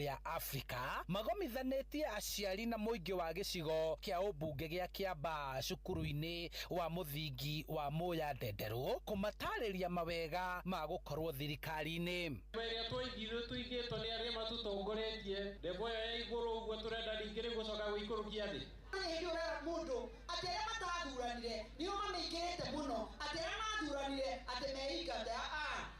rĩa Afrika magomithanĩtie aciari na mũingĩ wa gĩcigo kĩa ũmbunge gĩa Kĩambaa cukuru-inĩ wa mũthingi wa Mũya Ndenderũ kũmatarĩria mawega ma gũkorwo thirikari-inĩ. Ĩrĩa twaigirwo tũigĩtwo nĩ arĩa matũtongoretie ndembo ĩyo ya igũrũ ũguo tũrenda ningĩ rĩu gũcoka gũikũrũkia thĩ. Hĩndĩ ũrera mũndũ atĩ arĩa matathuranire nĩo mamĩingĩrĩte mũno, atĩ arĩa mathuranire atĩ meingate a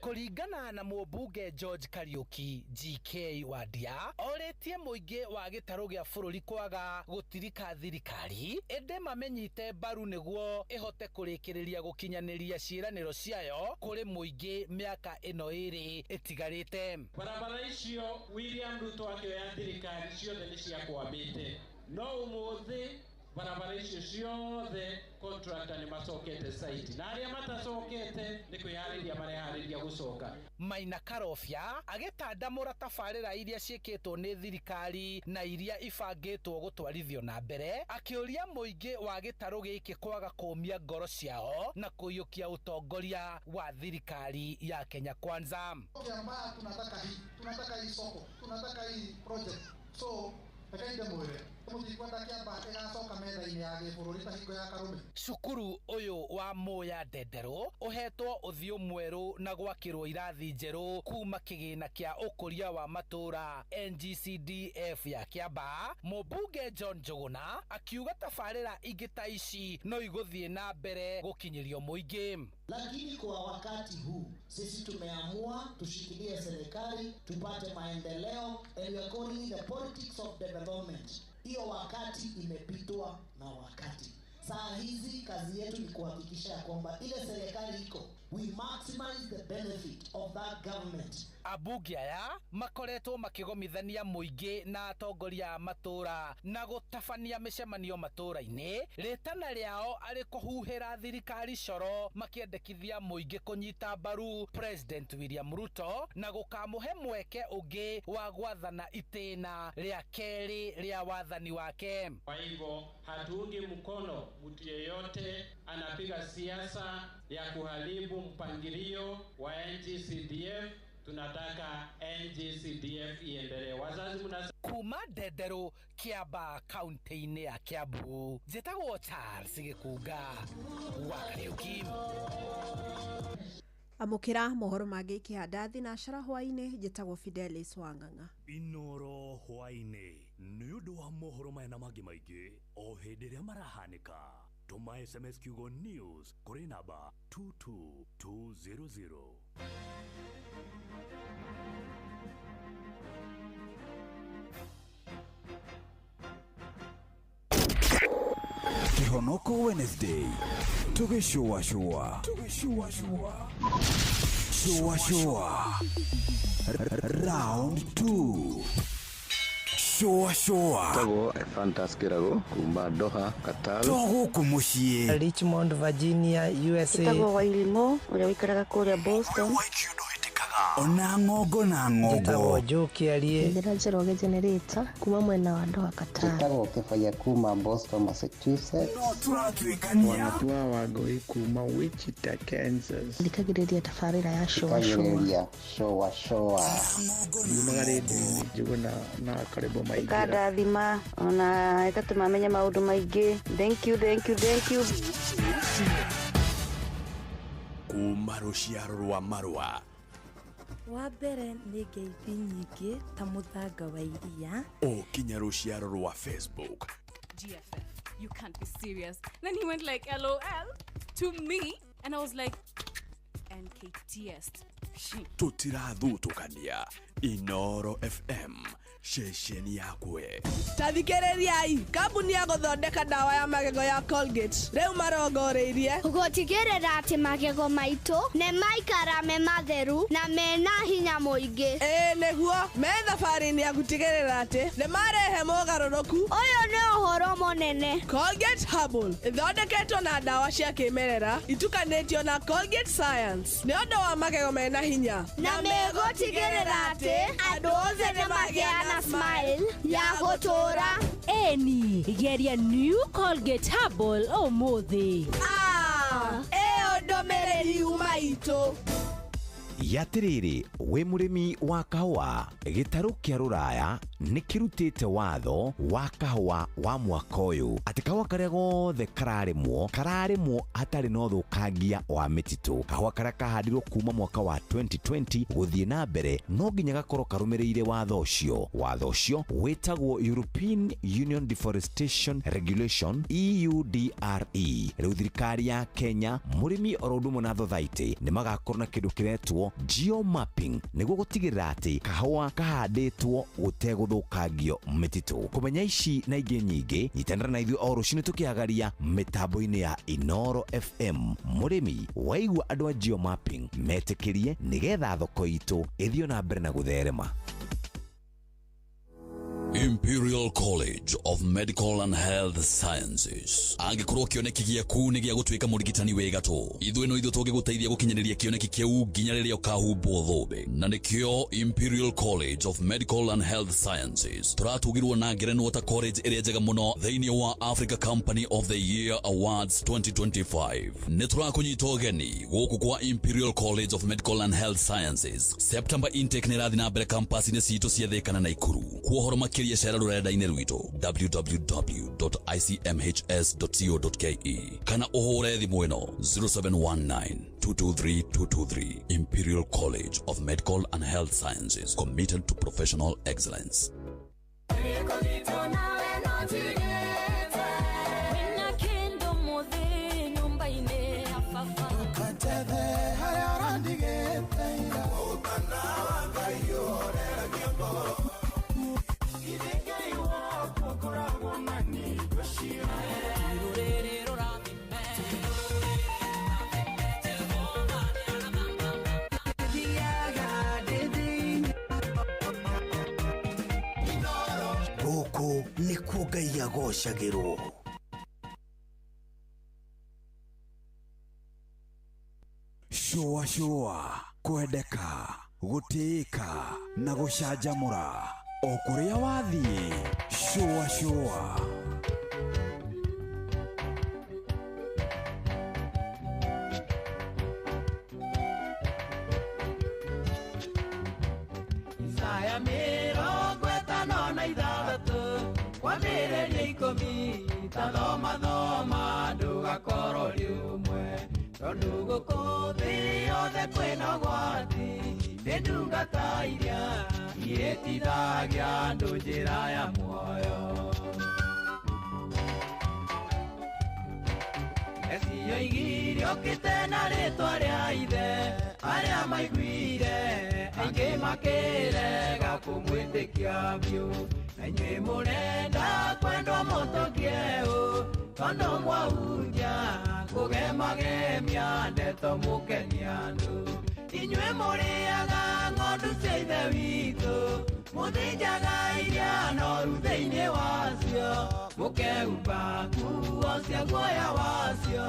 Kũringana na mũmbunge George Kariuki GK Wandia, orĩtie mũingĩ wa gĩtarũ gĩa bũrũri kwaga gũtirika thirikari ĩndĩ mamĩnyite mbaru nĩguo ĩhote kũrĩkĩrĩria gũkinyanĩria ciĩranĩro ciayo kũrĩ mũingĩ mĩaka ĩno ĩrĩ ĩtigarĩte. Barabara icio William Ruto akĩoya thirikari ciothe nĩ ciakwamĩte, no ũmũthĩ barabara icio ciothe contractor nĩ macokete site, na arĩa matacokete nĩ kwĩharĩria mareharĩria gũcoka. Maina Karobia agĩtandamũra tabarĩra iria ciĩkĩtwo nĩ thirikari na iria ibangĩtwo gũtwarithio na mbere, akĩũria mũingĩ wa gĩtarũ gĩkĩ kwaga kũũmia ngoro ciao na kũiyũkia ũtongoria wa thirikari ya Kenya Kwanza. Kiambaa tunataka hii, tunataka hii soko, tunataka hii project. So reke ndĩmwĩre mũtikwenda Kiambaa ĩgacoka metha-inĩ ya gĩbũrũri ta hingo ya Karume. Cukuru ũyũ wa Mũya Ndenderũ ũhetwo ũthiũ mwerũ na gwakĩrwo irathi njerũ kuma kĩgĩna kĩa ũkũria wa matũũra NGCDF ya Kiambaa. Mũmbunge John Njũgũna akiuga tabarĩra ingĩ ta ici no igũthiĩ na mbere gũkinyĩrio mũingĩ. Lakini kwa wakati huu sisi tumeamua tushikilie serikali tupate maendeleo, and we are calling it the politics of development. Hiyo wakati imepitwa na wakati. Saa hizi kazi yetu ni kuhakikisha ya kwamba ile serikali iko, we maximize the benefit of that government. Ambunge aya makoretwo makĩgomithania mũingĩ na atongoria a matũũra na gũtabania mĩcemanio matũũra-inĩ, rĩtana rĩao arĩ kũhuhĩra thirikari coro makĩendekithia mũingĩ kũnyita mbaru President William Ruto na gũkamũhe mweke ũngĩ wa gwathana itĩna rĩa kerĩ rĩa wathani wake. Kwa hivyo hatuungi mkono mtu yeyote anapiga siasa ya kuharibu mpangilio wa NGCDF. Tunataka NGCDF iendelee. Wazazi mna Kuma Ndenderũ, Kiambaa, kaunti-inĩ ya Kiambu, njĩtagwo Charles Gĩkunga wa Kariuki. Amũkĩra mohoro mangĩ ikĩhanda thinacara hwaĩ-inĩ. Njĩtagwo Fidelis Wang'ang'a. Inoro hwaĩ-inĩ nĩ ũndũ wa mohoro maya na mangĩ maingĩ o hĩndĩ ĩrĩa marahanĩka, tũma SMS kiugo news kũrĩ namba 22200. Kihonoko Wednesday tugĩcũacũa tugĩcũacũa cũacũa round 2 cũacũa. Tagwo Ephantus Kĩrago kuma Doha, Qatar. To gũkũ mũciĩ. Richmond, Virginia, USA. Ĩtagwo Wairimũ ũrĩa ũikaraga kũrĩa Boston. Ona ng'ongo na ng'ongo. Njĩtagwo Joe Kĩarie. Njĩra Njoroge Generator kuma mwena wa Doha, Qatar. Njĩtagwo Kĩbaya kuma Boston, Massachusetts. No tũratuĩkania. Wanatua Wangũi kuma Wichita, Kansas. Thikagĩrĩria tabarĩra ya cũa cũa. Thikagĩrĩria cũa cũa. Yumaga rĩndiũ-inĩ Njũgũna na Karĩmbũ Maingĩra. Ĩkandathima ona ĩgatũma menye maũndũ maingĩ. Thank you, thank you, thank you. Kuma rũciaro rwa marũa. Wa mbere nĩ ngeithi nyingĩ ta mũthanga wa iria. O kinya rũciaro rwa Facebook. GFF, you can't be serious. Then he went like, LOL to me. And I was like, NKTS. Tũtirathutũkania. Inoro FM, ceceni yakwe. Ta thikĩrĩriai, kambuni ya gũthondeka ndawa ya magego ya Colgate rĩu marongoreirie gũtigĩrĩra atĩ magego maitũ nĩ maikara me matheru na mena hinya mũingĩ. Ĩĩ nĩguo me thabarĩ-inĩ ya gũtigĩrĩra atĩ nĩ marehe mogarũrũku. Ũyũ nĩ ũhoro mũnene. Colgate Herbal ĩthondeketwo na ndawa cia kĩmerera itukanĩtio na Colgate Science nĩ ũndũ wa magego mena hinya, na megũtigĩrĩra atĩ andũ othe nĩ magĩa na smile ya gũtũũra. Eni geria New Colgate Herbal ũmũthĩ. Ĩyo ndũmĩrĩri yuma itũ. Yatiriri wi murimi wa kahua gitaru kia ruraya nikirutite watho wa kahua wa mwaka uyu ati kahua karia gothe kararimwo hatari na uthukangia wa mititu. Kahua karia kahandirwo kuma mwaka wa 2020 guthie na mbere no nginya gakorwo karumiriire watho ucio. Watho ucio witagwo European Union Deforestation Regulation EUDRE. Riu thirikari ya Kenya murimi oro undu na thothaiti ni magakorwo na kindu kiretwo geomapping niguo gutigirira ati kahua kahanditwo guteguthukangio mititu. Kumenya ici na ingi nyingi nyitanĩra na ithuĩ o rũcinĩ tukiagaria mitambo-inĩ ya Inoro FM. Mũrĩmi waigua andũ a geomapping metĩkĩrie nigetha thoko itũ ĩthiĩ na mbere na gũtherema. Imperial College of Medical and Health Sciences. Angĩkorwo kĩoneki gĩaku nĩ gĩa gũtuĩka mũrigitani wĩ gatũ, ithuĩ no ithuĩ tũngĩgũteithia gũkinyanĩria kĩoneki kĩu nginya rĩrĩa ũkahumbwo thũmbĩ. Na nĩkĩo Imperial College of Medical and Health Sciences tũratugirwo na ngerenwa ta college ĩrĩa njega mũno thĩinĩ wa Africa Company of the Year Awards 2025. Nĩ tũrakũnyita ũgeni gũkũ kwa Imperial College of Medical and Health Sciences. September intake nĩ ĩrathiĩ na mbere campus-inĩ citũ cia Thĩka na Naikuru. Kwa ũhoro makĩria cera rũrenda-inĩ rwitũ www.icmhs.co.ke kana ũhũre thimũ ĩno 0719 223 223. Imperial College of Medical and Health Sciences, committed to professional excellence. Gũkũ nĩkuo Ngai agocagĩrwo. Shũa shũa, kwendeka, gũtĩĩka na gũcanjamũra o kũrĩa wathiĩ. Shũa shũa. Isaya 56 kwambĩrĩria 10 ta thoma thoma ndũgakorwo rĩ ũmwe tondũ gũkũ thĩ yothe kwĩna ũgwati nĩ ndungata iria ihĩtithagia andũ njĩra ya muoyo. Eci oigire okĩte na rĩtwa rĩa ithe arĩa maiguire aingĩ makĩrega kũmwĩtĩkia biũ. Na inyuĩ mũrenda kwendwo mũtũkie ũ tondũ mwahunjia kũgemagemia ndeto mũkenia andũ. Inyuĩ mũrĩaga ng'ondu cia ithe witũ mũthĩnjaga iria noru thĩinĩ wacio mũkehumba nguo cia guoya wacio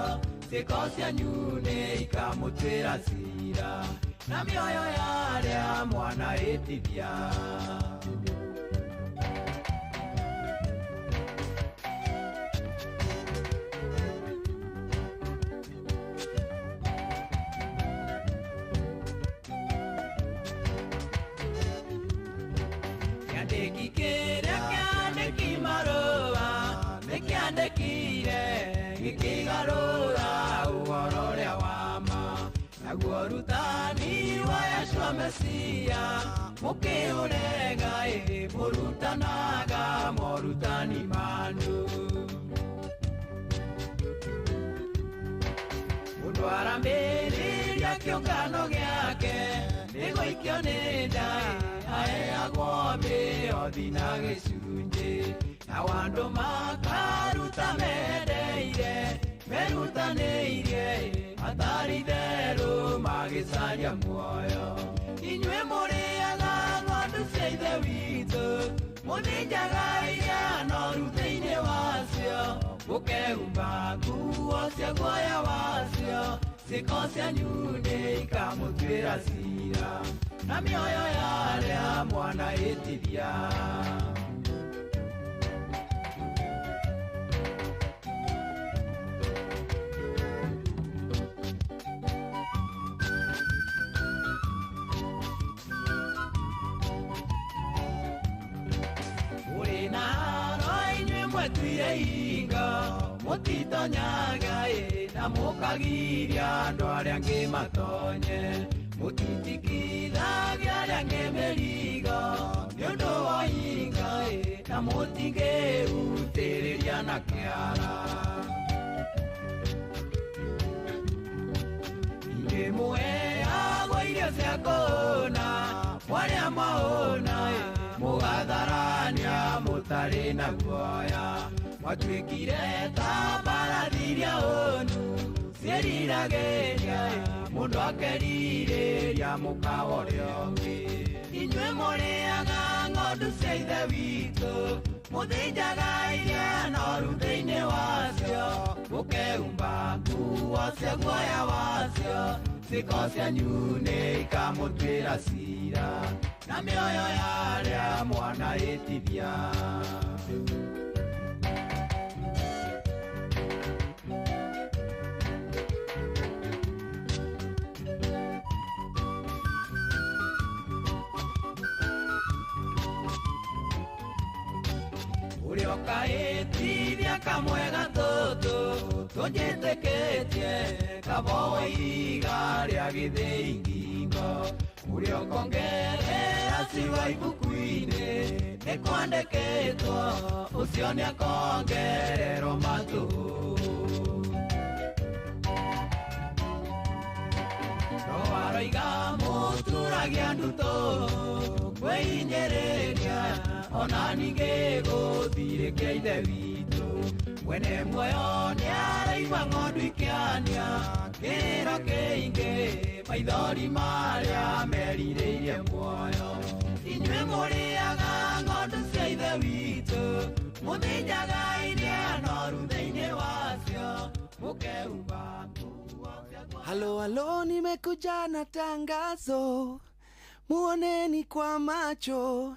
ciĩko cianyu nĩ ikamũtuĩra cira na mĩoyo ya arĩa mwanahĩtithia. Kĩandĩki kĩrĩa kĩandĩki marũa nĩkĩandĩkire gĩkĩgarũra ũhoro ũrĩa wa ma naguo ũrutani wa Yeshua Mesia mũkĩũrega ĩ mũrutanaga morutani manyu. Mũndũ arambĩrĩria kĩũngano gĩake nĩgũikio nĩ nda aheagwo mĩhothi na gĩcunjĩ nao andũ makaruta mendeire merutanĩirie matarĩ itherũ magĩcaria muoyo. Inyuĩ mũrĩaga ng'ondu cia ithe witũ mũthĩnjaga iria noru thĩinĩ wacio mũkehumba nguo cia guoya wacio ciĩko cianyu nĩ ikamũtuĩra cira na mĩoyo ya arĩa mwanahĩtithia. Mwetuire ingo mutitonyaga na mukagiria andu aria angi matonye mutitikithagia aria angi mĩrigo nĩ ũndũ wa inga na mutingĩrutĩrĩria na kĩara. Imuheagwo irio cia kũhũna mwarĩa mwahũna mũgatharania mũtarĩ na guoya mwatuĩkire ta mbarathi iria hũnu ciĩriragĩria mũndũ akerirĩria mũkawa ũrĩa ũngĩ. Inyuĩ mũrĩaga ng'ondu cia ithe witũ mũthĩnjaga iria noru thĩinĩ wacio mũkehumba nguo cia guoya wacio ciĩko cianyu nĩ ikamũtuĩra cira na mĩoyo ya arĩa mwanahĩtithia. Ũrĩa ũkahĩtithia kamwe gatũtũ tũnjĩtĩkĩtie kabowo ihiga rĩa gĩthĩi ngingo ũrĩa ũkongerera ciugo ibuku-inĩ nĩ kwandĩkĩtwo ũcio nĩakongererwo matũ. No aroiga mũturagia ndutu kwĩhinyĩrĩria ona ningĩ gũthirĩkia ithe witũ mwene muoyo nĩaraigua ng'ondu ikĩania kĩrĩro kĩingĩ maithori marĩa merirĩirie muoyo. Inyuĩ mũrĩaga ng'ondu cia ithe witũ mũthĩnjaga iria noru thĩinĩ wacio mũkehumba nguo cia. Halo halo, nimekuja na tangazo, muoneni kwa macho,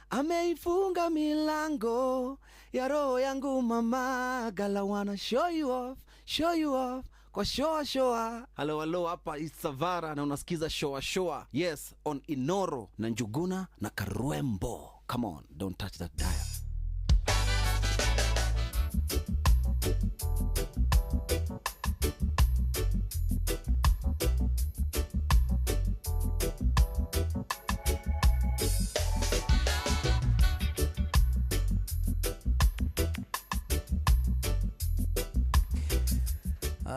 ameifunga milango ya roho yangu mama. Gala wanna show you off kwa shoa shoa. Halo halo, hapa Isavara na unasikiza shoa shoa. Yes, on Inoro na Njuguna na Karwembo. Come on, don't touch that dial.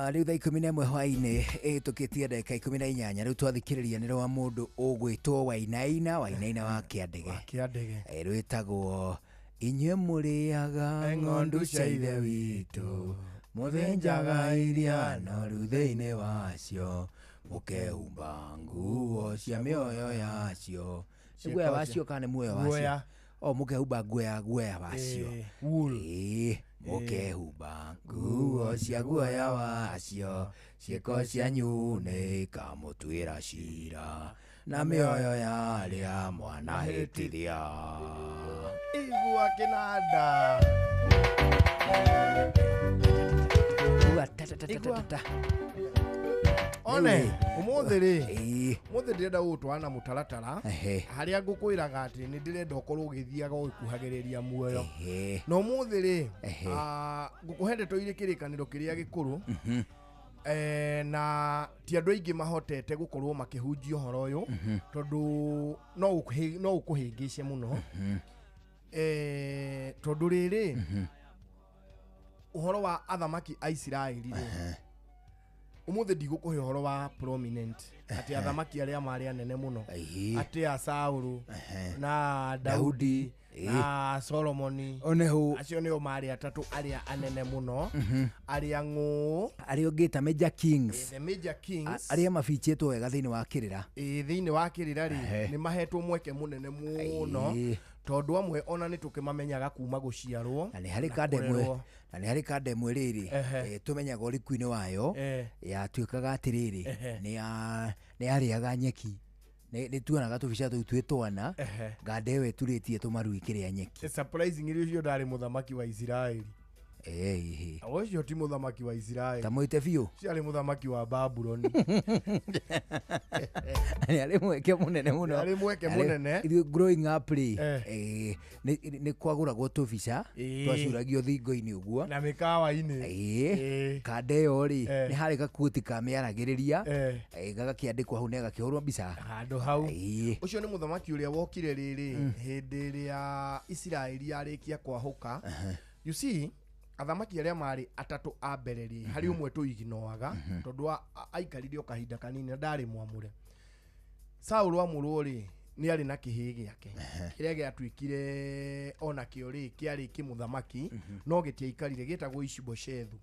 Rĩu thaa 11 hwaĩ-inĩ ĩhĩtũkĩtie ndagĩka 18 rĩu twathikĩrĩria nĩ rwa mũndũ ũgwĩtwo Wainaina Wainaina wa Kĩandege rwĩtagwo inyuĩ mũrĩaga ng'ondu cia ithe witũ mũthĩnjaga iria noru thĩinĩ wacio mũkehumba nguo cia mĩoyo yacio. Nĩ guoya wacio kana nĩ muoyo wacio? O mũkehumba guoya wacio. Mũkehumba nguo cia guoya wacio ciĩko cianyu nĩ ikamũtuĩra cira na mĩoyo ya arĩa mwanahĩtithia. Igua kĩnanda. Igua ta ta ta ta. One umuthi ri umuthi ndirenda gugutwara na mutaratara haria ngukwiraga ati ni ndirenda ukorwo ugithiaga ugikuhagiriria muoyo na umuthi ri ngukuhe ndeto iria kirikaniro kiria gikuru na ti andu aingi mahotete gukorwo makihunjia uhoro uyu tondu no ukuhingice muno tondu riri uhoro wa athamaki a Isiraeli ri umuthi ndigukuhe uhoro wa prominent ati athamaki aria mari anene muno ati a Saulu na Daudi na Solomoni acio nio mari atatu aria anene muno aria ng'uu aria ungita major kings, the major kings aria mabichitwo wega thiini wa kirira thiini wa kirira ri ni mahetwo mweke munene muno tondu amwe ona ni tukimamenyaga kuma guciarwo na ni hari kande na ni hari kande mwe riri tumenyaga urikuini wayo yatuikaga atiriri ni ni ariaga nyeki ni tuonaga tubica tuu twi twana ngande we turitie tumaru ikiria nyeki. Surprisingly ucio ndari muthamaki wa Isiraeli. Ũcio ti mũthamaki wa Isiraeli. Ta mwĩte biũ. Ũcio arĩ mũthamaki wa Babuloni. Nĩ arĩ mweke mũnene mũno. Nĩ arĩ mweke mũnene. Ithuĩ growing up rĩ, nĩ kwagũragwo tũbica twacuragio thingo-inĩ ũguo. Na mĩkawa-inĩ. Kanda ĩyo rĩ, nĩ harĩ gakuoti kamĩaragĩrĩria, gagakĩandĩkwo hau na gakĩhũrwo mbica. Handũ hau. Ũcio nĩ mũthamaki ũrĩa wokire rĩrĩ hĩndĩ ĩrĩa Isiraeli yarĩkia kwahũka. You see, athamaki arĩa marĩ atatũ a mbere rĩ, harĩ ũmwe tũiginoaga tondũ aikarire o kahinda kanini na ndarĩ mwamũre. Saũlũ amũrwo rĩ, nĩ arĩ na kĩhĩĩ gĩake kĩrĩa gĩatuĩkire ona kĩo rĩ kĩarĩ kĩmũthamaki no gĩtiaikarire, gĩtagwo Ishiboshethu.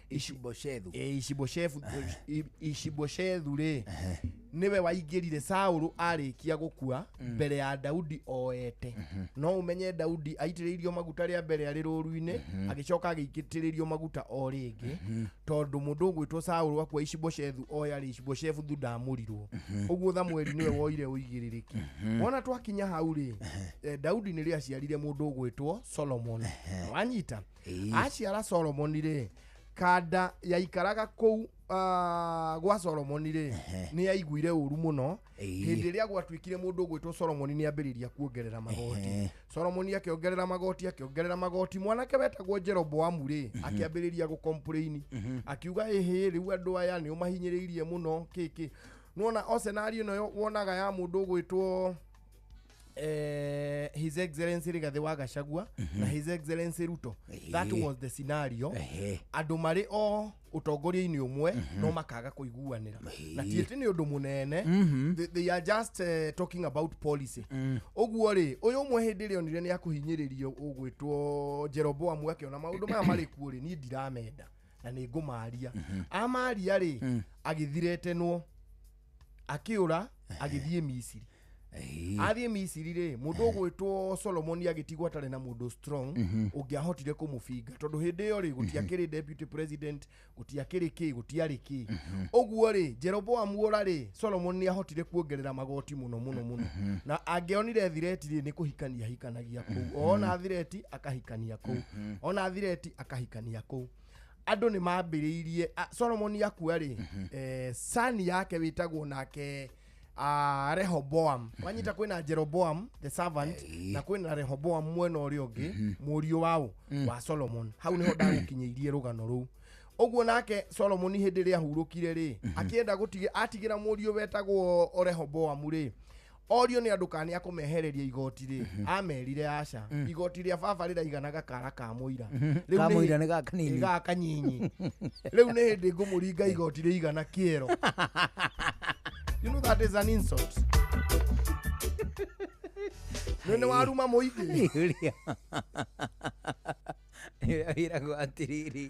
Ishiboshethu. Ishiboshethu rĩ nĩwe waingĩrire Saũlũ arĩkia gũkua mbere ya Daudi oete. No ũmenye Daudi aitĩrĩirio maguta rĩa mbere arĩ rũru-inĩ, agĩcoka agĩitĩrĩrio maguta o rĩngĩ tondũ mũndũ ũgwĩtwo Saũlũ akua Ishiboshethu oya rĩ, Ishiboshethu ndamũrirwo. Ũguo Thamueli nĩwe woire ũigĩrĩrĩki. Wona twakinya hau rĩ, Daudi nĩrĩo aciarire mũndũ ũgwĩtwo Solomon. Wanyita? Aciara Solomon rĩ, kanda yaikaraga kũu gwa Solomon rĩ, nĩ yaiguire ũru mũno hĩndĩ ĩrĩa gwatuĩkire mũndũ ũgwĩtwo Solomon nĩ ambĩrĩria kuongerera magoti. Solomon akĩongerera magoti, akĩongerera magoti. Mwanake wetagwo Jeroboamu rĩ, akĩambĩrĩria gũcomplain, akiuga ĩhĩ rĩu andũ aya nĩ ũmahinyĩrĩirie mũno kĩkĩ. Nĩwona o scenario ĩno wonaga ya mũndũ ũgwĩtwo His Excellency Rigathi wa Gachagua na His Excellency Ruto. That was the scenario. Andũ marĩ o ũtongoria-inĩ ũmwe no makaga kũiguanĩra. Na ti atĩ nĩ ũndũ mũnene. They are just talking about policy. Ũguo rĩ, ũyũ ũmwe hĩndĩ ĩrĩa onire nĩ akũhinyĩrĩrio ũgwĩtwo Jeroboamu akĩona maũndũ maya marĩ kuo rĩ, niĩ ndiramenda na nĩ ngũmaria. Amaria rĩ, agĩthiretenwo, akĩũra, agĩthiĩ Misiri. Athiĩ Misiri rĩ, mũndũ ũgwĩtwo Solomon agĩtigwo atarĩ na mũndũ strong ũngĩahotire kũmũbinga tondũ hĩndĩ ĩyo rĩ gũtiakĩrĩ deputy president, gũtiakĩrĩ kĩ, gũtiarĩ kĩ. Ũguo rĩ, Jeroboamu ora rĩ, Solomon nĩ ahotire kuongerera magoti mũno mũno mũno. Na angĩonire thireti rĩ, nĩ kũhikania hikanagia kũu. Ona thireti akahikania kũu. Ona thireti akahikania kũu. Andũ nĩ mambĩrĩirie Solomon akua rĩ, sani yake wĩtagwo nake Rehoboam. Wanyita kwĩna Jeroboam the servant na kwĩna Rehoboam mwena ũrĩa ũngĩ mũriũ wao wa Solomon. Hau nĩho ndagũkinyĩirie rũgano rũu. Ũguo nake Solomon hĩndĩ ĩrĩa ahurũkire rĩ, akĩenda atigĩra mũriũ wetagwo Rehoboam rĩ, orio nĩ andũ kana nĩ akũmehereria igoti rĩ, amerire aca, igoti rĩa baba rĩraigana gakara ka mũira. Ka mũira nĩ gaka nini. Gaka nyinyi. Rĩu nĩ hĩndĩ ngũmũringa igoti rĩigana kĩero. You know that is an insult. Nĩ waruma mũingĩ. Nĩ ũrĩa wĩragwo atĩrĩrĩ.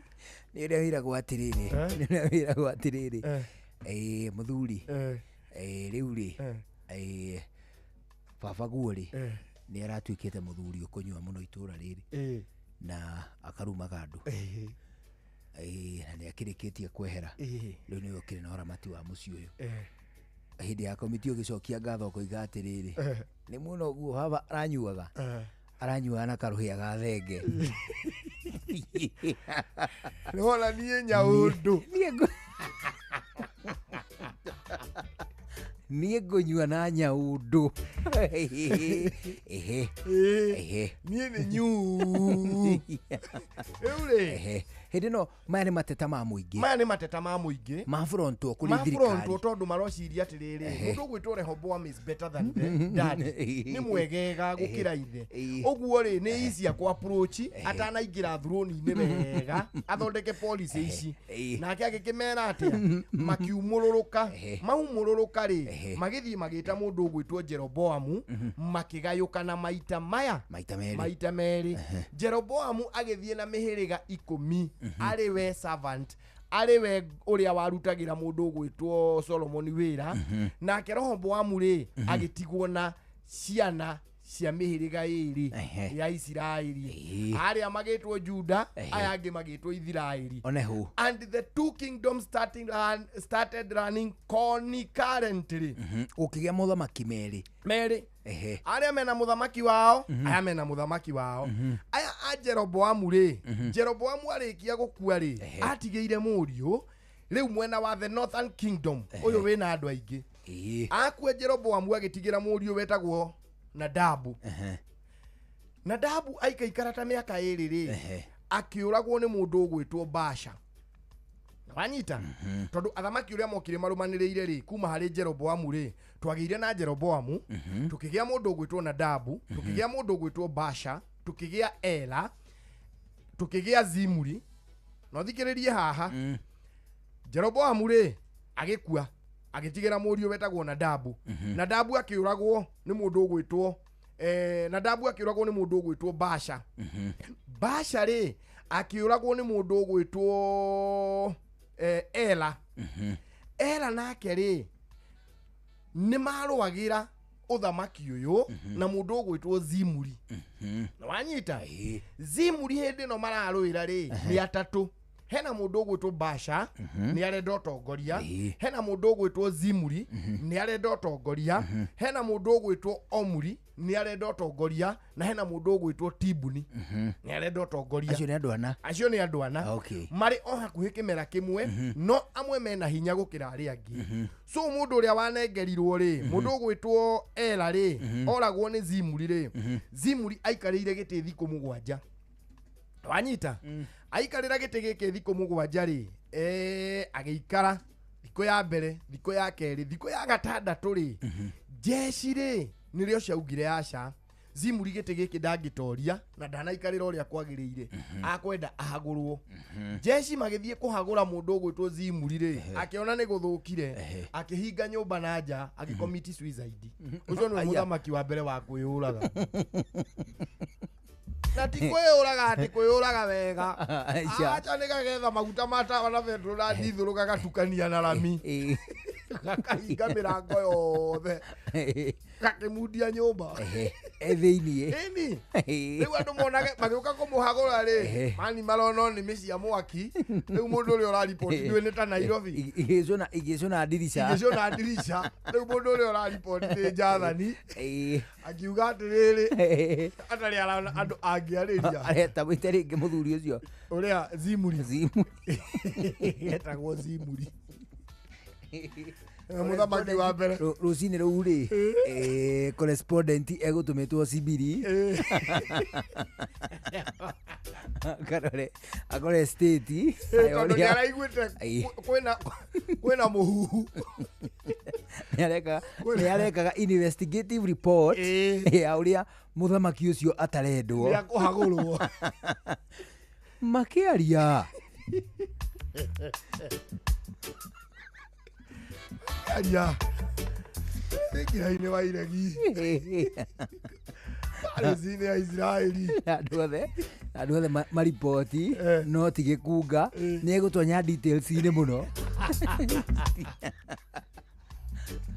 Nĩ ũrĩa wĩragwo atĩrĩrĩ. Nĩ ũrĩa wĩragwo atĩrĩrĩ. Mũthuri. Rĩu rĩ, baba guo rĩ, nĩ aratuĩkĩte mũthuri ũkũnyua mũno itũra rĩrĩ na akarumaga andũ. Na nĩ akĩrĩkĩtie kwehera. Rĩu nĩwe ũkĩrĩ na ũramati wa mũciĩ ũyũ. Hĩndĩ ya komiti ũgĩcokia ngatho ũkoiga atĩrĩrĩ, nĩ mũno ũguo baba aranyuaga, aranyuaga na karũhĩa ga thenge. Nĩwona niĩ nyaũndũ. Niĩ ngũnyua na nyaũndũ. Ehe. Niĩ nĩ nyuu. Rĩu rĩ, hĩndĩ no maya nĩ mateta ma mũingĩ. Maya nĩ mateta ma mũingĩ. Ma frontwo kũrĩ thirikari. Ma frontwo tondũ marociria atĩrĩrĩ, mũndũ ũgwĩtwo Rehoboam is better than the dad. Nĩ mwegega gũkĩra ithe. Ũguo rĩ, nĩ easier kũ approach atanaingĩra throne-inĩ wega, athondeke policy ici. Nake agĩkĩmera atĩa? Makiumũrũrũka. Maumũrũrũka rĩ, magĩthiĩ magĩta mũndũ ũgwĩtwo Jeroboamu, makĩgayũkana maita maya. Maita merĩ. Jeroboamu agĩthiĩ na mĩhĩrĩga 10 arĩ we servant, arĩ we ũrĩa warutagĩra mũndũ ũgwĩtwo Solomon wĩra. Nake Rehoboamu rĩ, agĩtigwo na ciana cia mĩhĩrĩga ĩĩrĩ ya Isiraeli. Arĩa magĩtwo Juda, aya angĩ magĩtwo Isiraeli. And the two kingdoms started running concurrently. Ũkĩgĩa mũthamaki merĩ. Merĩ. Arĩa mena mũthamaki wao, aya mena mũthamaki wao. Aya a Jeroboamu rĩ, Jeroboamu arĩkia gũkua rĩ, atigĩire mũriũ rĩu mwena wa the Northern Kingdom ũyũ wĩna andũ aingĩ. Akua Jeroboamu agĩtigĩra mũriũ wetagwo Nadabu. Nadabu aikaikara ta mĩaka 2 rĩ, akĩũragwo nĩ mũndũ ũgwĩtwo Baasha. Wanyita? Tondũ athamaki ũrĩa mokire marũmanĩrĩire rĩ, kuma harĩ Jeroboamu rĩ, twagĩire na Jeroboamu, tukĩgĩa mũndũ ũgwĩtwo Nadabu, tukĩgĩa mũndũ ũgwĩtwo Baasha, tukĩgĩa Ela, tukĩgĩa Zimuri. No thikĩrĩrie haha. Jeroboamu rĩ, agĩkua, agĩtigĩra mũriũ wetagwo Nadabu. Nadabu akĩũragwo nĩ mũndũ ũgwĩtwo Nadabu akĩũragwo nĩ mũndũ ũgwĩtwo Baasha. Baasha rĩ, akĩũragwo nĩ mũndũ ũgwĩtwo Ela. Ela nake rĩ, nĩ marũagĩra ũthamaki ũyũ na mũndũ ũgwĩtwo Zimuri. Na wanyita? Zimuri hĩndĩ ĩno mararũĩra rĩ, nĩ atatũ. Hena mũndũ ũgwĩtwo Baasha, nĩ arenda ũtongoria. Hena mũndũ ũgwĩtwo Zimuri, nĩ arenda ũtongoria. Hena mũndũ ũgwĩtwo Omuri, nĩ arenda ũtongoria. Na hena mũndũ ũgwĩtwo Tibuni, nĩ arenda ũtongoria. Acio nĩ andũ ana. Acio nĩ andũ ana. Marĩ o hakuhĩ kĩmera kĩmwe, no amwe mena hinya gũkĩra arĩa angĩ. So mũndũ ũrĩa wanengerirwo rĩ, mũndũ ũgwĩtwo Ela rĩ, oragwo nĩ Zimuri rĩ. Zimuri aikarĩire gĩtĩ thikũ 7. Wanyita? Aikarĩra gĩtĩ gĩkĩ thikũ 7 rĩ, agĩikara thikũ ya mbere, thikũ ya kerĩ, thikũ ya gatandatũ rĩ, jeshi rĩ, nĩrĩo ciaugire aca, Zimuri gĩtĩ gĩkĩ ndangĩtoria na ndanaikarĩra ũrĩa kwagĩrĩire, akwenda ahagũrwo. Jeshi magĩthiĩ kũhagũra mũndũ ũgwĩtwo Zimuri rĩ, akĩona nĩ gũthũkire, akĩhinga nyũmba na nja, agĩcommit suicide. Ũcio nĩwe mũthamaki wa mbere wa kwĩyũraga. Na ti kwĩyũraga atĩ kwĩyũraga wega. Acha nĩ kagetha maguta ma tawa na betũrũ na ndithũrũ gagatukania na rami. Gakahinga mĩrango yothe. Gakĩmundia nyũmba. Thĩiniĩ. Ĩni. Rĩu andũ monage magĩũka kũmũhagũra rĩ, mani marono nĩ mĩciĩ ya mwaki. Rĩu mũndũ ũrĩa ũrariboti ndũĩ nĩ ta Nairobi. Igĩcũna ndirica. Igĩcũna ndirica. Rĩu mũndũ ũrĩa ũrariboti nĩ Jathani. Akiuga atĩrĩrĩ, atarĩ arona andũ angĩarĩria. Areta mwĩte rĩngĩ mũthuri ũcio. Ũrĩa Zimuri. Etagwo Zimuri. Mũthamaki wa mbere. Rũcinĩ rũu rĩ, correspondent egũtũmĩtwo Sibiri. Akarore, akore state. Tondũ nĩ araiguĩte kwĩna mũhuhu. Nĩ arekaga investigative report ya ũrĩa mũthamaki ũcio atarendwo. Nĩ akũhagũrwo. Makĩaria. Aria. Nĩkĩra-inĩ wa iregi. Palestine ya Israeli. Andũ othe mariboti no ti gĩkunga, nĩ egũtonya details-inĩ mũno.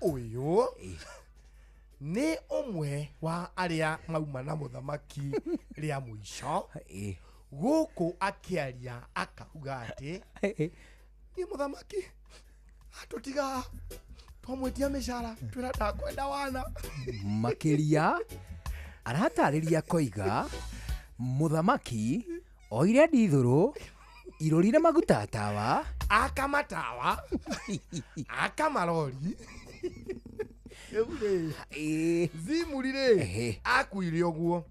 Ũyũ nĩ ũmwe wa arĩa mauma na mũthamaki rĩa mũico. Gũkũ akĩaria akauga atĩ niĩ mũthamaki atũtiga twamwĩtia mĩcara twĩra ndakwenda wana. Makĩria aratarĩria koiga mũthamaki oire ndithũrũ irũrire maguta tawa, akamatawa, akamarori. Zimuri rĩ, akuire ũguo.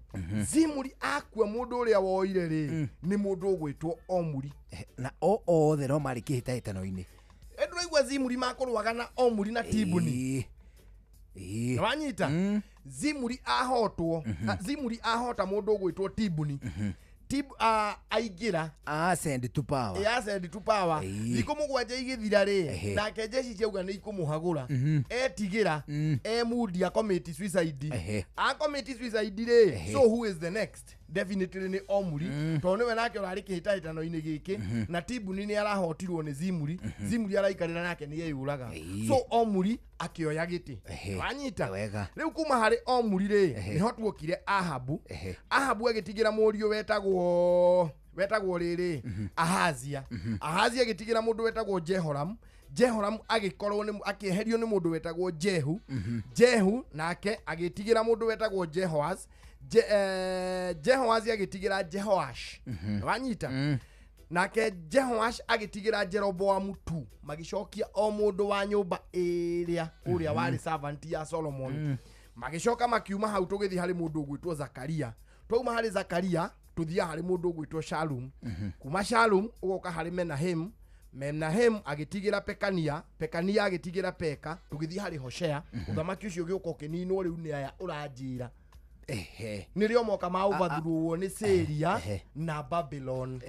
Zimuri akua mũndũ ũrĩa woire rĩ, nĩ mũndũ ũgwĩtwo Omuri. Na o othe no marĩ kĩhĩtahĩtano-inĩ. Ndũraigua Zimuri makũrũaga na Omuri na Tibuni. Wanyita? Zimuri ahotwo, Zimuri ahota mũndũ ũgwĩtwo Tibuni. Aingĩra ascend to power. Ascend to power. Thikũ 7 igĩthira rĩ, nake jeshi ciauga nĩ ikũmũhagũra. Etigĩra, emundia commit suicide. A commit suicide rĩ, so who is the next? Definitely nĩ Omuri, tondũ nĩwe nake ũrarĩ kĩhĩtahĩtano-inĩ gĩkĩ, na Tibuni nĩ arahotirwo nĩ Zimuri. Zimuri araikarĩra nake nĩ eyũraga. So Omuri akĩoya gĩtĩ. Wanyita? Rĩu kuma harĩ Omuri rĩ, nĩho tuokire Ahabu. Ahabu agĩtigĩra mũriũ wetagwo rĩrĩ, Ahazia. Ahazia agĩtigĩra mũndũ wetagwo Jehoram. Jehoram agĩkorwo nĩ akĩeherio nĩ mũndũ wetagwo Jehu. Jehu nake agĩtigĩra mũndũ wetagwo Jehoas. Jehoazi agĩtigĩra Jehoash. Wanyita? Nake Jehoash agĩtigĩra Jeroboamu tu, magĩcokia o mũndũ wa nyũmba ĩrĩa ũrĩa warĩ servant ya Solomon. Magĩcoka makiuma hau tũgĩthiĩ harĩ mũndũ ũgwĩtwo Zakaria. Twauma harĩ Zakaria tũthiĩ harĩ mũndũ ũgwĩtwo Shalum. Kuma Shalum ũgoka harĩ Menahem. Menahem agĩtigĩra Pekania, Pekania agĩtigĩra Peka, tũgĩthiĩ harĩ Hoshea. Ũthamaki ũcio ũgĩũka ũkĩninwo rĩu nĩ aya ũranjĩra. Nĩrĩo moka ma ũbathurwo nĩ Syria na Babylon.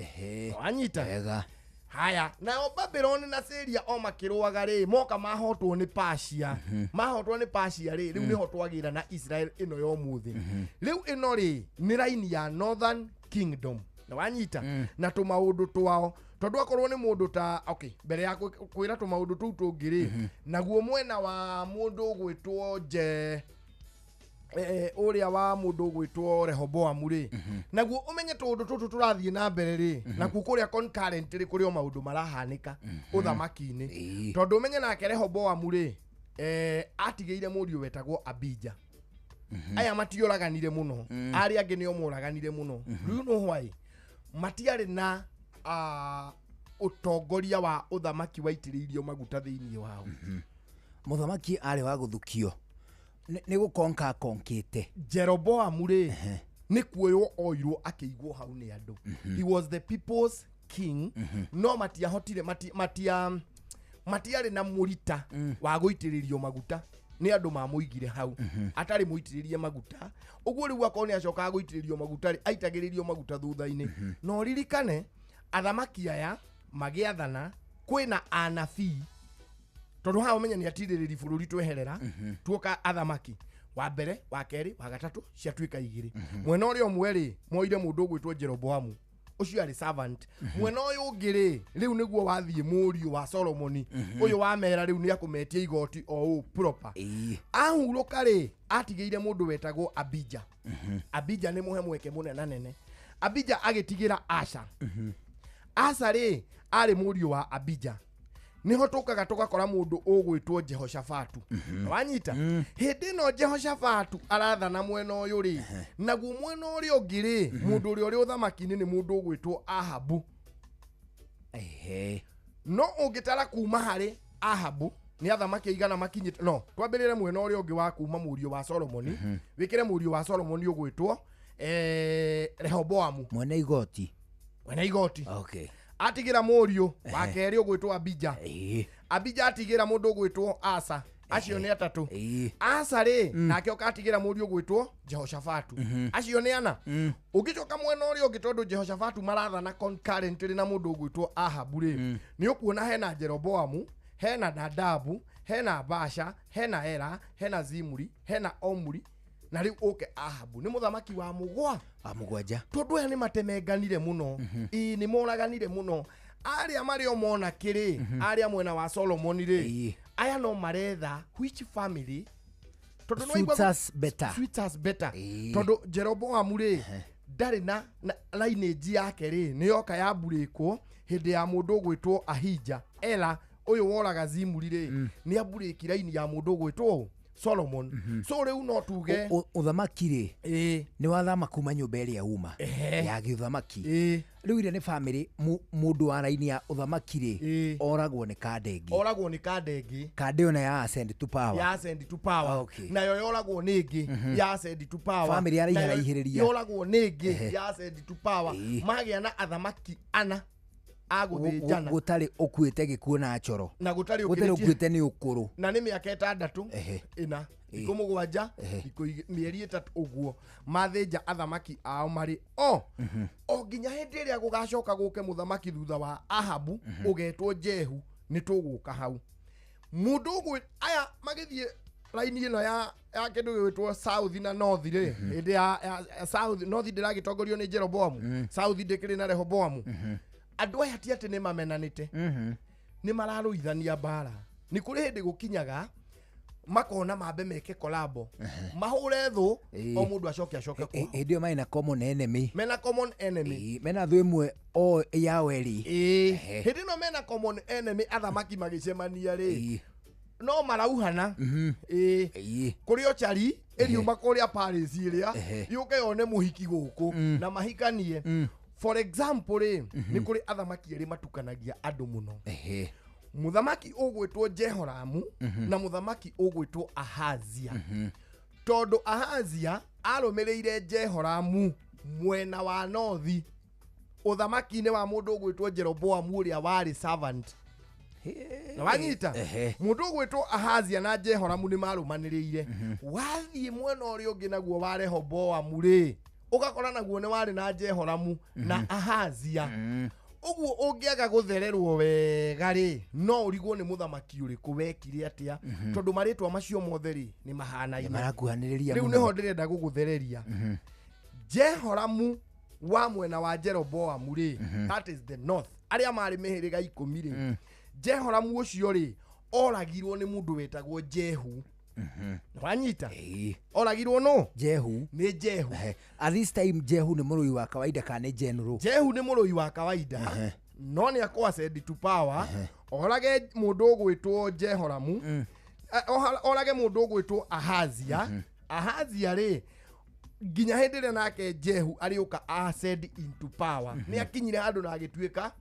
Wanyita? Haya, nao Babylon na Syria o makĩrũaga rĩ, moka mahotwo nĩ Persia. Mahotwo nĩ Persia rĩ, rĩu nĩho twagĩra na Israel ĩno ya ũmũthĩ. Rĩu ĩno rĩ, nĩ raini ya Northern Kingdom. Na wanyita? Na tũmaũndũ twao. Tondũ akorwo nĩ mũndũ ta okay, mbere ya kwĩra tũmaũndũ tũu tũngĩ rĩ, naguo mwena wa mũndũ ũgwĩtwo je ũrĩa wa mũndũ ũgwĩtwo Rehoboamu rĩ, naguo ũmenye tũũndũ tũtũ tũrathiĩ na mbere rĩ, nakuo kũrĩa concurrent rĩ kũrĩ o maũndũ marahanĩka ũthamaki-inĩ. Tondũ ũmenye nake Rehoboamu rĩ, atigĩire mũriũ wetagwo Abija. Aya matiũraganire mũno, arĩa angĩ nĩo moraganire mũno. Rĩu no why matiarĩ na ũtongoria wa ũthamaki waitĩrĩirio maguta thĩinĩ wao. Mũthamaki arĩ wa gũthukio nĩ gũkonka konkĩte. Jeroboamu rĩ, nĩ kuoywo oirwo akĩigwo hau nĩ andũ. He was the people's king. No matiahotire, matiarĩ na mũrita wa gũitĩrĩrio maguta nĩ andũ mamũigire hau atarĩ mũitĩrĩrie maguta. Ũguo rĩu akorwo nĩ acokaga gũitĩrĩrio maguta rĩ, aitagĩrĩrio maguta thutha-inĩ. No ririkane athamaki aya magĩathana kwĩna anabii, tondũ haha ũmenye nĩ atirĩrĩri bũrũri tweherera, tuoka athamaki wa mbere, wa kerĩ, wa gatatũ ciatuĩka igĩrĩ. Mwena ũrĩa ũmwe rĩ, moire mũndũ ũgwĩtwo Jeroboamu, ũcio arĩ servant. Mwena ũyũ ũngĩ rĩ, rĩu nĩguo wathiĩ mũriũ wa Solomoni, ũyũ wa mera rĩu nĩ akũmetia igoti o ũũ proper. Ahurũka rĩ, atigĩire mũndũ wetagwo Abija. Abija nĩ mũhe mweke mũnenanene. Abija agĩtigĩra Asa. Asa rĩ, arĩ mũriũ wa Abija. Niho tũkaga tũgakora mũndũ ũgwĩtwo Jehoshafatu. Wanyita? Hĩndĩ ĩno Jehoshafatu arathana mwena ũyũ rĩ, naguo mwena ũrĩa ũngĩ rĩ, mũndũ ũrĩa ũrĩ ũthamaki-inĩ nĩ mũndũ ũgwĩtwo Ahabu. No ũngĩtara kuma harĩ Ahabu nĩ athamaki aigana makinyĩte. No twambĩrĩre mwena ũrĩa ũngĩ wa kuma mũriũ wa Solomoni, wĩkĩre mũriũ wa Solomoni ũgwĩtwo Rehoboamu. Mwene igoti. Mwene igoti. Okay. Atigĩra mũriũ wa kerĩ ũgwĩtwo Abija. Abija atigĩra mũndũ ũgwĩtwo Asa. Acio nĩ atatũ. Asa rĩ, nake ũkatigĩra mũriũ ũgwĩtwo Jehoshafatu. Acio nĩ ana. Ũngĩcoka mwena ũrĩa ũngĩ, tondũ Jehoshafatu marathana concurrently na mũndũ ũgwĩtwo Ahabu rĩ, nĩ ũkuona hena Jeroboamu, hena Nadabu, hena Baasha, hena Ela, hena Zimuri, hena Omuri, na rĩu ũke Ahabu. Nĩ mũthamaki wa mũgwa. Wa mũgwanja. Tondũ aya nĩ matemenganire mũno. Ĩĩ nĩ moraganire mũno. Arĩa marĩ o mona kĩrĩ, arĩa mwena wa Solomoni rĩ, aya no maretha which family tondũ no suits us better. Suits us better. Tondũ Jeroboamu rĩ, ndarĩ na lineage yake rĩ, nĩ yoka yamburĩkwo hĩndĩ ya mũndũ ũgwĩtwo Ahija. Ela ũyũ woraga Zimuri rĩ, nĩ amburĩki raini ya mũndũ ũgwĩtwo Solomon. So rĩu no tuge ũthamaki rĩ, nĩ wathama kuma nyũmba ĩrĩa uma ya gĩũthamaki. Rĩu ĩrĩa nĩ family mũndũ wa raini ya ũthamaki rĩ, oragwo nĩ kande ĩngĩ. Oragwo nĩ kande ĩngĩ. Kande ĩyo ya ascend to power. Ya ascend to power. Nayo yoragwo nĩ ĩngĩ ya ascend to power. Family ya raiharaihĩrĩria. Yoragwo nĩ ĩngĩ ya ascend to power. Magĩa na athamaki ana agũthĩnjana. Gũtarĩ ũkuĩte gĩkuũ na choro. Na gũtarĩ ũkuĩte nĩ ũkũrũ. Na nĩ mĩaka 6 ĩna thikũ 7 thikũ mĩeri 3 ũguo mathĩnja athamaki ao marĩ o nginya hĩndĩ ĩrĩa gũgacoka gũke mũthamaki thutha wa Ahabu ũgetwo Jehu, nĩ tũgũka hau. Mũndũ ũgwĩ aya magĩthiĩ raini ĩno ya kĩndũ gĩgwĩtwo South na North rĩ, hĩndĩ ya South North ndĩragĩtongorio nĩ Jeroboamu, South ndĩkĩrĩ na Rehoboamu. Andũ aya ti atĩ nĩ mamenanĩte, nĩ mararũithania mbara. Nĩ kũrĩ hĩndĩ gũkinyaga makona mambe meke kolabo, mahũre thũ, o mũndũ acoke acoke kwao. Hĩndĩ ĩyo marĩ na common enemy. Mena common enemy. Mena thũ ĩmwe o yao erĩ. Hĩndĩ ĩno mena common enemy athamaki magĩcemania rĩ, no marauhana. Kũrĩ o Chari Ĩriuma kũrĩa Paris ĩrĩa yũke yone mũhiki gũkũ na mahikanie. For example rĩ, nĩ kũrĩ athamaki erĩ matukanagia andũ mũno. Mũthamaki ũgwĩtwo Jehoramu na mũthamaki ũgwĩtwo Ahazia. Tondũ Ahazia arũmĩrĩire Jehoramu mwena wa nothi, ũthamaki-inĩ wa mũndũ ũgwĩtwo Jeroboamu ũrĩa warĩ servant. Na wanyita mũndũ ũgwĩtwo Ahazia na Jehoramu nĩ marũmanĩrĩire. Wathiĩ mwena ũrĩa ũngĩ naguo wa Rehoboamu rĩ, ũgakora naguo nĩ warĩ na Jehoramu na Ahazia. Ũguo ũngĩaga gũthererwo wega rĩ, no ũrigwo nĩ mũthamaki ũrĩkũ wekire atĩa, tondũ marĩtwa macio mothe rĩ nĩ mahanaine, marakuhanĩrĩria. Rĩu nĩho ndĩrenda gũgũthereria. Jehoramu wa mwena wa Jeroboamu rĩ, that is the north, arĩa marĩ mĩhĩrĩga 10 rĩ, Jehoramu ũcio rĩ oragirwo nĩ mũndũ wetagwo Jehu. Wanyita? Oragirwo no Jehu. Nĩ Jehu. At this time Jehu nĩ mũrũi wa kawaida kana nĩ general? Jehu nĩ mũrũi wa kawaida, no nĩ akwa ascend to power, orage mũndũ ũgwĩtwo Jehoramu, orage mũndũ ũgwĩtwo Ahazia. Ahazia rĩ, nginya hĩndĩ ĩrĩa nake Jehu arĩũka ascend into power, nĩ akinyire handũ na agĩtuĩka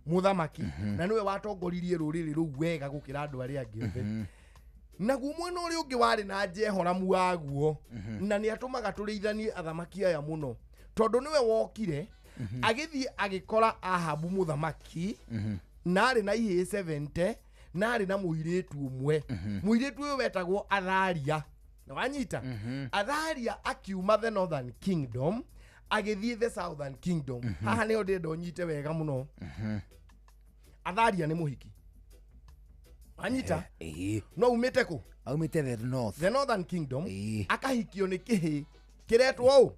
mũthamaki, na nĩwe watongoririe rũrĩrĩ rũu wega gũkĩra andũ arĩa angĩ othe. Naguo mwena ũrĩa ũngĩ warĩ na Jehoramu waguo, na nĩ atũmaga tũrĩithanie athamaki aya mũno, tondũ nĩwe wokire agĩthiĩ agĩkora Ahabu mũthamaki, na arĩ na ihĩĩ 70, na arĩ na mũirĩtu ũmwe. Mũirĩtu ũyũ wetagwo Athalia. Na wanyita? Athalia akiuma the northern kingdom agĩthiĩ the southern kingdom. Haha nĩho ndĩrenda ũnyite wega mũno. Athalia nĩ mũhiki. Wanyita? No umĩte kũ? Aumĩte the north. The northern kingdom. Akahikio nĩ kĩhĩ kĩretwo ũ?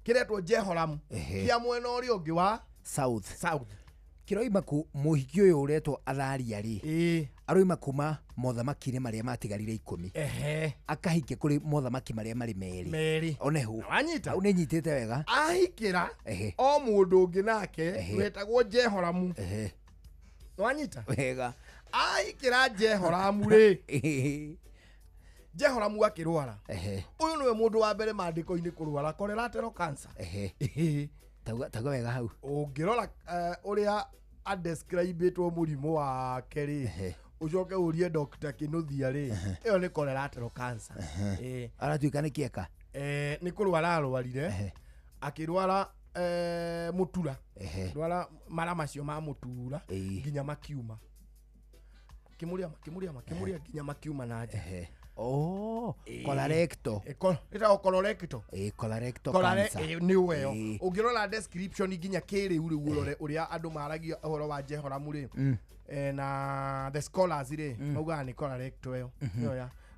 Kĩretwo Jehoramu, kĩa mwena ũrĩa ũngĩ wa south. South. Kĩroima ku mũhiki ũyũ ũretwo Athalia rĩ, aroima kuma mothamaki-inĩ marĩa matigarire 10, akahikia kũrĩ mothamaki marĩa marĩ merĩ. Oneho. Wanyita? Hau nĩ nyitĩte wega. Ahikĩra o mũndũ ũngĩ nake wetagwo Jehoramu. Wanyita? Wega. Ahikĩra Jehoramu rĩ, Jehoramu akĩrwara. Ũyũ nĩwe mũndũ wa mbere maandĩko-inĩ kũrwara colorectal cancer. Tauga wega hau. Ũngĩrora ũrĩa adescribĩtwo mũrimũ wake rĩ, ũcoke ũrie Dr. Kinuthia rĩ, ĩyo nĩ colorectal cancer. Aratuĩka nĩ kĩeka? Nĩ kũrwara arwarire, akĩrwara mũtura, rwara mara macio ma mũtura nginya makiuma. Kĩmũrĩa makĩmũrĩa makĩmũrĩa nginya makiuma na nja. Oh, colorectal. Ĩtagwo colorectal. Colorectal cancer. Nĩ weyo. Ũngĩrora description nginya kĩrĩu rĩu ũrore ũrĩa andũ maragia ũhoro wa Jehoramu rĩ, na the scholars rĩ, maugaga nĩ colorectal ĩyo.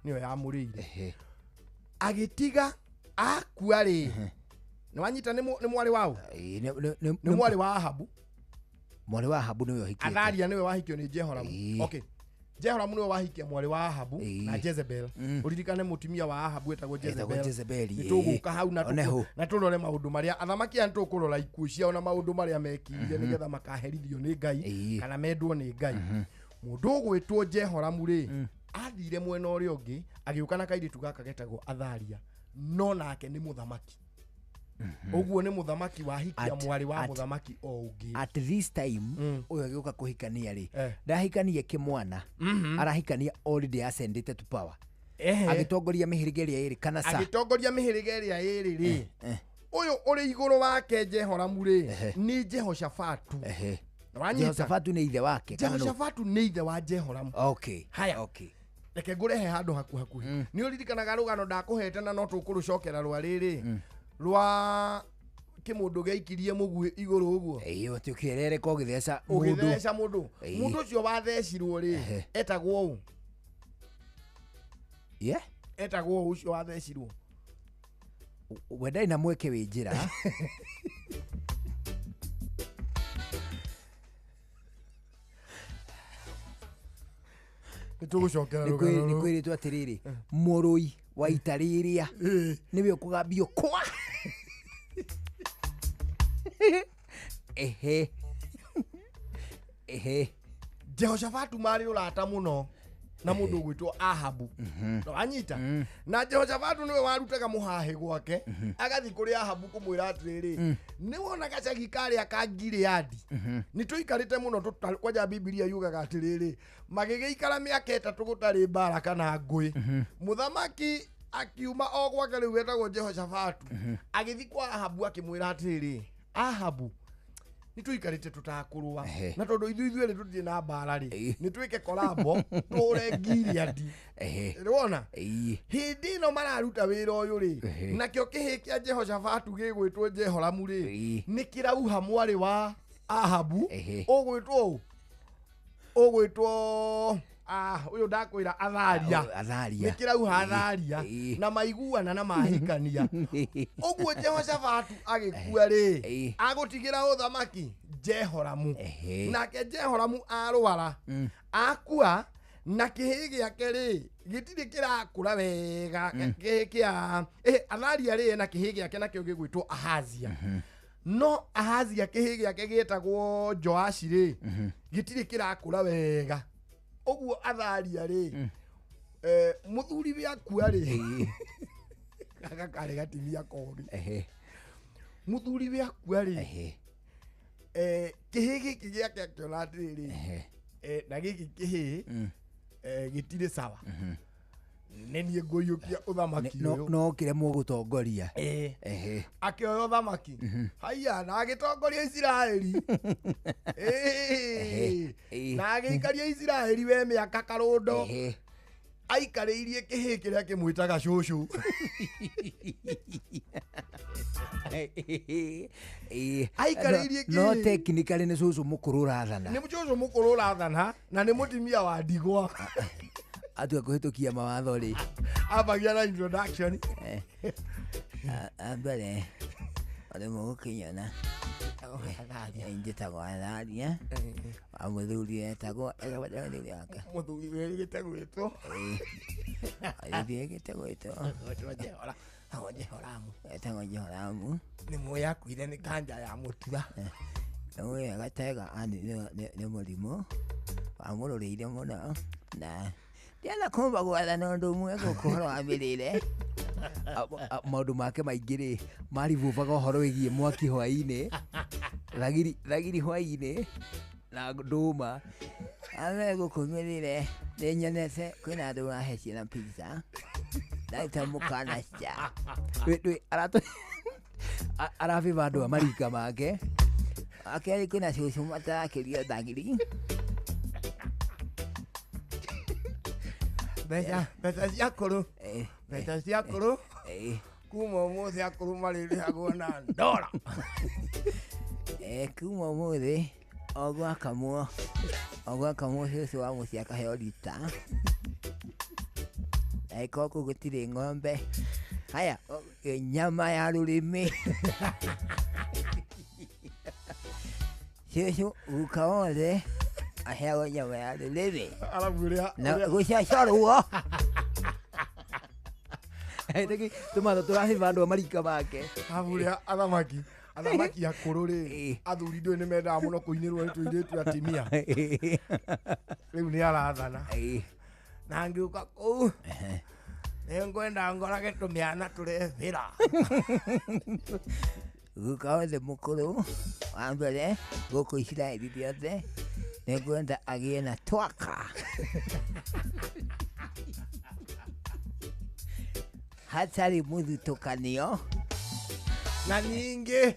Nĩyo yamũrĩire. Agĩtiga akua rĩ, nĩ wanyita nĩ mwarĩ waũ? Nĩ mwarĩ wa Ahabu. Mwarĩ wa Ahabu nĩwe ũhikĩte. Athalia nĩwe wahikio nĩ Jehoramu. Okay. Jehoramu nĩwe wahikia mwarĩ wa Ahabu na Jezebel. Ũririkane mũtumia wa Ahabu etagwo Jezebel. Nĩ tũgũka hau na tũrore maũndũ marĩa athamaki aya, nĩtũkũrora ikuũ ciao na maũndũ marĩa mekire nĩgetha makaherithio nĩ Ngai kana mendwo nĩ Ngai. Mũndũ ũgwĩtwo Jehoramu rĩ, athire mwena ũrĩa ũngĩ agĩũka na kairĩtu gaka getagwo Athalia, no nake nĩ mũthamaki. Ũguo nĩ mũthamaki wahikia mwarĩ wa mũthamaki o ũngĩ. At this time ũyũ agĩũka kũhikania rĩ, ndahikania kĩmwana, arahikania already ascended to power. Agĩtongoria mĩhĩrĩga ĩrĩa ĩrĩ kana sa. Agĩtongoria mĩhĩrĩga ĩrĩa ĩrĩ rĩ, ũyũ ũrĩ igũrũ wake Jehoramu rĩ, nĩ Jehoshafatu. Jehoshafatu nĩ ithe wake. Jehoshafatu nĩ ithe wa Jehoramu. Okay. Haya. Okay. Reke ngũrehe handũ hakuhakuhi. Nĩ ũririkanaga rũgano ndakũhete na no tũkũrũcokera rwa rĩrĩ, rwa kĩmũndũ gĩaikirie mũguĩ igũrũ ũguo. Ĩĩ, atĩ ũkĩerereka ũgĩtheca mũndũ. Ũgĩtheca mũndũ. Mũndũ ũcio wathecirwo rĩ, etagwo ũ? Yeah. Etagwo ũ ũcio wathecirwo? We ndarĩ na mweke wĩ njĩra. Nĩ tũgũcokera rũgano rũu. Nĩ kwĩrĩtwo atĩrĩrĩ, mũrũi wa ita rĩrĩa nĩwe ũkũgambio kwa. Ehe. Ehe. Jehoshafatu marĩ ũrata mũno. Na mundu ugwitwo Ahabu. No anyita. Na Jehoshafatu niwe warutaga muhahe gwake agathi kuri Ahabu kumwira atiriri ni wona gacagi karia ka Gileadi. Ni tuikarite muno kwanja Biblia yugaga atiriri magigiikara miaka 3 gutari mbara kana ngui. Muthamaki akiuma o gwake riu wetagwo Jehoshafatu agithi kwa Ahabu akimwira atiriri Ahabu ni tuikarite tutakurua na tondu ithuĩ ithuerĩ tũtirĩ na mbara rĩ nĩ twĩke kolabo tũre Gileadi. Nĩwona hĩndĩ ĩno mararuta wĩra ũyũ rĩ nakĩo kĩhĩ kĩa Jehoshafatu gĩgwĩtwo Jehoramu rĩ nĩ kĩrauha mwarĩ wa Ahabu ũgwĩtwo ũgwĩtwo ũyũ ndakwĩra Atharia. Nĩ kĩrauha Atharia na maiguana na mahikania. Ũguo Jehoshafatu agĩkua rĩ agũtigĩra ũthamaki Jehoramu. Nake Jehoramu arwara akua na kĩhĩ gĩake rĩ gĩtirĩ kĩrakũra wega. Kĩhĩ kĩa Atharia rĩ na kĩhĩ gĩake nakĩo gĩgwĩtwo Ahazia. No Ahazia kĩhĩ gĩake gĩtagwo Joashi rĩ gĩtirĩ kĩrakũra wega. Ũguo Atharia rĩ mũthuri we akua rĩ gaka karĩ gatimia kogi. Mũthuri we akua rĩ kĩhĩ gĩkĩ gĩake akĩona atĩrĩrĩ na gĩkĩ kĩhĩ gĩtirĩ sawa nĩ niĩ ngũiyũkia ũthamaki ũyũ no kĩremwo gũtongoria. Akĩoya ũthamaki haiya na agĩtongoria Isiraeli na agĩikaria Isiraeli we mĩaka karũndo aikarĩirie kĩhĩ kĩrĩa kĩmwĩtaga cũcũ. Aikarĩirie kĩhĩ no technically nĩ cũcũ mũkũrũ ũrathana. Nĩ cũcũ mũkũrũ ũrathana na nĩ mũtimia wa ndigwa. Atua kũhĩtũkia mawatho rĩ ambagia na introduction. Mbere ũrĩ mũgũkinyana njĩtagwo Atharia wa mũthuri etagwo wake mũthuri wĩrĩgĩte gwĩtwo wĩrĩgĩte gwĩtwo Jehoramu etagwo Jehoramu. Nĩ mũĩ akuire nĩ kanja ya mũtura. Nĩ gatega nĩ mũrimũ wamũrũrĩire mũno na ndiana kumba gwathana ũndũ ũmwe gũkũ ũhoro wa mĩrĩre. Maũndũ make maingĩ rĩ marivuvaga ũhoro wĩgiĩ mwaki hwaĩ-inĩ thagiri hwaĩ-inĩ na ndũma. Ame gũkũ mĩrĩre nĩ nyonete kwĩna andũ marahe ciana pizza ndaruta mũkana cia arabiba andũ a marika make. Akerĩ kwĩna cũcũ matarakĩria thagiri. Mbeca cia akũrũ mbeca cia akũrũ kuma ũmũthĩ akũrũ marĩrĩhagwo na ndora. Kuma ũmũthĩ o gwakamwo cũcũ wa mũciĩ akaheo rita. Angĩkorwo kũu gũtirĩ ng'ombe haya nyama ya rũrĩmĩ. Cũcũ guka wothe aheagwo nyama ya rũrĩmĩ na gũcacorwo. Tũmatho tũrabiba andũ a marika make. Arabu ũrĩa athamaki akũrũ rĩ athuri ndũĩ nĩ mendaga mũno kũinĩrwo nĩ tũirĩtu atimia. Rĩu nĩ arathana na ngĩũka kũu nĩ ngwenda ngorage tũmĩana tũrebĩra. Guka wothe mũkũrũ wa mbere gũkũ Isiraeli rĩothe nĩ ngwenda agĩe na twaka hatarĩ mũthutũkanio. Na ningĩ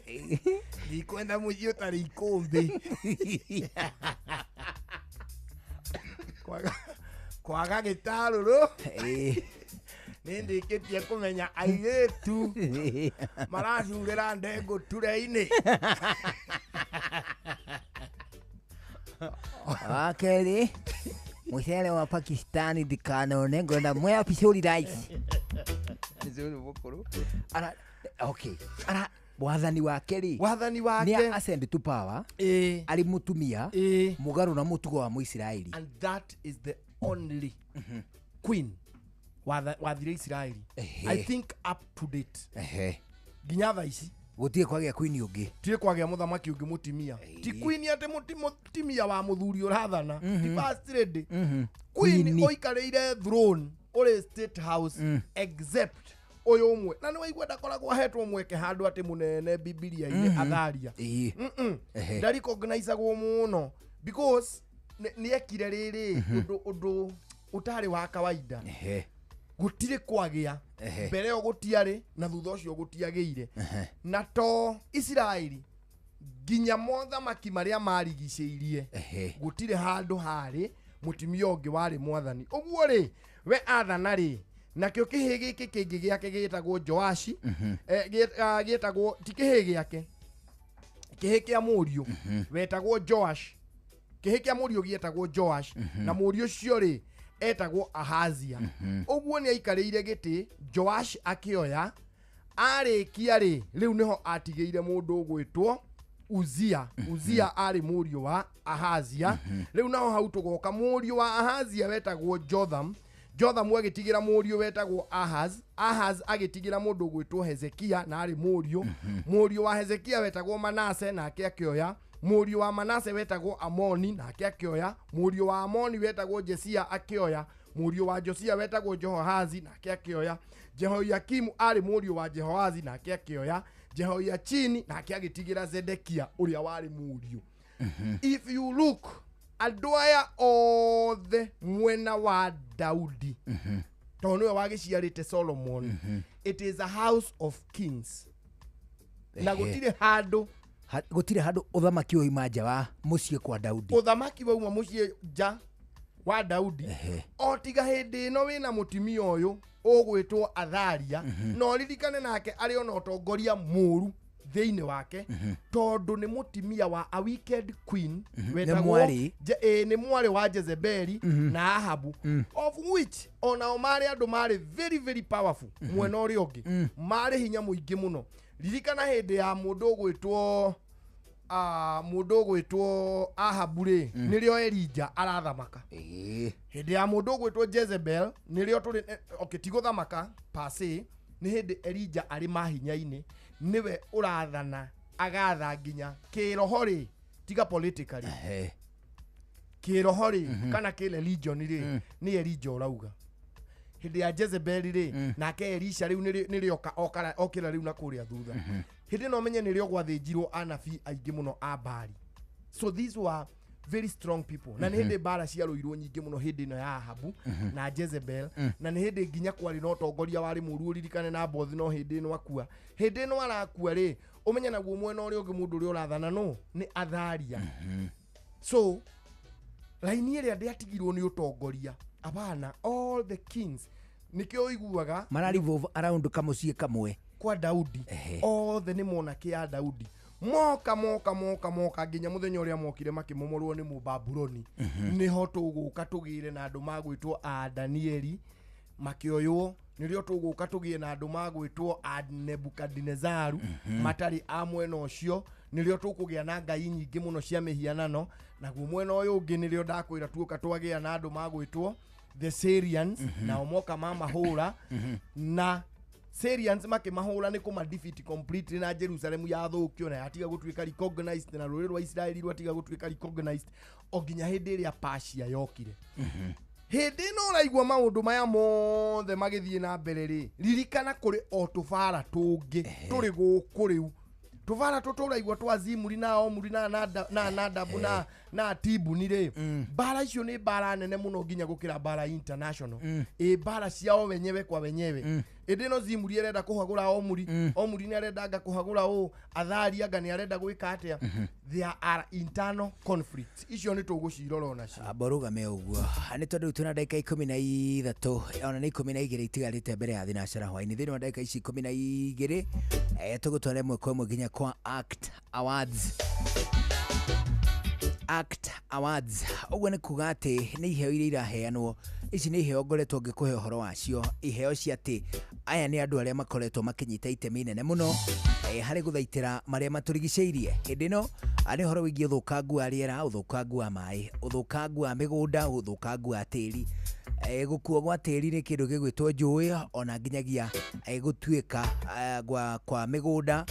ndikwenda mũciĩ ũtarĩ ikũmbĩ. Kwaga gĩtarũrũ nĩ ndĩkĩtie kũmenya airĩtu maracurĩra ndengũ ture-inĩ. Wa kerĩ mũcere wa Pakistani ndikanone ngwenda mwea pishori rice. Okay wathani wake rĩ wathani wake nĩ ascend to power arĩ mũtumia mũgarũ na mũtugo wa Mũisiraeli. And that is the only queen wathire Isiraeli I think up to date nginya thaa ici. Gũtirĩ kwagĩa queen ũngĩ. Tirĩ kwagĩa mũthamaki ũngĩ mũtimia. Ti queen atĩ mũtimia wa mũthuri ũrathana, ti first lady. Queen ũikarĩire throne ũrĩ state house except ũyũ ũmwe. Na nĩ waigua ndakoragwo ahetwo mweke handũ atĩ mũnene Bibilia-inĩ Atharia. Ndarecognizagwo mũno because nĩ ekire rĩrĩ ũndũ ũtarĩ wa kawaida. Gũtirĩ kwagĩa mbere ĩyo gũtiarĩ na thutha ũcio gũtiagĩire. Na to Isiraeli nginya mothamaki marĩa marigicĩirie gũtirĩ handũ harĩ mũtimia ũngĩ warĩ mwathani. Ũguo rĩ we athana rĩ nakĩo kĩhĩ gĩkĩ kĩngĩ gĩake gĩtagwo Joashi, gĩtagwo ti kĩhĩ gĩake, kĩhĩ kĩa mũriũ wetagwo Joash, kĩhĩ kĩa mũriũ gĩetagwo Joash, na mũriũ ũcio rĩ etagwo Ahazia. Ũguo nĩ aikarĩire gĩtĩ Joash akĩoya arĩkia rĩ rĩu nĩho atigĩire mũndũ ũgwĩtwo Uzia. Uzia arĩ mũriũ wa Ahazia. Rĩu naho hau tũgoka mũriũ wa Ahazia wetagwo Jotham. Jotham agĩtigĩra mũriũ wetagwo Ahaz. Ahaz agĩtigĩra mũndũ ũgwĩtwo Hezekia na arĩ mũriũ. Mũriũ wa Hezekia wetagwo Manase nake akĩoya. Mũriũ wa Manase wetagwo Amoni nake akĩoya. Mũriũ wa Amoni wetagwo Jesia akĩoya. Mũriũ wa Josia wetagwo Jehoahazi nake akĩoya. Jehoiakimu arĩ mũriũ wa Jehoahazi nake akĩoya. Jehoiachini nake agĩtigĩra Zedekia ũrĩa warĩ mũriũ. If you look andũ aya othe mwena wa Daudi tondũ nĩwe wagĩciarĩte Solomon, it is a house of kings. Na gũtirĩ handũ gũtirĩ handũ ũthamaki wauma nja wa mũciĩ kwa Daudi. Ũthamaki wauma mũciĩ nja wa Daudi o tiga hĩndĩ ĩno wĩna mũtimia ũyũ ũgwĩtwo Atharia, na ũririkane nake arĩ ona ũtongoria mũru thĩinĩ wake tondũ nĩ mũtimia wa a wicked queen wetagwo nĩ mwarĩ wa Jezebeli na Ahabu, of which onao marĩ andũ marĩ very very powerful mwena ũrĩa ũngĩ, marĩ hinya mũingĩ mũno. Ririkana hĩndĩ ya mũndũ ũgwĩtwo Ahabu rĩ nĩrĩo Elija arathamaka. Hĩndĩ ya mũndũ ũgwĩtwo Jezebel nĩrĩo tũrĩ okay, ti gũthamaka per se, nĩ hĩndĩ Elija arĩ mahinya-inĩ nĩwe ũrathana agatha nginya kĩroho rĩ, tiga politically kĩroho rĩ kana kĩ religion rĩ nĩ Elija ũrauga. Hĩndĩ ya Jezebel rĩ nake Elisha rĩu nĩrĩo okĩra rĩu na kũrĩa thutha. Hĩndĩ no menye nĩrĩo gwathĩnjirwo anabii aingĩ mũno a Baali. So these were very strong people. Na nĩ hĩndĩ mbara ciarũirwo nyingĩ mũno hĩndĩ ĩno ya Ahabu na Jezebel, na nĩ hĩndĩ nginya kwarĩ na ũtongoria warĩ mũru ũririkane na Nabothi no hĩndĩ ĩno akua. Hĩndĩ ĩno arakua rĩ ũmenye naguo mwena ũrĩa ũngĩ mũndũ ũrĩa ũrathana no nĩ Atharia. So raini ĩrĩa ndĩatigirwo nĩ ũtongoria abana all the kings nĩkĩo ũiguaga mara revolve around kamũciĩ kamwe kwa Daudi. Othe nĩ monake ya Daudi moka moka moka moka nginya mũthenya ũrĩa mokire makĩmomorwo nĩ Mũbabuloni. Nĩho tũgũka tũgĩre na andũ magwĩtwo a Danieli makĩoywo, nĩrĩo tũgũka tũgĩe na andũ magwĩtwo a Nebukadinezaru matarĩ a mwena ũcio, nĩrĩo tũkũgĩa na ngai nyingĩ mũno cia mĩhianano. Naguo mwena ũyũ ũngĩ nĩrĩo ndakwĩra tuoka twagĩa na andũ magwĩtwo the Syrians, nao moka mamahũra na Syrians makĩmahũra nĩ kũma defeat completely na Jerusalem yathũkio na yatiga gũtuĩka recognized na rũrĩrĩ rwa Isiraeli rwatiga gũtuĩka recognized o nginya hĩndĩ ĩrĩa Persia yokire. Hĩndĩ ĩno ũraigua maũndũ maya mothe magĩthiĩ na mbere rĩ, ririkana kũrĩ o tũbara tũngĩ tũrĩ gũkũ rĩu. Tũbara tũtũ ũraigua twa Zimuri na Omuri na Nadabu na Tibuni rĩ, mbara icio nĩ mbara nene mũno nginya gũkĩra mbara international. Ĩ mbara ciao wenyewe kwa wenyewe. Ĩndĩ ĩno Zimuri arenda kũhagũra Omuri, Omuri nĩ arenda anga kũhagũra ũ, Atharia anga nĩ arenda gwĩka atĩa. There are internal conflicts. Icio nĩ tũgũcirora onacio. Amba rũgame ũguo nĩ tondũ twĩna ndagĩka 13 ona nĩ 12 itigarĩte mbere ya thinacara hwaĩ-inĩ. Thĩinĩ wa ndagĩka ici 12 tũgũtwara ĩmwe kwa ĩmwe nginya kwa Act Awards. Act Awards ũguo nĩ kuga atĩ nĩ iheo iria iraheanwo. Ici nĩ iheo ngoretwo ngĩkũhe ũhoro wacio, iheo cia atĩ aya nĩ andũ arĩa makoretwo makĩnyita itemi inene mũno harĩ gũthaitĩra marĩa matũrigicĩirie. Hĩndĩ ĩno nĩ ũhoro wĩgiĩ ũthũkangu wa rĩera, ũthũkangu wa maĩ, ũthũkangu wa mĩgũnda, ũthũkangu wa tĩri. Gũkuo gwa tĩri nĩ kĩndũ gĩgwĩtwo njũĩ, ona nginyagia gũtuĩka kwa mĩgũnda.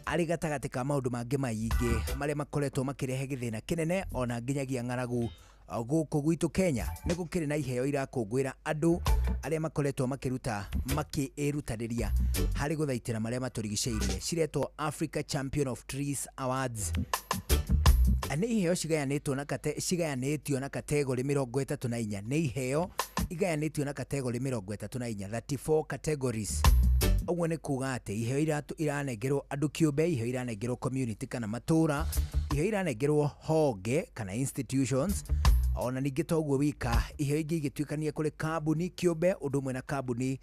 Arĩ gatagatĩ ka maũndũ mangĩ maingĩ marĩa makoretwo makĩrehe gĩthĩna kĩnene ona nginyagia ng'aragu gũkũ gwitũ Kenya. Nĩ gũkĩrĩ na iheo irakũngũĩra andũ arĩa makoretwo makĩruta makĩĩrutanĩria harĩ gũthaitĩra marĩa matũrigicĩirie, ciretwo Africa Champion of Trees Awards. Nĩ iheo cigayanĩtwo na kate cigayanĩtio na category 34. Nĩ iheo igayanĩtio na category 34, 34 categories. Ũguo nĩ kuga atĩ iheo iranengerwo andũ kĩũmbe, iheo iranengerwo community kana matũra, iheo iranengerwo honge kana institutions, ona ningĩ to ũguo wika, iheo ingĩ igĩtuĩkania kũrĩ kambuni kĩũmbe ũndũ ũmwe na kambuni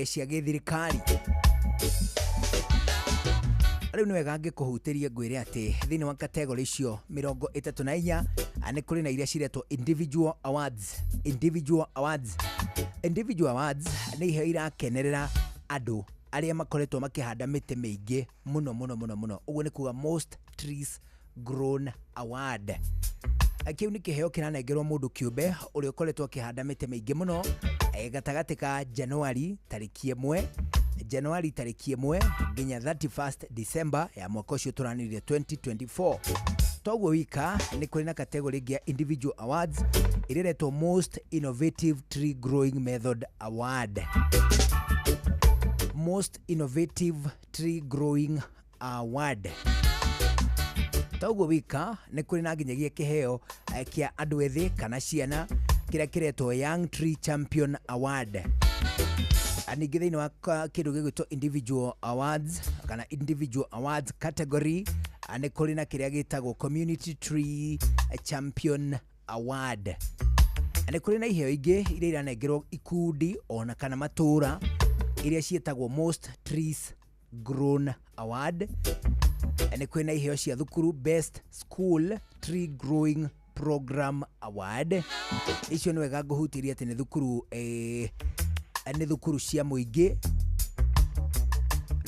cia gĩthirikari. Rĩu nĩ wega ngĩkũhutĩrie ngwĩre atĩ thĩinĩ wa category icio 34 nĩ kũrĩ na iria ciretwo individual awards. Individual awards, individual awards nĩ iheo irakenerera andũ arĩa makoretwo makĩhanda mĩtĩ mĩingĩ mũno mũno mũno mũno. Ũguo nĩ kuga Most Trees Grown Award. Kĩu nĩ kĩheo kĩranengerwo mũndũ kĩũmbe ũrĩa ũkoretwo akĩhanda mĩtĩ mĩingĩ mũno gatagatĩ ka Januari tarĩki 1, Januari tarĩki 1 nginya 31st December ya mwaka ũcio tũranĩrire 2024. Toguo wika nĩ kũrĩ na category ĩngĩ ya individual awards ĩrĩa ĩretwo Most Innovative Tree Growing Method Award. Most Innovative Tree Growing Award. Toguo wika nĩ kũrĩ na nginyagia kĩheo kĩa andũ ethĩ kana ciana kĩrĩa kĩretwo Young Tree Champion Award. Ningĩ thĩinĩ wa kĩndũ gĩgwĩtwo individual awards kana individual awards category nĩ kũrĩ na kĩrĩa gĩtagwo Community Tree Champion Award. Nĩ kũrĩ na iheo ingĩ iria iranengerwo ikundi ona kana matũra iria ciĩtagwo Most Trees Grown Award. Nĩ kũrĩ na iheo cia thukuru Best School Tree Growing Program Award. Icio nĩ wega ngũhutĩrie atĩ nĩ thukuru nĩ thukuru cia mũingĩ.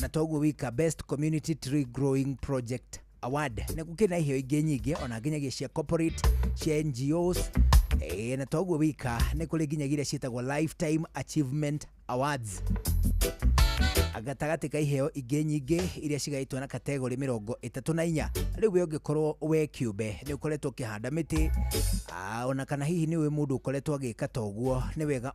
Na toguo wika Best Community Tree Growing Project Award. Nĩ gũkĩrĩ na iheo ingĩ nyingĩ ona nginyagia cia corporate, cia NGOs, na toguo wika nĩ kũrĩ nginyagia iria ciĩtagwo Lifetime Achievement Awards. Gatagatĩ ka iheo ingĩ nyingĩ iria cigaĩtwo na category 34. Rĩu we ũngĩkorwo we kĩũmbe nĩ ũkoretwo ũkĩhanda mĩtĩ ona kana hihi nĩ ũĩ mũndũ ũkoretwo agĩka toguo, nĩ wega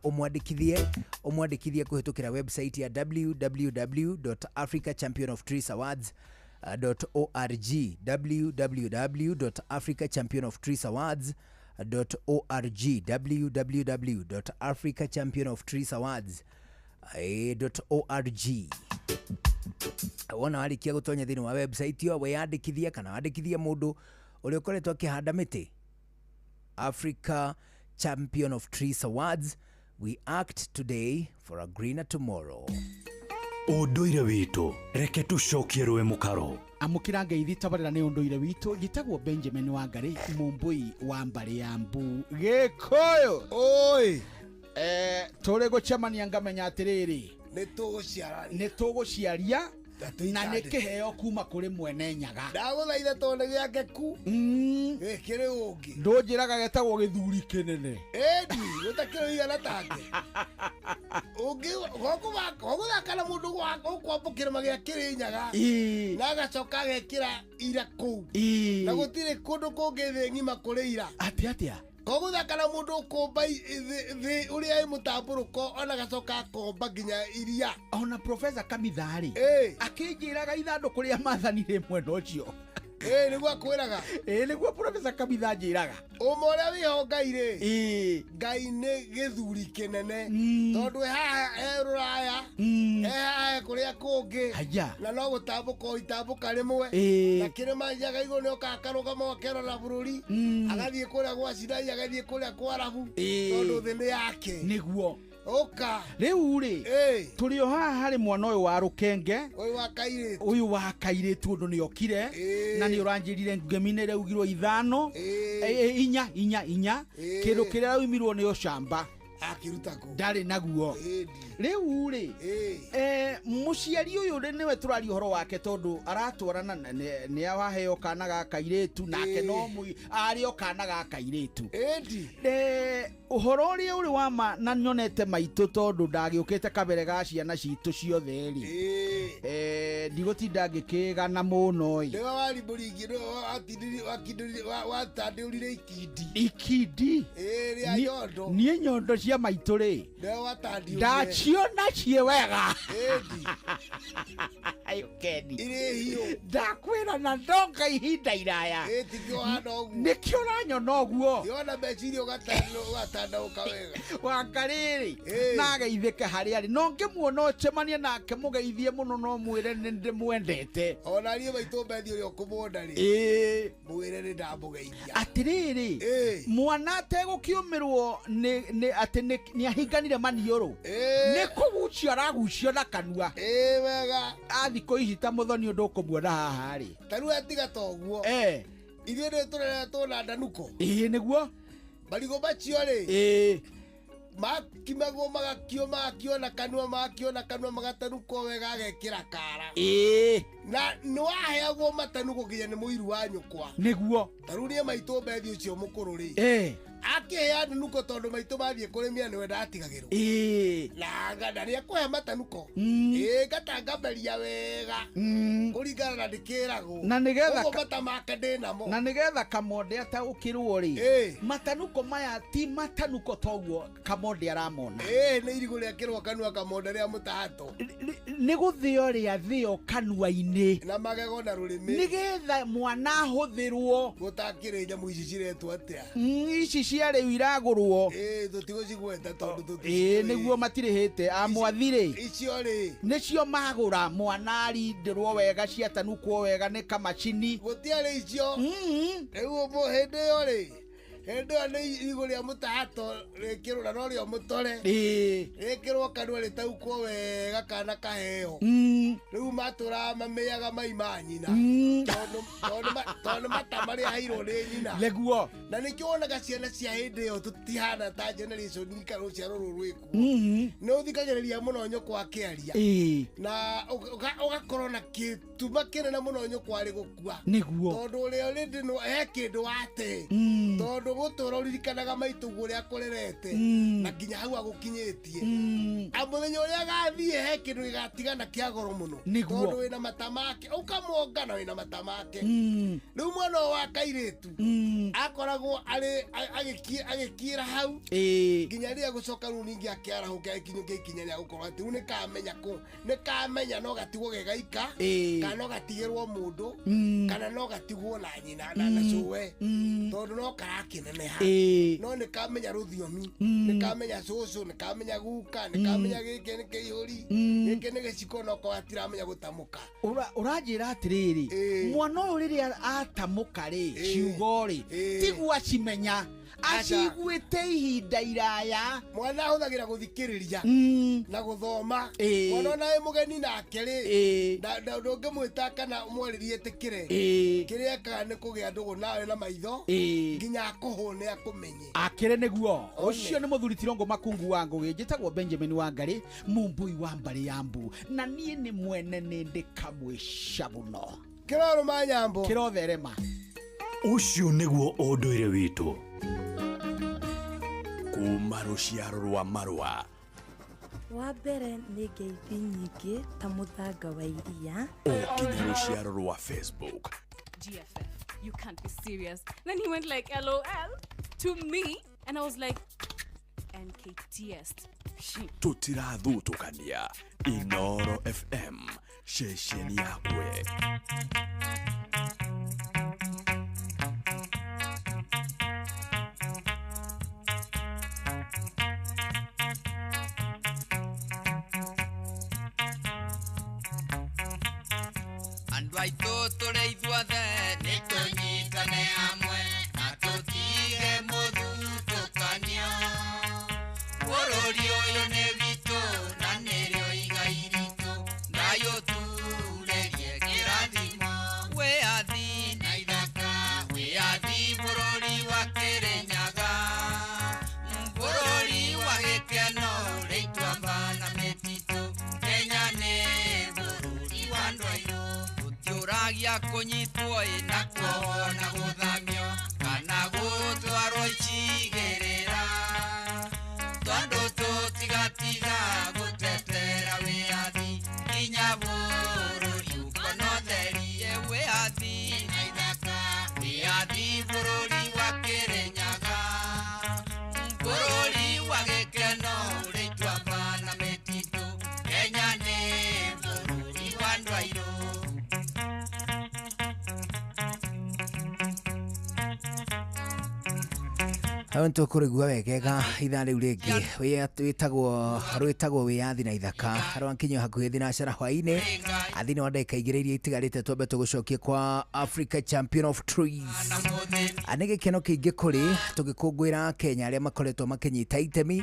ũmwandĩkithie kũhĩtũkĩra website ya www.africachampionoftreesawards.org, www.africachampionoftreesawards.org, www.africachampionoftreesawards.org. Wona warĩkia gũtonya thĩinĩ wa website ĩyo weyandĩkithie kana wandĩkithie mũndũ ũrĩa ũkoretwo akĩhanda mĩtĩ. Africa Champion of Trees Awards, we act today for a greener tomorrow. Ũndũire witũ reke tũcokie rũĩ mũkaro. Amũkĩra ngeithi tabarĩra nĩ ũndũire witũ. Njĩtagwo Benjamin Wangari, mũmbũi wa mbarĩ ya mbu Gĩkũyũ. Oi tũrĩ gũcemania ngamenya atĩrĩrĩ, nĩ tũgũciaria na nĩ kĩheo kuma kũrĩ mwene Nyaga. Ndagũthaitha tondũ nĩ gĩake ku gĩkĩrĩ ũngĩ. Ndũnjĩraga getagwo gĩthuri kĩnene. Ĩni gũtakĩrĩ take ũngĩ gũthaka na mũndũ ũkwambũkĩra magĩa kĩrĩ Nyaga na agacoka agekĩra ira kũu na gũtirĩ kũndũ kũngĩ thĩ ng'ima kũrĩ ira. Atĩ atĩa? Koguthaka na mũndũ ũkũmba thĩ ũrĩa ĩ mũtambũrũko ona gacoka akomba nginya iria. Ona Professor Kamitharĩ akĩnjĩraga ithandũkũ rĩa maathani rĩ mwena ũcio. Nĩguo akwĩraga. Nĩguo Professor Kamitha anjĩraga. Ũma ũrĩa wĩho Ngai rĩ, Ngai nĩ gĩthuri kĩnene tondũ haha he rũraya, he haha he kũrĩa kũngĩ, na no gũtambũka o itambũka rĩmwe, na kĩrĩma Nyaga igũrũ nĩokaga akarũgama akerora bũrũri, agathiĩ kũrĩa gwa Sinai, agathiĩ kũrĩa kwa Arabu, tondũ thĩ nĩ yake. Nĩguo. Ũka. Rĩu rĩ, tũrĩ o haha harĩ mwana ũyũ wa rũkenge, ũyũ wa kairĩtu ũndũ nĩokire na nĩ ũranjĩrire ngemi nĩ ĩraugirwo ithano, inya inya inya, kĩndũ kĩrĩa raumirwo nĩ ũcamba. Akĩruta kũ? Ndarĩ naguo. Rĩu rĩ mũciari ũyũ rĩ nĩwe tũraria ũhoro wake tondũ aratwarana nĩ waheo kana ga kairĩtu nake no arĩ o kana ga kairĩtu. Ũhoro ũrĩa ũrĩ wa ma na nyonete maitũ tondũ ndagĩũkĩte kabere ga ciana citũ ciothe rĩ ndigũtinda ngĩkĩgana mũno ĩ. Nĩwe warimbũringi nĩwe watandĩũrire ikindi. Ikindi? Rĩa nyondo. Niĩ nyondo cia maitũ rĩ nĩwe watandĩũrire. Ndaciona ciĩ wega. Ayo Keni. Irĩ hiũ. Ndakwĩra na ndonga ihinda iraya. Tikĩo hana ũguo. Nĩkĩo ũranyona ũguo. Yona meciria ũgatandaũka wega. Wakarĩrĩ na ageithĩke harĩa arĩ no ngĩmuona ũcemanie nake mũgeithie mũno no mwĩre nĩ ndĩmwendete. Ona niĩ maitũ Bethi ũrĩa ũkũmwona rĩ mwĩre nĩ ndamũgeithia. Atĩrĩrĩ mwana ategũkĩũmĩrwo nĩ atĩ nĩ ahinganire maniũrũ nĩ kũgucio aragucio na kanua. Wega. Athikũ ici ta mũthoni ũndũ ũkũmuona haha rĩ. Ta rĩu atiga ta ũguo. Ithuĩ nĩ tũreretwo na ndanuko. Ĩĩ nĩguo. Marigũ macio rĩ makimagwo magakio magakio na kanua magakio na kanua magatanukwo wega agekĩra kara. Na nĩ waheagwo matanuko nginya nĩ mũiru wa nyũkwa. Nĩguo. Ta rĩu niĩ maitũ Bethi ũcio mũkũrũ rĩ akĩhea ndanuko tondũ maitũ mathiĩ kũrĩmia nĩwe ndatigagĩrwo. Na nĩekũhe matanuko. Ngatangameria wega kũringana na ndĩkĩragwo. Na nĩgetha ũguo mata make ndĩnamo. Na nĩgetha Kamonde ataũkĩrwo rĩ matanuko maya ti matanuko toguo Kamonde aramona. Nĩ irigũ rĩakĩrwo kanua Kamonde rĩa mũtahato. Nĩ gũthĩo rĩathĩo kanua-inĩ. Na magego na rũrĩmĩ. Nĩgetha mwana ahũthĩrwo. Gũtakĩrĩ nyamũ ici ciretwo atĩa? Ici cia rĩu iragũrwo. Tũtigũcigweta tondũ tũticũĩ. Nĩguo matirĩhĩte amwathi rĩ. Icio rĩ. Nĩcio magũra mwana arindĩrwo wega ciatanukwo wega nĩ kamacini. Gũtiarĩ icio. Rĩu hĩndĩ ĩyo rĩ hĩndĩ ĩyo nĩ irigũ rĩa mũtahato rĩkĩrwo na norĩo mũtore. Rĩkĩrwo kanua rĩtaukwo wega kana kaheo. Rĩu matũraga mamĩaga mai ma nyina. Tondũ mata marĩa aheirwo nĩ nyina. Nĩguo. Na nĩkĩo wonaga ciana cia hĩndĩ ĩyo tũtihana ta generation kana rũciaro rũrũ rwĩkuo. Nĩ ũthikagĩrĩria mũno nyũkwa akĩaria. Na ũgakorwo na gĩtuma kĩnene mũno nyũkwa arĩ gũkua. Nĩguo. Tondũ ũrĩa ũrĩ he kĩndũ wate. Tondũ gũtũra ũririkanaga maitũ guo ũrĩa akũrerete na nginya hau agũkinyĩtie. Mũthenya ũrĩa agathiĩ he kĩndũ gĩgatigana kĩa goro mũno. Tondũ wĩna mata make ũkamwonga na wĩna mata make. Rĩu mwana ũyũ wa kairĩtu akoragwo arĩ agĩkiĩra hau nginya rĩrĩa gũcoka rĩu ningĩ akĩarahũke akinyũke ikinya rĩa gũkorwo atĩ rĩu nĩkamenya kũ nĩkamenya no gatigwo ge gaika kana no gatigĩrwo mũndũ kana no gatigwo na nyina na cũwe tondũ no karakĩneneha no nĩkamenya rũthiomi nĩkamenya cũcũ nĩkamenya guka nĩkamenya gĩkĩ nĩ kĩihũri gĩkĩ nĩ gĩciko no korwo atiramenya gũtamũka. Ũranjĩra atĩrĩrĩ mwana ũyũ rĩrĩa atamũka rĩ ciugo rĩ tiguo acimenya aciguĩte ihinda iraya. Mwana ahũthagĩra gũthikĩrĩria na gũthoma. Mwana ona wĩ mũgeni nake rĩ ndũngĩmwĩta kana ũmwarĩrie etĩkĩre. Kĩrĩa ekaga nĩ kũgĩa ndũgũ nawe na maitho nginya akũhũne akũmenye. Akĩrĩ nĩguo. Ũcio nĩ mũthuri Tirongo Makungu wa Ngũgĩ. Njĩtagwo Benjamin Wangari mũmbũi wa mbarĩ ya mbu na niĩ nĩ mwene nĩ ndĩ kamwĩca mũno. Kĩrorũma nyambo. Kĩrotherema. Ũcio nĩguo ũndũire witũ. Kuma rũciaro rwa marũa. Wa mbere nĩ ngeithi nyingĩ ta mũthanga wa iria. Ũkinya rũciaro rwa Facebook. GFF, you can't be serious. Then he went like LOL to me and I was like NKTS. Tũtirathutũkania. Inoro FM, ceceni yakwe. Andũ aitũ tũrĩ ithuothe nĩ tũnyitane hamwe na tũtige mũthutũkanio. Bũrũri ũyũ nĩ witũ na nĩrĩo igai ritũ, Ngai ũturĩrie kĩrathimo. Wĩyathi na ithaka, wĩyathi bũrũri wa Kĩrĩnyaga, bũrũri wa Gĩkũyũ. cia kũnyitwo ĩ na kuohwo na gũthamio kana gũtwarwo icigĩrĩra tondũ tũtigatiga gũtetera wĩyathi nginya bũrũri ũkonotherie wĩyathi na ithaka wĩyathi bũrũri wa Kĩrĩnyaga bũrũri wa gĩkeno ũrĩ ituamba na mĩtitũ Kenya nĩ bũrũri wa andũ airũ. Hau nĩtũkũrĩgua wegega ithaa rĩu rĩngĩ wĩtagwo wĩyathi na ithaka rwakinyio hakuhĩ thinacara hwaĩ-inĩ thĩinĩ wa ndagĩka igĩrĩ iria itigarĩte twambe tũgũcokie kwa Africa Champion of Trees. Nĩ gĩkeno kĩingĩ kũrĩ tũgĩkũngũĩra Kenya arĩa makoretwo makĩnyita itemi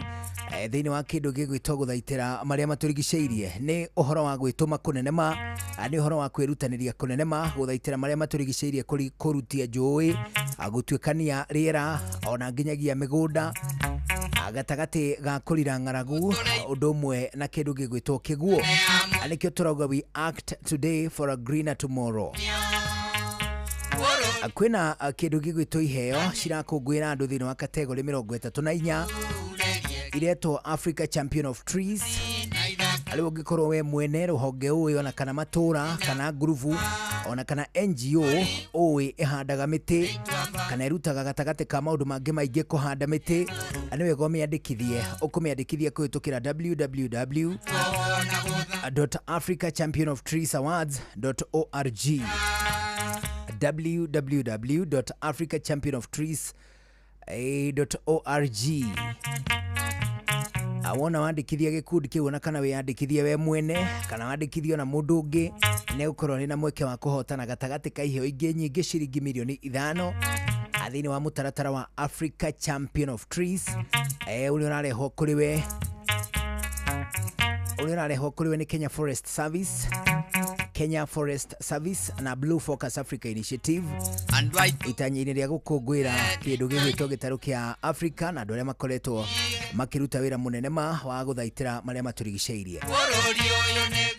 thĩinĩ wa kĩndũ gĩgwĩtwo gũthaitĩra marĩa matũrigicĩirie. Nĩ ũhoro wa gwĩtũma kũnene ma, nĩ ũhoro wa kwĩrutanĩria kũnene ma gũthaitĩra marĩa matũrigicĩirie, kũrutia njũĩ, gũtuĩkania rĩera ona nginyagia mĩgũnda gatagatĩ ga kũrira ng'aragu ũndũ ũmwe na kĩndũ gĩgwĩtwo kĩguo. Nĩkĩo tũrauga we act today for a greener tomorrow. Kwĩna kĩndũ gĩgwĩtwo iheo cirakũngũĩra andũ thĩinĩ wa kategori 34 iretwo Africa Champion of Trees. Arĩ ũngĩkorwo we mwene rũhonge ũĩ ona kana matũra kana ngurubu ona kana NGO ũĩ ĩhandaga mĩtĩ kana ĩrutaga gatagatĩ ka maũndũ mangĩ maingĩ kũhanda mĩtĩ, nĩ wega ũmĩandĩkithie. Ũkũmĩandĩkithia kũhĩtũkĩra www.africachampionoftreesawards.org, www.africachampionoftrees.org. Wona wandĩkithia gĩkundi kĩu ona kana wĩyandĩkithie we mwene kana wandĩkithio na mũndũ ũngĩ, nĩ ũkorwo nĩ na mweke wa kũhotana gatagatĩ ka iheo ingĩ nyingĩ ciringi mirioni 5 thĩinĩ wa mũtaratara wa Africa Champion of Trees ũrĩa ũrarehwo kũrĩ we, ũrĩa ũrarehwo kũrĩ we nĩ Kenya Forest Service, Kenya Forest Service na Blue Focus Africa Initiative itanya-inĩ rĩa gũkũngũĩra kĩndũ gĩgwĩtwo gĩtarũ kĩa Africa na andũ arĩa makoretwo makĩruta wĩra mũnene ma wa gũthaitĩra marĩa matũrigicĩirie.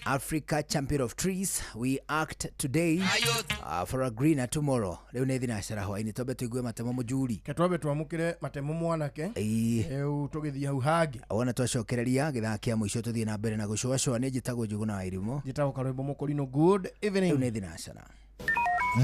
Africa Champion of Trees, we act today for a greener tomorrow. Rĩu nĩ thinacara hwaĩ-inĩ twambe tũigue matemo mũjuri. Ke twambe twamũkĩre matemo mwanake rĩu tũgĩthiĩ hau hangĩ. Wona twacokereria gĩthaa kĩa mũico tũthiĩ na mbere na gũcũacũa. Nĩ njĩtagwo Njũgũna wa Irimũ, njĩtagwo Karwĩmbo Mũkũrinũ. Good evening. Rĩu nĩ thinacara.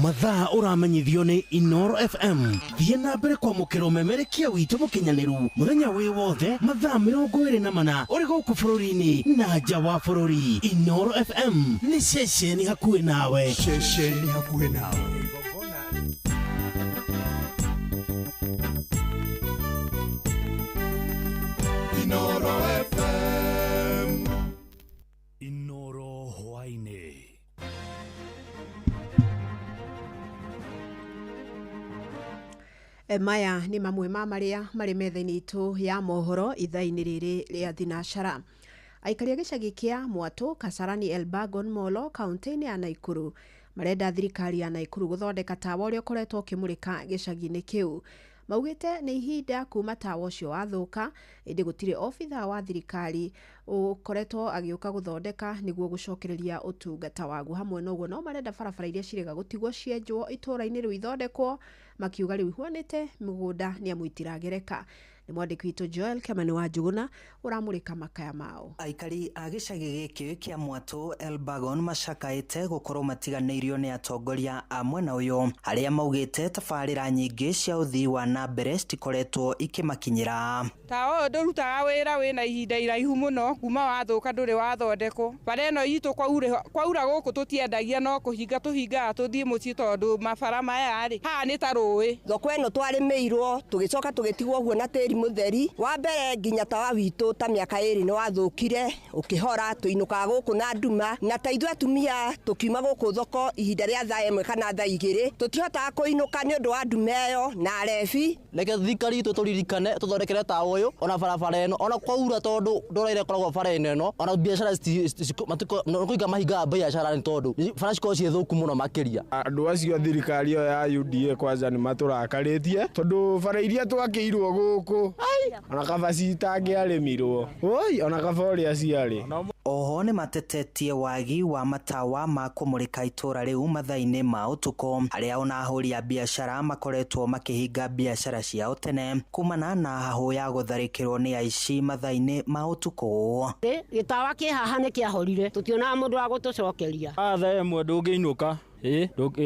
Mathaa ũramenyithio nĩ Inoro FM. Thiĩ na mbere kwamũkĩra ũmemerekia witũ mũkinyanĩru mũthenya wĩ wothe mathaa 24 ũrĩ gũkũ bũrũri-inĩ na nja wa bũrũri. Inoro FM nĩ ceceni hakuhĩ nawe. Ceceni hakuhĩ nawe. Inoro FM. Inoro hwaĩ-inĩ. Maya nĩ mamwe ma marĩa marĩ metha-inĩ itũ ya mohoro ithaa-inĩ rĩrĩ rĩa thinacara. Aikari a gĩcagi kĩa Mwatũ, Kasarani, Elbagon Molo kaunti-inĩ ya Naikuru marenda thirikari ya Naikuru gũthondeka tawa ũrĩa ũkoretwo ũkĩmũrĩka gĩcagi-inĩ kĩu. Maugĩte nĩ ihinda kuma tawa ũcio wathũka, ĩndĩ gũtirĩ obithaa wa thirikari ũkoretwo agĩũka gũthondeka nĩguo gũcokereria ũtungata waguo. Hamwe na ũguo no marenda barabara iria cirĩga gũtigwo cienjwo itũũra-inĩ rĩu ithondekwo, makiuga rĩu ihuanĩte mĩgũnda nĩ amu itiragereka. Nĩ mwandĩki witũ Joel Kemani wa Njũgũna ũramũrĩka makaya mao. Aikari a gĩcagi gĩkĩ kĩa Mwatũ Elbagon macakaĩte gũkorwo matiganĩirio nĩ atongoria a mwena ũyũ arĩa maugĩte tabarĩra nyingĩ cia ũthii wa na mbere citikoretwo ikĩmakinyĩra. Tawa ũyũ ndũrutaga wĩra wĩna ihinda iraihu mũno kuma wathũka ndũrĩ wathondekwo. Bara ĩno itũ kwaura gũkũ tũtiendagia no kũhinga tũhingaga tũthiĩ mũciĩ tondũ mabara maya rĩ haha nĩ ta rũĩ. Thoko ĩno twarĩmĩirwo tũgĩcoka tũgĩtigwo ũguo na tĩri mũtheri. Wa mbere nginya tawa witũ ta mĩaka 2 nĩ wathũkire ũkĩhora, tũinũkaga gũkũ na nduma, na ta ithuĩ atumia tũkiuma gũkũ thoko ihinda rĩa thaa 1 kana thaa 2 tũtihotaga kũinũka nĩ ũndũ wa nduma ĩyo na arebi. Reke thirikari itũ tũririkane tũthondekere tawa ũyũ ona barabara ĩno ona kwaura tondũ ndora ĩrĩa ĩkoragwo bara-inĩ ĩno ona biacara kũhinga mahingaga biacara nĩ tondũ bara cikoragwo ciĩ thũku mũno makĩria. Andũ acio a thirikari ĩyo ya UDA kwanza nĩ matũrakarĩtie tondũ bara iria twakĩirwo gũkũ ona kaba citangĩarĩmirwo oi ona kaba ũrĩa ciarĩ. Oho nĩmatetetie wagi wa matawa ma kũmũrĩka itũra rĩu mathaa-inĩ ma ũtukũ, arĩa ona ahũri a biacara makoretwo makĩhinga biacara ciao tene kumana na hahũ ya gũtharĩkĩrwo nĩ aici mathaa-inĩ ma ũtukũ. Gĩtawa kĩ haha nĩ kĩahorire, tũtionaga mũndũ wa gũtũcokeria. Thaa ĩmwe ndũngĩinũka,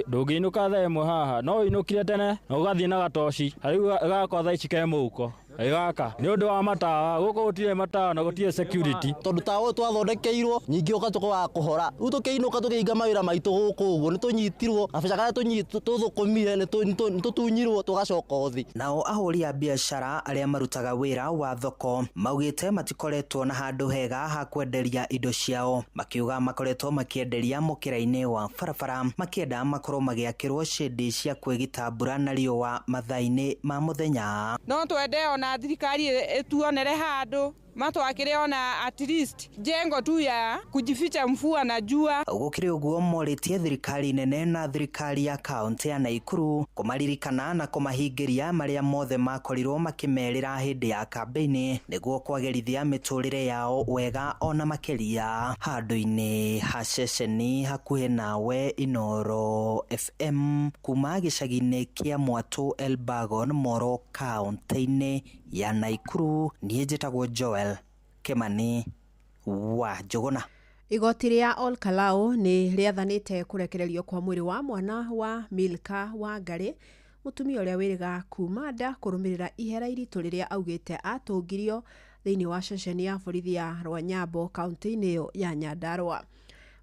ndũngĩinũka thaa ĩmwe haha, no ũinũkire tene na ũgathiĩ na gatoci, rĩu gakwa thaa ici ke mũhuko. Gaka nĩ ũndũ wa matawa, gũkũ gũtirĩ matawa na gũtirĩ security. Tondũ tawa ũyũ twathondekeirwo nyingĩ ũgatuĩka wa kũhora, rĩu tũkĩinũka tũkĩhinga mawĩra maitũ gũkũ ũguo nĩtũnyitirwo, gabeca karĩa tũthũkũmire nĩtũtunyirwo tũgacoka ũthi. Nao ahũri a biacara arĩa marutaga wĩra wa thoko maugĩte matikoretwo na handũ hega ha kwenderia indo ciao, makiuga makoretwo makĩenderia mũkĩra-inĩ wa barabara, makĩenda makorwo magĩakĩrwo shedi cia kwĩgita mbura na riũa mathaa-inĩ ma mũthenya. No twende ona thirikari ĩtuonere handũ matwakire ona at least jengo tu ya kujificha mvua na jua. Gũkĩrĩ ũguo morĩtie thirikari nene na thirikari ya kaunti ya Naikuru kũmaririkana na kũmahingĩria marĩa mothe makorirwo makĩmerĩra hĩndĩ ya kambĩini nĩguo kwagĩrithia mĩtũrĩre yao wega ona makĩria. Handũ-inĩ ha ceceni hakuhĩ nawe Inooro FM kuma gĩcagi-inĩ kĩa Mwatũ Elbagon Moro kaunti-inĩ ya Naikuru, niĩ njĩtagwo Joel Kimani wa Njũgũna. Igoti rĩa Olkalau nĩ rĩathanĩte kũrekererio kwa mwĩrĩ wa mwana wa Milka Wangari, mũtumia ũrĩa wĩrĩga kuma nda kũrũmĩrĩra ihera iritũ rĩrĩa augĩte atũngirio thĩinĩ wa ceceni ya borithi ya Rwanyambo kaunti-inĩ ĩyo ya Nyandarua.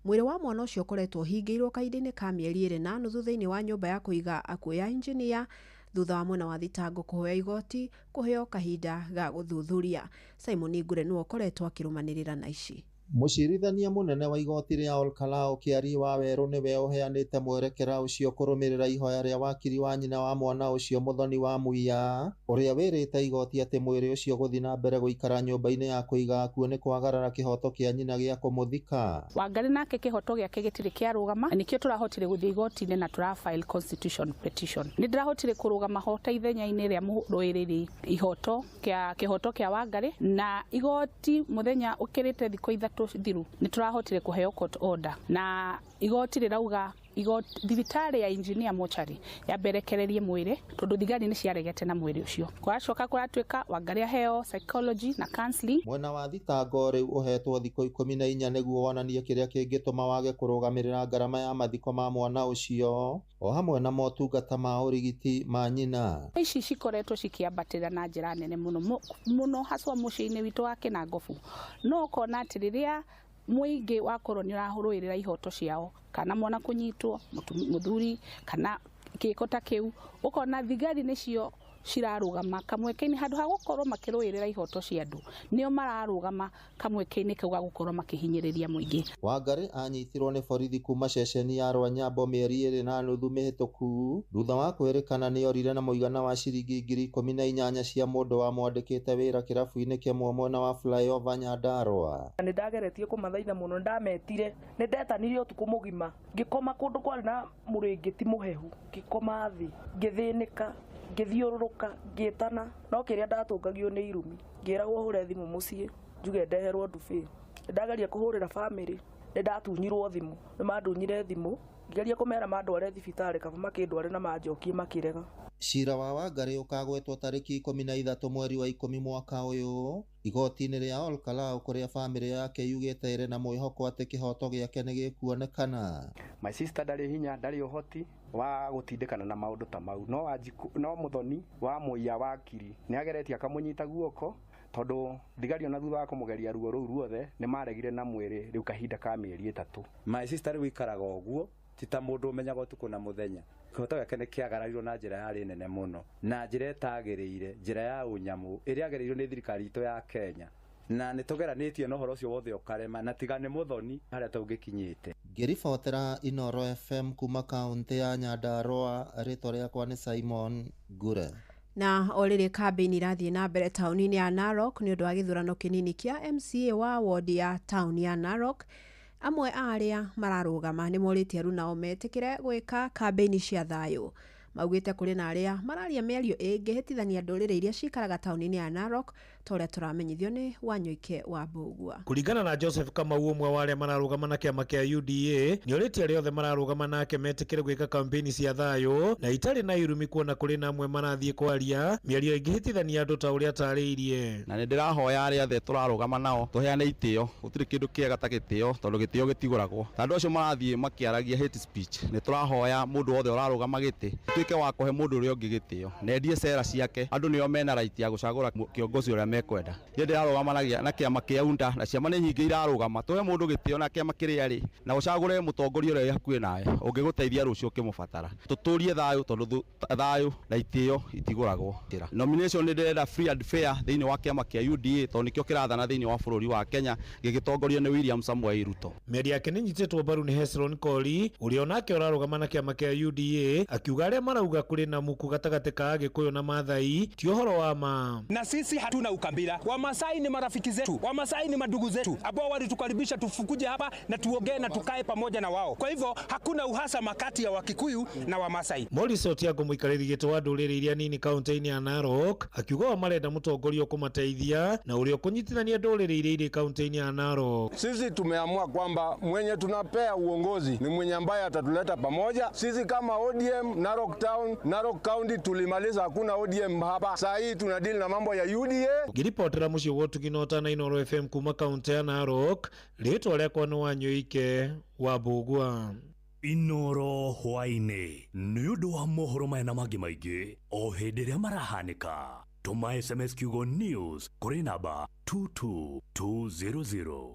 Mwĩrĩ wa mwana ũcio ũkoretwo ũhingĩirwo kahinda-inĩ ka mĩeri 2.5 thĩinĩ wa nyũmba ya kũiga akuũ ya injinia thutha wa mwena wa thitango kũhoya igoti kũheo kahinda ga gũthuthuria. Simon Ngure nĩwe ũkoretwo akĩrũmanĩrĩra na ici. Mũcirithania mũnene wa igoti rĩa Olkalau Kĩari wa Werũ nĩwe ũheanĩte mwerekera ũcio kũrũmĩrĩra ihoya rĩa wakiri wa nyina wa mwana ũcio Mũthoni wa Muia, ũrĩa wĩrĩte igoti atĩ mwĩrĩ ũcio gũthiĩ na mbere gũikara nyũmba-inĩ ya kũiga akuũ nĩ kwagarara kĩhoto kĩa nyina gĩa kũmũthika. Wangari nake kĩhoto gĩake gĩtirĩ kĩarũgama, nĩkĩo tũrahotire gũthiĩ igoti-inĩ na tũra file constitution petition. Nĩ ndĩrahotire kũrũgama hota ithenya-inĩ rĩa mũrũĩrĩri ihoto kĩa kĩhoto kĩa Wangari, na igoti mũthenya ũkĩrĩte thikũ 3 thiru nĩ tũrahotire kũheo court order, na igoti rĩrauga thibitarĩ ya engineer mochari yamberekererie mwĩrĩ tondũ thigari nĩ ciaregete na mwĩrĩ ũcio. Kũracoka kũratuĩka Wangari aheo psychology na counseling. Mwena wa thitango rĩu ũhetwo thikũ 14 nĩguo wonanie kĩrĩa kĩngĩtũma wage kũrũgamĩrĩra ngarama ya mathiko ma mwana ũcio o hamwe na motungata ma ũrigiti ma nyina. Ici cikoretwo cikĩambatĩra na njĩra nene mũno mũno haswa mũciĩ-inĩ witũ wa Kĩnangobu, no ũkona atĩ rĩrĩa mũingĩ wakorwo nĩ ũrahũrũĩrĩra ihoto ciao, kana mwana kũnyitwo mũthuri kana gĩko ta kĩu, ũkona thigari nĩcio cirarũgama kamweke-inĩ handũ ha gũkorwo makĩrũĩrĩra ihoto cia andũ, nĩo mararũgama kamweke-inĩ kau ga gũkorwo makĩhinyĩrĩria mũingĩ. Wangari anyitirwo nĩ borithi kuma ceceni ya Rwanyambo mĩeri 2.5 mĩhĩtũku thutha wa kwĩrĩkana nĩorire na mũigana wa ciringi 18,000 cia mũndũ wamwandĩkĩte wĩra kĩrabu-inĩ kĩmwe mwena wa flyover Nyandarua. Nĩ ndageretie kũmathaitha mũno, ndametire, nĩ ndetanirie ũtukũ mũgima, ngĩkoma kũndũ kwarĩ na mũrĩngĩti mũhehu, ngĩkoma thĩ, ngĩthĩnĩka, ngĩthiũrũrũka, ngĩtana, no kĩrĩa ndatũngagio nĩ irumi, ngĩragwo hũre thimũ mũciĩ njuge ndeherwo ndubĩ. Ndageria kũhũrĩra bamĩrĩ, nĩ ndatunyirwo thimũ, nĩ mandunyire thimũ, ngĩgeria kũmera mandware thibitarĩ kaba makĩndware na manjokie makĩrega. Cira wa Wangari ũkagwetwo tarĩki 13 mweri wa 10 mwaka ũyũ igoti-inĩ rĩa Olkalau kũrĩa bamĩrĩ yake yugĩte ĩrĩ na mwĩhoko atĩ kĩhoto gĩake nĩ gĩkuonekana. My sister ndarĩ hinya, ndarĩ ũhoti wa gũtindĩkana na maũndũ ta mau, no Wanjikũ, no Mũthoni wa Muia wakiri nĩ ageretie akamũnyita guoko tondũ thigari ona thutha wa kũmũgeria ruo rũu ruothe nĩ maregire na mwĩrĩ rĩu kahinda ka mĩeri 3. My sister rĩu ikaraga ũguo ti ta mũndũ ũmenyaga ũtukũ na mũthenya. Kĩhoto gĩake nĩ kĩagararirwo na njĩra yarĩ nene mũno, na njĩra ĩtagĩrĩire, njĩra ya ũnyamũ ĩrĩa yagĩrĩirwo nĩ thirikari itũ ya Kenya, na nĩ tũgeranĩtie na ũhoro ũcio wothe ũkarema, na tiga nĩ Mũthoni harĩa tũngĩkinyĩte. Ngĩribotera Inooro FM kuma kaunti ya Nyandarua, rĩtwa rĩakwa nĩ Simon Ngure. Na o rĩrĩ kambĩini irathiĩ na mbere taũni-inĩ ya Narok nĩ ũndũ wa gĩthurano kĩnini kĩa MCA wa wodi ya taũni ya Narok, amwe a arĩa mararũgama nĩ morĩtie arunao metĩkĩre gwĩka kambĩini cia thayũ. Maugĩte kũrĩ na arĩa mararia mĩario ĩngĩhĩtithania ndũrĩrĩ iria cikaraga taũni-inĩ ya Narok ta ũrĩa tũramenyithio nĩ Wanyũike wa Mbũgua. Kũringana na Joseph Kamau, ũmwe wa arĩa mararũgama na kĩama kĩa UDA, nĩ orĩtie arĩa othe mararũgama nake metĩkĩre gwĩka kampeni cia thayũ na itarĩ na irumi, kuona kũrĩ na amwe marathiĩ kwaria mĩario ĩngĩhĩtithania andũ ta ũrĩa atarĩirie. Na nĩ ndĩrahoya arĩa othe tũrarũgama nao tũheane itĩo, gũtirĩ kĩndũ kĩega ta gĩtĩo, tondũ gĩtĩo gĩtigũragwo. Ta andũ acio marathiĩ makĩaragia hate speech, nĩ tũrahoya mũndũ wothe ũrarũgama gĩtĩ tuĩke wa kũhe mũndũ ũrĩa ũngĩ gĩtĩo na endie cera ciake. Andũ nĩo mena right ya gũcagũra kĩongozi ũrĩa mekwenda. Niĩ ndĩrarũgama na kĩama kĩa UNDA na ciama nĩ nyingĩ irarũgama, tũhe mũndũ gĩtĩo na kĩama kĩrĩa arĩ na ũcagũre mũtongoria ũrĩa wĩ hakuhĩ nawe ũngĩgũteithia rũciũ ũkĩmũbatara. Tũtũrie thayũ, tondũ thayũ na itĩo itigũragwo. Nomination nĩ ndĩrenda free and fair thĩinĩ wa kĩama kĩa UDA, tondũ nĩkĩo kĩrathana thĩinĩ wa bũrũri wa Kenya gĩgĩtongorio nĩ William Samoei Ruto. Mĩario yake nĩ nyitĩtwo mbaru nĩ Hezron Kori, ũrĩa onake ũrarũgama na kĩama kĩa UDA, akiuga arĩa marauga kũrĩ na muku gatagatĩ ka Agĩkũyũ na Maathai ti ũhoro wa ma. Na sisi hatuna ukabila. Wamasai ni marafiki zetu, Wamasai ni madugu zetu ambao walitukaribisha tufukuje hapa na tuongee na tukae pamoja na wao. Kwa hivyo hakuna uhasama kati ya Wakikuyu na Wamasai. Morris Otiago, mũikarĩri gĩtĩ wa ndũrĩrĩ iria nini kaunti-inĩ ya Narok, akiuga o marenda mũtongoria ũkũmateithia na ũrĩa ũkũnyitithania ndũrĩrĩ iria irĩ kaunti-inĩ ya Narok. Sisi tumeamua kwamba mwenye tunapea uongozi ni mwenye ambaye atatuleta pamoja. Sisi kama ODM Narok Town, Narok County tulimaliza, hakuna ODM hapa. Saa hii tunadili na mambo ya UDA. Ngĩribotera mũciĩ wa ũtugi na ũtana Inooro FM kuma kaunti ya Narok, rĩtwa rĩakwa nĩ Wanyũike wa Mbũgua. Inooro hwaĩ-inĩ nĩ ũndũ wa mohoro maya na mangĩ maingĩ o hĩndĩ ĩrĩa marahanĩka. Tũma SMS kiugo news kũrĩ namba 22200.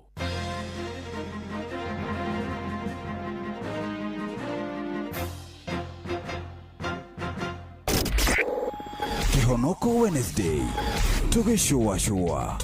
Kihonoko Wednesday tugĩcũacũa.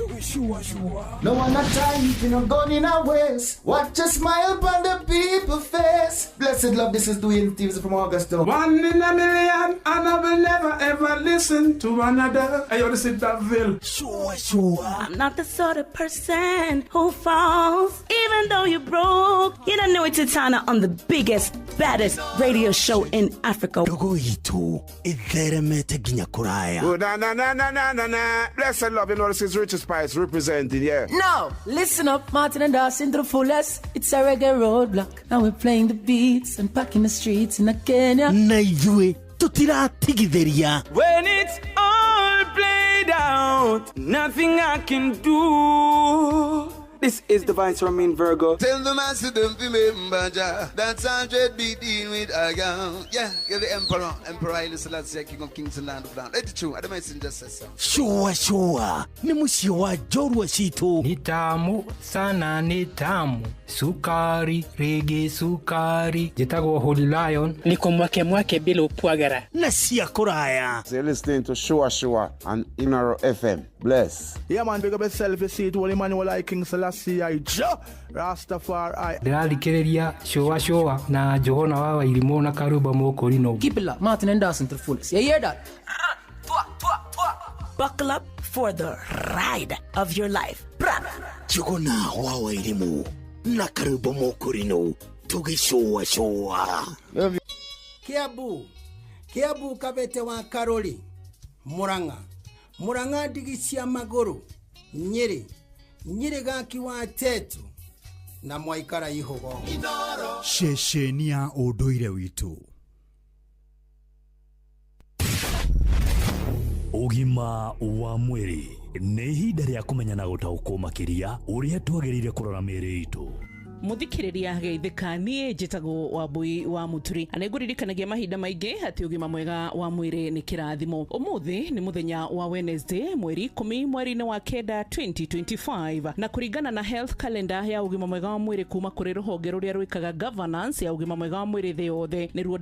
No one a time if you not gone in a waste. Watch a smile upon the people face. Blessed love, this is Dwayne Stevens from Augusta. One in a million, and I will never ever listen to another. I ought to sit that veil. Sure, sure. I'm not the sort of person who falls, even though you're broke. You don't know it's Titana on the biggest, baddest radio show in Africa. Ndogo itu itheremete nginya kuraya. Oh, na na na na na na na. Blessed love, you know this is Richard Spice representing, yeah. No, listen up, Martin and Dawson to the fullest. It's a reggae roadblock. Now we're playing the beats and packing the streets in Kenya. Na ithuĩ tũtiratigithĩria. When it's all played out, nothing I can do. This is the Vice Romain Virgo. Tell the master don't remember Jah. That's 100 be dealing with a girl. Yeah, you're the emperor. Emperor Haile Selassie, King of Kings and Land of Land. It's true. I don't messenger says so. Shua shua. Ni mũciĩ wa njorua citũ. Ni tamu sana, ni tamu. Sukari, rege sukari. Njĩtagwo Holy Lion. Niko mwake mwake bila upwagara. Na cia kũraya. So you're listening to Shua Shua on Inooro FM. Bless. Yeah man, big up yourself, you see it. Holy Emmanuel I King Selassie I Jah Rastafari. Ndĩrathikĩrĩria Shua Shua na Johana wa Wairimũ na Karuba Mũkũrinũ. Keep it locked, Martin and Dawson to the fullest. You hear that? Buckle up for the ride of your life. Njuguna wa Wairimũ na Karuba Mũkũrinũ tũgĩcũa cũa. Kiambu, Kiambu Kabete wa Karori, Murang'a, Murang'a ndigi cia magũrũ, Nyĩrĩ, Nyĩrĩ gaki wa Tetu na mwaikara ihugo. Ceceni ya ũndũire witũ. Ũgima wa mwĩrĩ nĩ ihinda rĩa kũmenya na gũtaũkwo makĩria ũrĩa twagĩrĩire kũrora mĩĩrĩ itũ. Muthikiriria geithĩka niĩ njĩtagwo Wambui wa Mũturi na nĩngũririkanagia mahinda maingĩ atĩ ũgima mwega wa mwĩrĩ nĩ kĩrathimo. Ũmũthĩ nĩ mũthenya wa Wednesday mweri 10 mweri-inĩ wa kenda 2025 na kũringana na health calendar ya ũgima mwega wa mwĩrĩ kuma kũrĩ rũhonge rũrĩa rwĩkaga governance ya ũgima mwega wa mwĩrĩ thĩ yothe nĩruo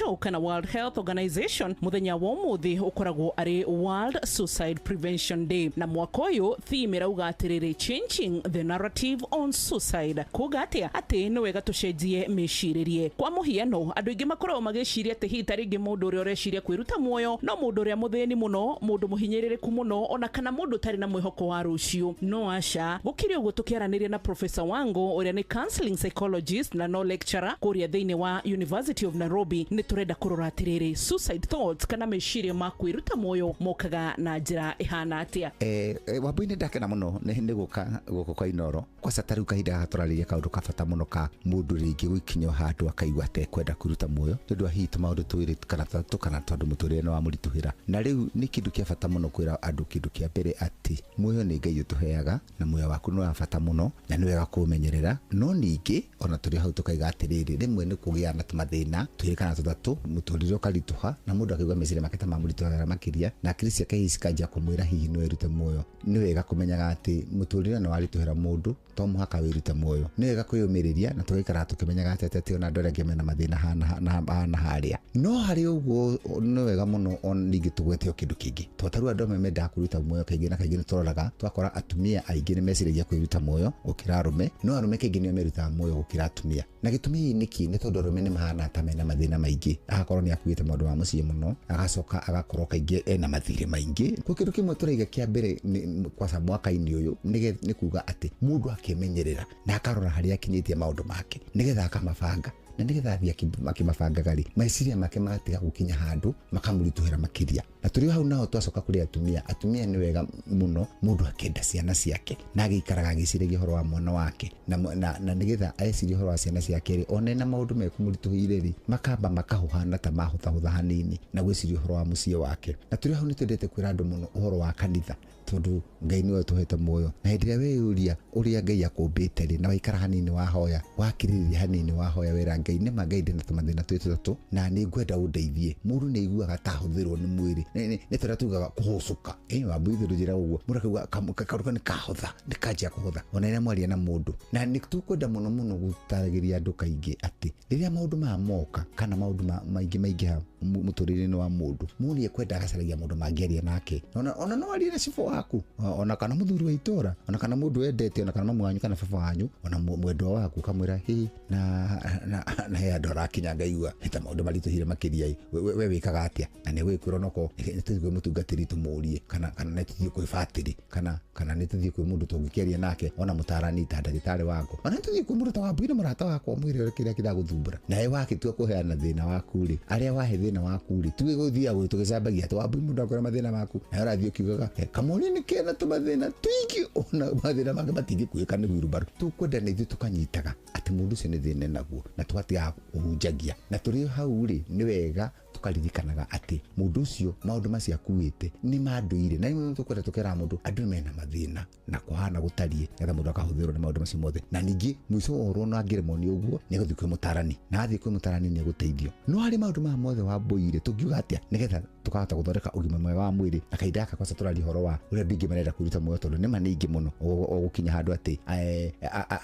WHO kana World Health Organization, mũthenya wa ũmũthĩ ũkoragwo arĩ World Suicide Prevention Day, na mwaka ũyũ theme ĩrauga atĩrĩrĩ, changing the narrative on suicide. Kuga atĩa? Atĩ nĩ wega tũcenjie mĩcirĩrie. Kwa mũhiano, andũ aingĩ makoragwo magĩciria atĩ hihi ta rĩngĩ mũndũ ũrĩa ũreciria kwĩruta muoyo no mũndũ ũrĩa mũthĩni mũno, mũndũ mũhinyĩrĩrĩku mũno, ona kana mũndũ ũtarĩ na mwĩhoko wa rũciũ. No aca, gũkĩrĩ ũguo tũkĩaranĩria na Professor Wango ũrĩa nĩ counseling psychologist na no lecturer kũrĩa thĩinĩ wa University of Nairobi, nĩ tũrenda kũrora atĩrĩrĩ, suicide thoughts kana meciria ma kwĩruta muoyo mokaga na njĩra ĩhana atĩa? Wambui nĩ ndakena mũno nĩ gũka gũkũ kwa Inoro kwaca ta rĩu kahinda gaka tũrarĩria kaũndũ ka bata mũno ka mũndũ rĩngĩ gũikinyio handũ akaigua atekwenda kwĩruta muoyo nĩ ũndũ wa hihi tũmaũndũ twĩrĩ kana tũtatũ kana tondũ mũtũrĩre nĩ wamũritũhĩra. Na rĩu nĩ kĩndũ kĩa bata mũno kwĩra andũ kĩndũ kĩa mbere atĩ muoyo nĩ Ngai ũtũheaga na muoyo waku nĩ wa bata mũno na nĩ wega kũũmenyerera. No ningĩ ona tũrĩ hau tũkaiga atĩrĩrĩ, rĩmwe nĩ kũgĩa na tũmathĩna twĩrĩ kana tũtatũ, mũtũrĩre ũkaritũha na mũndũ akaigua meciria make ta mamũritũhagĩra makĩria na akili ciake hihi cikanjia kũmwĩra hihi no erute muoyo. Nĩ wega kũmenyaga atĩ mũtũrĩre nĩ waritũhĩra mũndũ to mũhaka wĩrute muoyo. Nĩ wega kwĩyũmĩrĩria na tũgaikaraga tũkĩmenyaga atĩ atĩ ona andũ arĩa angĩ mena mathĩna hana harĩa. No harĩ ũguo nĩ wega mũno ona ningĩ tũgwete o kĩndũ kĩngĩ, tondũ ta rĩu andũ amwe mendaga kwĩruta muoyo kaingĩ na kaingĩ nĩ tũroraga twakora atumia aingĩ nĩ meciragia kwĩruta muoyo gũkĩra arũme, no arũme kaingĩ nĩo merutaga muoyo gũkĩra atumia. Na gĩtũmi hihi nĩkĩ? Nĩ tondũ arũme nĩ mahana ta mena mathĩna maingĩ, agakorwo nĩ akuĩte maũndũ ma mũciĩ mũno, agacoka agakorwo kaingĩ ena mathirĩ maingĩ. Kwa kĩndũ kĩmwe tũraiga kĩa mbere nĩ kwaca mwaka-inĩ ũyũ nĩ kuga atĩ mũndũ akemenyerera na akarora harĩa akinyĩtie maũndũ make nĩgetha akamabanga, na nĩgetha athiĩ akĩmabangaga rĩ, meciria make magatiga gũkinya handũ makamũritũhĩra makĩria. Na tũrĩ hau naho twacoka kũrĩ atumia, atumia nĩ wega mũno mũndũ akenda ciana ciake na agĩikaraga agĩciragia ũhoro wa mwana wake na nĩgetha ecirie ũhoro wa ciana ciake rĩ, one na maũndũ mekũmũritũhĩire rĩ, makamba makahũhana ta mahũthahũtha hanini na gwĩciria ũhoro wa mũciĩ wake. Na tũrĩ hau nĩ twendete kwĩra andũ mũno ũhoro wa kanitha, tondũ Ngai nĩwe ũtũhete muoyo, na hĩndĩ ĩrĩa weyũria ũrĩa Ngai akũmbĩte rĩ, na waikara hanini wahoya, wakirĩrĩria hanini wahoya wera Ngai, nĩma Ngai ndĩna tũmathĩna twĩ tũtatũ na nĩ ngwenda ũndeithie. Mũndũ nĩ aiguaga ta ahũthĩrwo nĩ mwĩrĩ, nĩ ta ũrĩa tugaga kũhũcũka. Wambui ithuĩ ndũnjĩraga ũguo, mũndũ akaigua kaũndũ kau nĩ kahũtha, nĩ kanjia kũhũtha ona rĩrĩa mwaria na mũndũ. Na nĩ tũkwenda mũno mũno gũtaragĩria andũ kaingĩ atĩ rĩrĩa maũndũ maya moka kana maũndũ maingĩ maingĩha mũtũrĩre-inĩ wa mũndũ, mũndũ nĩ ekwenda agacaragia mũndũ mangĩaria nake, ona no arie na cibũ waku, ona kana mũthuri wa itũra, ona kana mũndũ wendete, ona kana mamu wanyu kana baba wanyu, ona mwendwa waku, ũkamwĩra hĩ na he andũ arakinya ngaigua ta maũndũ maritũhire makĩria ĩ, we wĩkaga atĩa? Na nĩ gwĩkwĩra onokorwo nĩ tũthiĩ kwĩ mũtungatĩri tũmũrie, kana nĩ tũthiĩ kwĩ batĩrĩ, kana nĩ tũthiĩ kwĩ mũndũ tũngĩkĩaria nake, ona mũtarani ta ndagĩtarĩ wako, ona nĩ tũthiĩ kwĩ mũndũ ta Wambui na mũrata wakwa ũmwĩre kĩrĩa kĩragũthumbũra. Nawe wakĩtua kũheana thĩna waku rĩ, arĩa wahe thĩna waku rĩ, tuge gũthiaga tũgĩcambagia atĩ Wambui mũndũ akwĩra mathĩna maku, nawe ũrathiĩ ũkiugaga kamũri nĩ kena tũmathĩna tũingĩ, ona mathĩna mangĩ matingĩkuĩka nĩ wheelbarrow. Tũkwenda na ithuĩ tũkanyitaga atĩ mũndũ ũcio nĩ thĩna naguo na tũgatigaga kũhunjagia. Na tũrĩ hau rĩ, nĩ wega tũkaririkanaga atĩ mũndũ ũcio maũndũ macio akuĩte nĩ ma ndũire, na rĩmwe tũkwenda tũkera mũndũ andũ mena mathĩna na kũhana gũtariĩ, nĩgetha mũndũ akahũthĩrwo nĩ maũndũ macio mothe. Na ningĩ mũico wa ũhoro ona angĩremwo nĩ ũguo, nĩ egũthiĩ kwĩ mũtarani, na athiĩ kwĩ mũtarani nĩ egũteithio. No harĩ maũndũ maya mothe Wambũi-rĩ, tũngiuga atĩa nĩgetha tũkahota gũthondeka ũgima mwega wa mwĩrĩ? Na kahinda gaka kwaca tũraria ũhoro wa ũrĩa andũ aingĩ marenda kwĩruta muoyo, tondũ nĩma nĩ aingĩ mũno o gũkinya handũ atĩ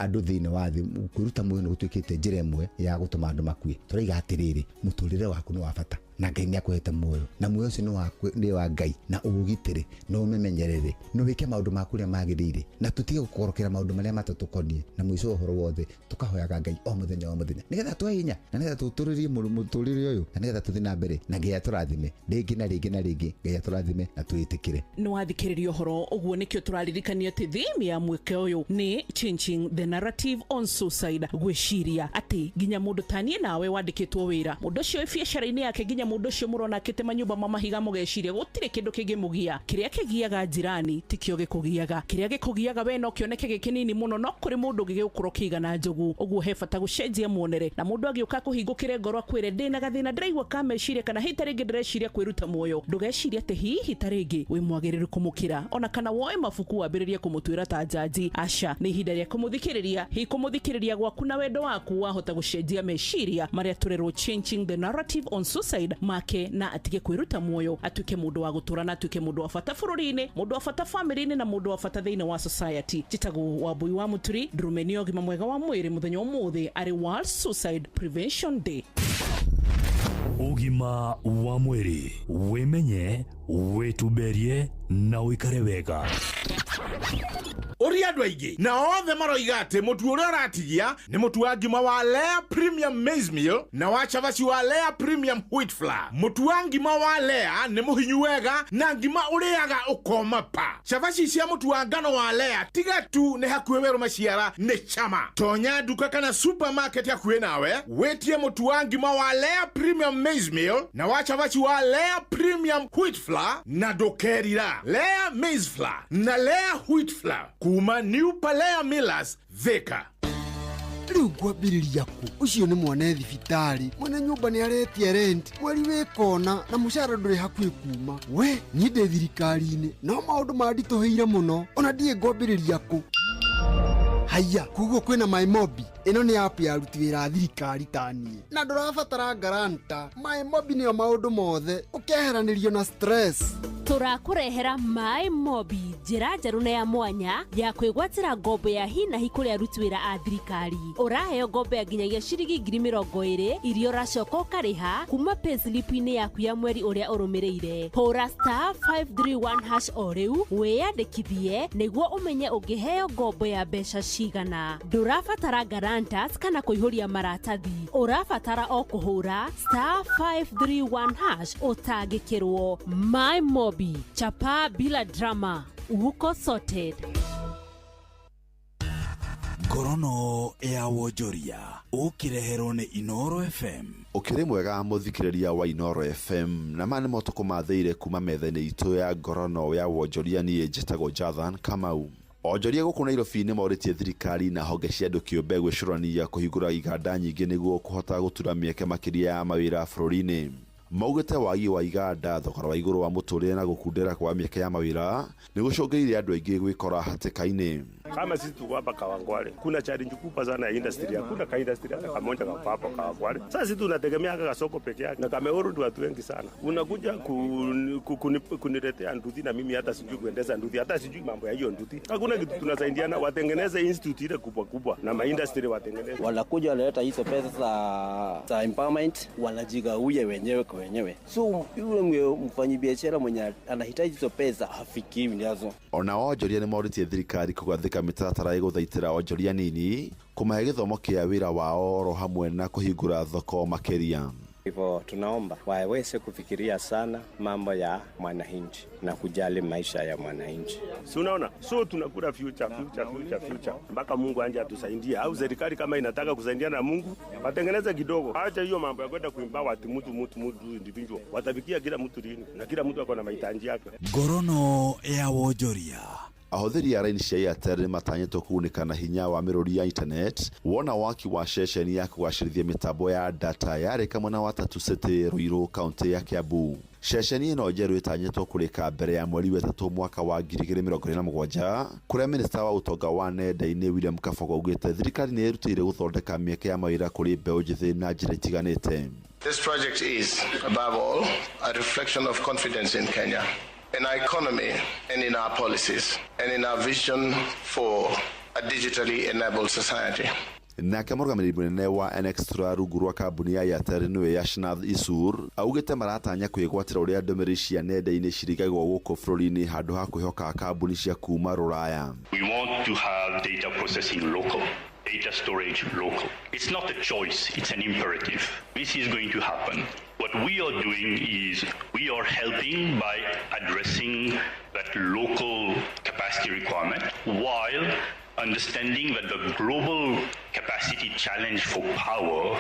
andũ thĩinĩ wa thĩ kwĩruta muoyo nĩ gũtuĩkĩte njĩra ĩmwe ya gũtũma andũ makue. Tũraiga atĩrĩrĩ, mũtũrĩre waku nĩ wa bata na Ngai nĩ akũhete muoyo, na muoyo ũcio nĩ wa Ngai, na ũũgitĩre na ũmĩmenyerere na wĩke maũndũ maku ũrĩa magĩrĩire, na tũtige gũkorokera maũndũ marĩa matatũkoniĩ. Na mũico wa ũhoro wothe tũkahoyaga Ngai o mũthenya o mũthenya nĩgetha tũhe hinya, na nĩgetha tũtũrĩrie mũtũrĩre ũyũ, na nĩgetha tũthiĩ na mbere, na Ngai atũrathime rĩngĩ na rĩngĩ na rĩngĩ. Ngai atũrathime na twĩtĩkĩre. Nĩ wathikĩrĩria ũhoro ũguo, nĩkĩo tũraririkanio atĩ theme ya mweke ũyũ nĩ changing the narrative on suicide, gwĩciria atĩ nginya mũndũ ta niĩ nawe wandĩkĩtwo wĩra, mũndũ ũcio wĩ biacara-inĩ yake, nginya mũndũ ũcio mũrona akĩte manyũmba ma mahiga, mũgeciria gũtirĩ kĩndũ kĩngĩmũgia. Kĩrĩa kĩgiaga njirani tikĩo gĩkũgiaga, kĩrĩa gĩkũgiaga we no kĩoneke gĩ kĩnini mũno, no kũrĩ mũndũ ũngĩ gĩgũkorwo kĩigana njogu. Ũguo he bata gũcenjia muonere, na mũndũ agĩũka kũhingũkĩre ngoro akwĩre ndĩna gathĩna ndĩraigua ka meciria, kana hihi ta rĩngĩ ndĩreciria kwĩruta muoyo, ndũgeciria atĩ hihi ta rĩngĩ wĩ mwagĩrĩru kũmũkĩra, ona kana woe mabuku wambĩrĩrie kũmũtuĩra ta njanji. Aca, nĩ ihinda rĩa kũmũthikĩrĩria. Hihi kũmũthikĩrĩria gwaku na wendo waku wahota gũcenjia meciria marĩa tũrerwo changing the narrative on suicide make, na atige kwĩruta muoyo, atuĩke mũndũ wa gũtũra na atuĩke mũndũ wa bata bũrũri-inĩ, mũndũ wa bata famĩlĩ-inĩ na mũndũ wa bata thĩinĩ wa society. Njĩtagwo Wambui wa Mũturi, ndũrũme nĩ ũgima mwega wa mwĩrĩ. Mũthenya ũmũthĩ arĩ World Suicide Prevention Day. Ũgima wa mwĩrĩ, wĩmenye, wĩtumberie na ũikare wega. Ũria andũ aingĩ na othe maroiga atĩ mũtu ũrĩa ũratigia nĩ mũtu wa ngima wa Lea Premium Maize Meal na wa cabaci wa Lea Premium Wheat Flour. Mũtu wa ngima wa Lea nĩ mũhinyu wega na ngima ũrĩaga ũkoma pa. Cabaci cia mũtu wa ngano wa Lea tiga tu nĩ hakuhĩ werũ maciara nĩ chama. Tonya nduka kana supermarket hakuhĩ nawe wĩtie mũtu wa ngima wa Lea Premium Maize Meal na wa cabaci wa Lea Premium Wheat Flour na ndũkerira. Lea Maize Flour na Lea Wheat Flour kuma New Palea Millers Thika. Rĩu ngwambĩrĩria kũ? Ũcio nĩ mwana thibitarĩ, mwene nyũmba nĩ aretia rent, mweri wĩ kona na mũcara ndũrĩ hakuhĩ kuma. We niĩ ndĩ thirikari-inĩ no maũndũ manditũhĩire mũno, ona ndiĩ ngwambĩrĩria kũ. Haiya, koguo kwĩna MyMobi. Ĩno nĩ app ya aruti wĩra a thirikari ta niĩ, na ndũrabatara guarantor. MyMobi nĩyo maũndũ mothe, ũkeheranĩrio na stress. Tũrakũrehera My Mobi, njĩra njerũ na ya mwanya ya kwĩgwatĩra ngombo ya hinahi kũrĩ aruti wĩra a thirikari. Ũraheo ngombo ya nginyagia ciringi 20,000 iria ũracoka ũkarĩha kuma payslip-inĩ yaku ya mweri ũrĩa ũrũmĩrĩire. Hũra star 531 hash o rĩu wĩyandĩkithie nĩguo ũmenye ũngĩheo ngombo ya mbeca cigana. Ndũrabatara guarantors kana kũihũria maratathi, ũrabatara o kũhũra star 531 hash ũtangĩkĩrwo. My Mobi, chapa bila drama, uko sorted. Ngorono ya wonjoria ũkĩreherwo nĩ Inoro FM. Ũkĩrĩ mwega mũthikĩrĩria wa Inoro FM, na ma nĩ motukũ mathĩire kuma metha-inĩ itũ ya ngorono ya wonjoria. Niĩ njĩtagwo Jathan Kamau. Onjoria gũkũ Nairobi nĩ morĩtie thirikari na honge cia andũ kĩũmbe gwĩcũrania kũhingũra iganda nyingĩ nĩguo kũhota gũtura mĩeke makĩria ya mawĩra bũrũri-inĩ. Maugĩte wagi wa iganda, thogora wa igũrũ wa mũtũrĩre na gũkundera kwa mĩeke ya mawĩra nĩ gũcũngĩrĩirie andũ aingĩ gwĩkora hatĩka-inĩ. Kama sisi tuko hapa Kawangware, kuna challenge kubwa sana ya industry. Hakuna ka industry hata kamoja kako hapo Kawangware. Sasa sisi tunategemea haka kasoko peke yake na kameuru watu wengi sana. Unakuja kuniletea nduthi na mimi hata sijui kuendesha nduthi, hata sijui mambo ya hiyo nduthi. Hakuna kitu tunasaidiana, watengeneze institute ile kubwa kubwa na ma industry watengeneze. Wanakuja wanaleta hizo pesa za empowerment, wanajigawia wenyewe kwa wenyewe. So yule mfanyibiashara mwenye anahitaji hizo pesa hafikiwi nazo. Ona onjoria nĩ morĩtie thirikari kũgathĩka mĩtaratara ĩgũthaitĩra onjoria nini, kũmahe gĩthomo kĩa wĩra wao oro hamwe na kũhingũra thoko makĩria. Hivyo tunaomba waweze kufikiria sana mambo ya mwananchi na kujali maisha ya mwananchi. Si unaona? So tunakula future future future future mpaka Mungu anje atusaidie, au serikali kama inataka kusaidia na Mungu watengeneze kidogo. Acha hiyo mambo ya kwenda kuimba watu mtu mtu mtu individual. Watafikia kila mtu lini na kila mtu akona mahitaji yake. Ngorono ya wonjoria. Ahũthĩri a raini cia Airtel nĩ matanyĩtwo kũgunĩka na hinya wa mĩrũri ya internet wona waki wa ceceni ya kũgacĩrithia mĩtambo ya data yarĩka mwena wa Tatu City Ruiru kaunti ya Kiambu. Ceceni ĩno njerũ ĩtanyĩtwo kũrĩka mbere ya mweri wa ĩtatũ mwaka wa 2027 kũrĩa minista wa ũtonga wa nenda-inĩ William Kabogo augĩte thirikari nĩ ĩrutĩire gũthondeka mĩeke ya mawĩra kũrĩ mbeũ njĩthĩ na njĩra itiganĩte. This project is, above all, a reflection of confidence in Kenya, in our economy and in our policies, and in our vision for a digitally enabled society. Nake mũrũgamĩrĩri mũnene wa Nxtra rungu rwa kambuni ya Airtel nĩwe Yashnath Isur augĩte maratanya kwĩgwatĩra ũrĩa ndũmĩrĩri cia nenda-inĩ cirigagwo gũkũ bũrũri-inĩ handũ ha kwĩhoka kambuni cia kuma rũraya. We want to have data processing local, data storage local. It's not a choice, it's an imperative. This is going to happen. What we are doing is we are helping by addressing that local capacity requirement while understanding that the global capacity challenge for power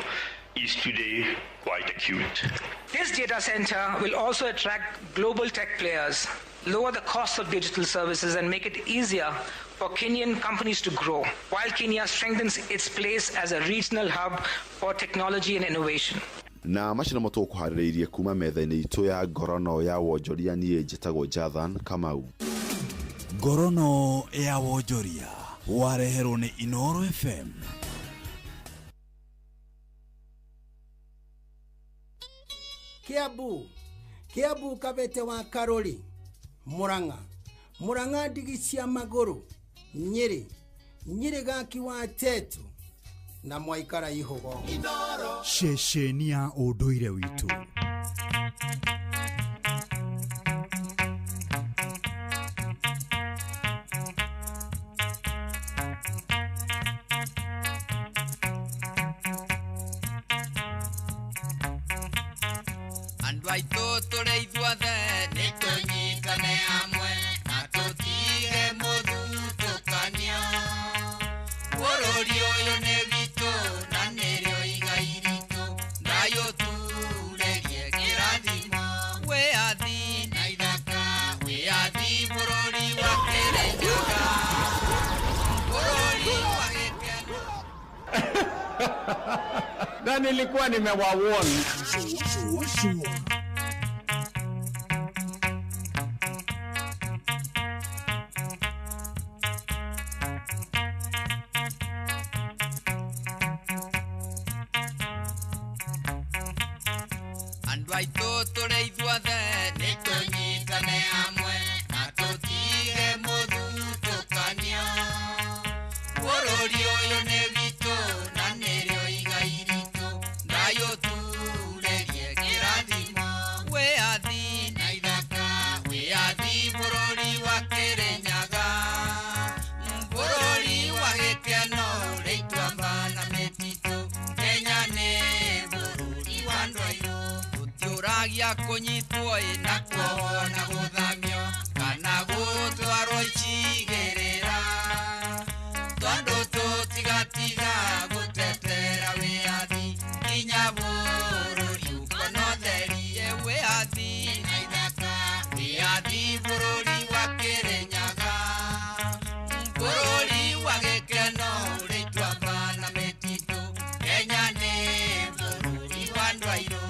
is today quite acute. This data center will also attract global tech players, lower the cost of digital services, and make it easier for Kenyan companies to grow, while Kenya strengthens its place as a regional hub for technology and innovation. Na macio nĩmo tũkũharĩrĩirie kuma metha-inĩ itũ ya ngorono ya wonjoria. Niĩ njĩtagwo Jathan Kamau. Ngorono ya wonjoria wareherwo nĩ Inoro FM. Kiambu, Kiambu kabete wa Karoli, Murang'a, Murang'a ndigi cia magũrũ, Nyĩrĩ, Nyĩrĩ gaki wa Tetu na mwaikara ihugo. Ceceni ya ũndũire witũ. Andũ aitũ tũrĩ ithuothe nĩ tũnyitane hamwe na tũtige mũthutũkanio. Bũrũri ũyũ nĩ witũ na nĩrĩo igai ritũ, thayũ turĩrie kĩrathimo. Wĩyathi na ithaka, wĩyathi bũrũri wa Kĩrĩnyaga, bũrũri wa gĩkeno. Na nilikuwa nimewawarn. Andũ aitũ tũrĩ ithuothe nĩ tũnyitane hamwe na tũtige mũthutũkanio. Bũrũri ũyũ nĩ witũ na nĩrĩo igai ritũ, thayũ turĩrie kĩrathimo. Wĩyathi na ithaka, wĩyathi bũrũri wa Kĩrĩnyaga, bũrũri wa gĩkeno ũrĩ ituamba na mĩtitũ. Kenya nĩ bũrũri wa andũ airũ, tũtiũragia kũnyitwo ĩ na kuohwo na gũthamio kana gũtwarwo icigĩrĩra, tondũ tũtigatiga gũtetera wĩyathi nginya bũrũri ũkona ũtheri. Wĩyathi na ithaka, wĩyathi bũrũri wa Kĩrĩnyaga, bũrũri wa gĩkeno ũrĩ ituamba na mĩtitũ. Kenya nĩ bũrũri wa andũ airũ.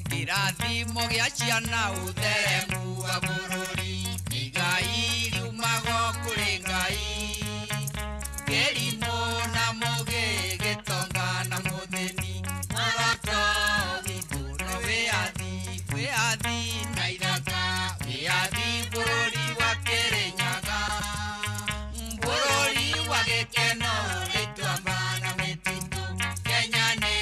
Kĩrathimo gĩa ciana ũtheremu wa bũrũri, nĩ igai riumaga kũrĩ Ngai. Kĩrimũ na mũgĩ, gĩtonga na mũthĩni, muoroto witũ no wĩyathi. Wĩyathi na ithaka, wĩyathi bũrũri wa Kĩrĩnyaga, bũrũri wa gĩkeno ũrĩ ituamba na mĩtitũ. Kenya nĩ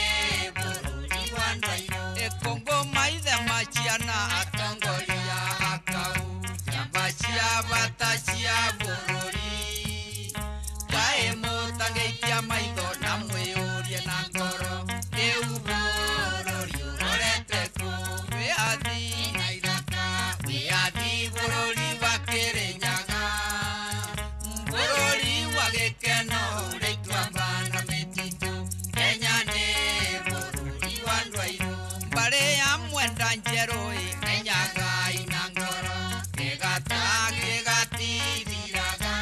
bũrũri wa andũ airũ. Ĩkũngũ maithe ma ciana, atongoria akau, njamba cia bata cia bũrũri. Kaĩ mũtangĩikia maitho na mwĩyũrie na ngoro, rĩu bũrũri ũrorete kũ? Wĩyathi na ithaka, wĩyathi bũrũri wa Kĩrĩnyaga, bũrũri wa gĩkeno ũrĩ ituamba na mĩtitũ. Kenya nĩ bũrũri wa andũ airũ. Mbarĩ ya mwenda njerũ ĩ menyaga ina ngoro, kĩgata gĩgatithiraga.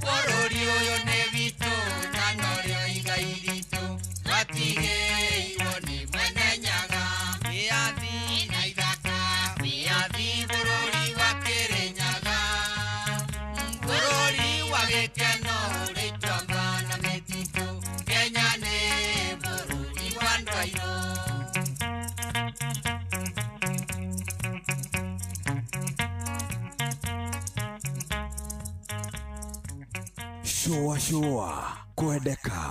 Bũrũri ũyũ nĩ witũ na norĩo igai ritũ, twatigĩirwo nĩ mwene Nyaga. Wĩyathi na ithaka, wĩyathi bũrũri wa Kĩrĩnyaga, bũrũri wa gĩkeno ũrĩ ituamba na mĩtitũ. Kenya nĩ bũrũri wa andũ airũ. Shũa shũa, kwendeka,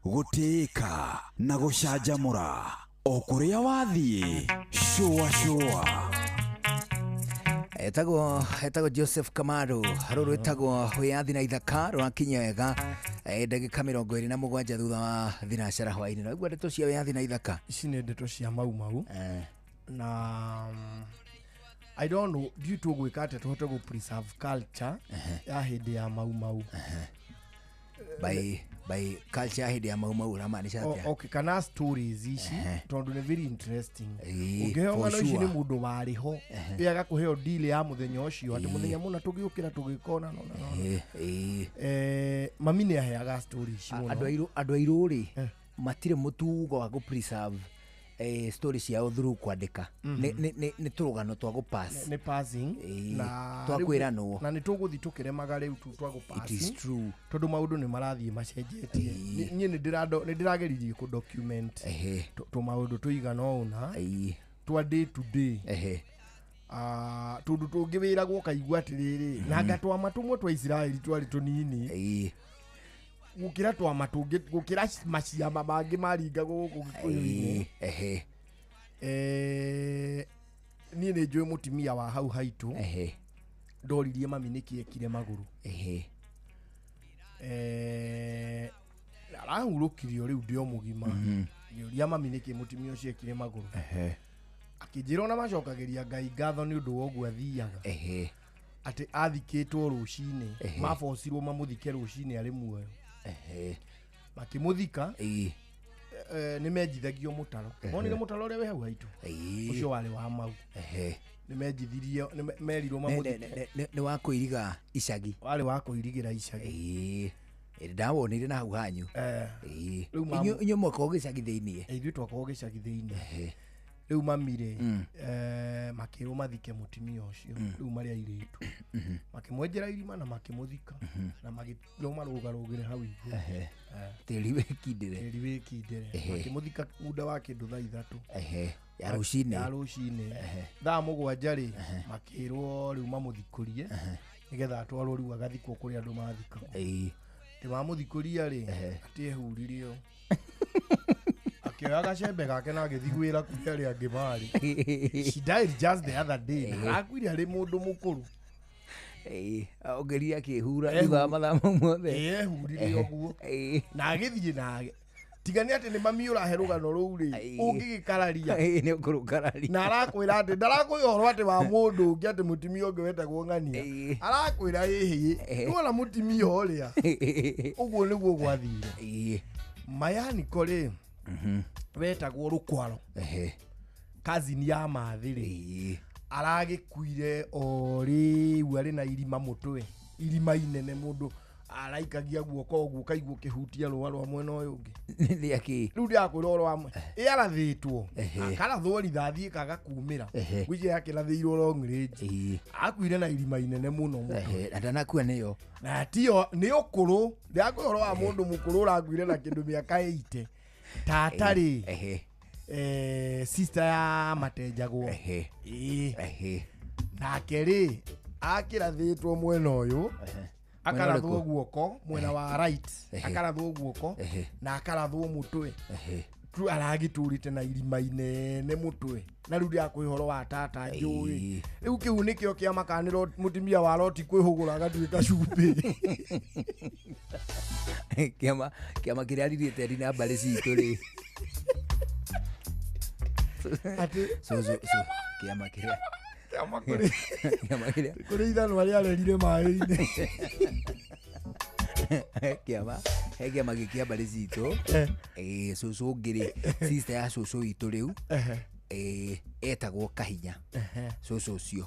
gũtĩĩka na gũcanjamũra o kũrĩa wathiĩ. Shũa shũa. Etagwo Joseph Kamaru, rũrũ rwĩtagwo wĩyathi na ithaka, rũrakinya wega ndagĩka 27 thutha wa thinacara hwaĩ-inĩ. Naigua ndeto cia wĩyathi na ithaka? Ici nĩ ndeto cia Mau Mau na I don't know, ndiũĩ tũgwĩka atĩa tũhote gũ preserve culture ya hĩndĩ ya Mau Mau. By culture ya hĩndĩ ya Mau Mau ũramaanisha atĩa? Okay, kana stories ici tondũ nĩ very interesting. Ũngĩheo ng'ano ici nĩ mũndũ warĩ ho, ĩ agakũheo deal ya mũthenya ũcio atĩ mũthenya mũna tũgĩũkĩra tũgĩkona nona nona. Mami nĩ aheaga stories ici mũno. Andũ airũ rĩ matirĩ mũtugo wa gũ preserve story ciao through kwandĩka. Nĩ tũrũgano twa gũ pass. Nĩ passing na twa kwĩranwo. Na nĩ tũgũthiĩ tũkĩremaga rĩu tu twa gũ pass. It is true. Tondũ maũndũ nĩ marathiĩ macenjetie. Niĩ nĩ ndĩrageririe kũ document tũmaũndũ tũigana ũna twa day to day. Tũndũ tũngĩ wĩragwo ũkaigua atĩrĩrĩ, na anga twama tũmwe twa Isiraeli twarĩ tũnini gũkĩra twama tũngĩ, gũkĩra maciama mangĩ maringagwo gũkũ Gĩkũyũ-inĩ. Niĩ nĩ njũĩ mũtumia wa hau haitũ, ndoririe mami nĩkĩ ekire magũrũ. Arahurũkirio rĩu ndĩ o mũgima. Ngĩũria mami nĩkĩ mũtumia ũcio ekire magũrũ. Akĩnjĩra ona macokagĩria Ngai ngatho nĩ ũndũ wa ũguo athiaga. Atĩ athikĩtwo rũcinĩ, mabocirwo mamũthike rũcinĩ arĩ muoyo. Makĩmũthika, nĩ menjithagio mũtaro. Monire mũtaro ũrĩa wĩ hau haitũ? Ũcio warĩ wa mau. Nĩ menjithirio, nĩ merirwo mamũthike. Nĩ wa kũiriga icagi. Warĩ wa kũirigĩra icagi. Ndawonire na hau hanyu. Inyuĩ mwakoragwo gĩcagi thĩiniĩ. Ithuĩ twakoragwo gĩcagi thĩiniĩ. Rĩu mami rĩ, makĩrwo mathike mũtumia ũcio, rĩu marĩ airĩtu. Makĩmwenjera irima na makĩmũthika, na magĩrwo marũgarũgĩre hau igũrũ. Tĩri wĩkindĩre. Tĩri wĩkindĩre. Makĩmũthika muda wa kĩndũ thaa 3. Ya rũcinĩ. Ya rũcinĩ. Thaa 7 rĩ, makĩrwo rĩu mamũthikũrie, nĩgetha atwarwo rĩu agathikwo kũrĩa andũ mathikagwo. Atĩ mamũthikũria rĩ, atĩ ehurire o. Akĩoya gacembe gake na agĩthiĩ gwĩra kũrĩa arĩa angĩ marĩ. She died just the other day. Na arakuire arĩ mũndũ mũkũrũ. Ongerire akĩhura thutha wa mathaa mau mothe. Ehurire ũguo. Na agĩthiĩ na tiga nĩ atĩ nĩ mami ũrahe rũgano rũu rĩ, ũngĩgĩkararia. Nĩ ũkũrũkararia. Na arakwĩra atĩ ndarakwĩra ũhoro atĩ wa mũndũ ũngĩ atĩ mũtumia ũngĩ wetagwo ng'ania. Arakwĩra ĩhĩ, nĩwona mũtumia ũrĩa. Ũguo nĩguo gwathire. Mayaniko rĩ, wetagwo Rũkwaro. Cousin ya Mathĩ rĩ, aragĩkuire o rĩu arĩ na irima mũtwe, irima inene mũndũ araikagia guoko ũguo ũkaigua ũkĩhutia rũa rwa mwena ũyũ ũngĩ. Nĩ akĩ? Rĩu ndĩrakwĩra ũhoro wa ĩ arathĩtwo, akarathwo rithathi ĩkaga kumĩra, gwĩciria yakĩrathĩirwo long range. Akuire na irima inene mũno mũtwe. Na ndanakua nĩyo. Na tiyo nĩ ũkũrũ, ndĩrakwĩra ũhoro wa mũndũ mũkũrũ ũrakuire na kĩndũ mĩaka 80. Tata rĩ, sister ya matenjagwo. Nake rĩ, akĩrathĩtwo mwena ũyũ, akarathwo guoko mwena wa right, akarathwo guoko na akarathwo mũtwe. Tu aragĩtũrĩte na irima inene mũtwe. Na rĩu ndĩrakwĩra ũhoro wa tata njũĩ. Rĩu kĩu nĩkĩo kĩama kana nĩ mũtumia wa Loti kwĩhũgũra agatuĩka cumbĩ. Kĩama kĩrĩa arirĩte na mbarĩ citũ rĩ. Kĩama kĩrĩa kĩama kũrĩ kũrĩ ithanwa rĩarerire maĩ-inĩ. Kĩama he kĩama gĩkĩ mbarĩ citũ. Cũcũ ũngĩ rĩ, sister ya cũcũ witũ rĩu, etagwo Kahinya. Cũcũ ũcio.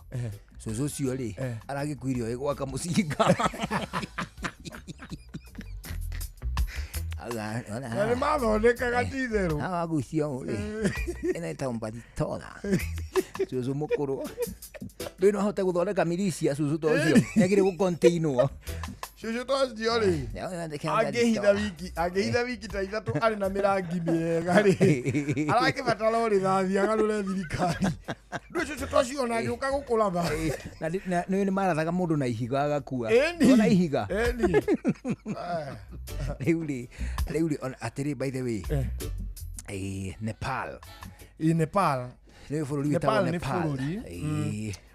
Cũcũ ũcio rĩ, aragĩkuire o gwaka mũcinga. Na nĩ mathondekaga ti itherũ. Awagucio rĩ, ĩno ĩtagwo mbatitola. Cũcũ mũkũrũ. Ndũĩ no ahote gũthondeka miricia cũcũ ta ũcio. Nĩagĩrĩire gũcontainwo. Cũcũ ta ũcio rĩ, angĩhitha wiki ta 3 arĩ na mĩrangi mĩega rĩ, arakĩbatara o rĩthathi agarũre thirikari. Ndũĩ cũcũ ta ũcio ona agĩũka gũkũratha. Na nĩũĩ nĩ marathaga mũndũ na ihiga agakua. Ona ihiga. Rĩu rĩ, atĩrĩ by the way, Nepal. Nepal. Nĩ bũrũri wĩtagwo Nepal.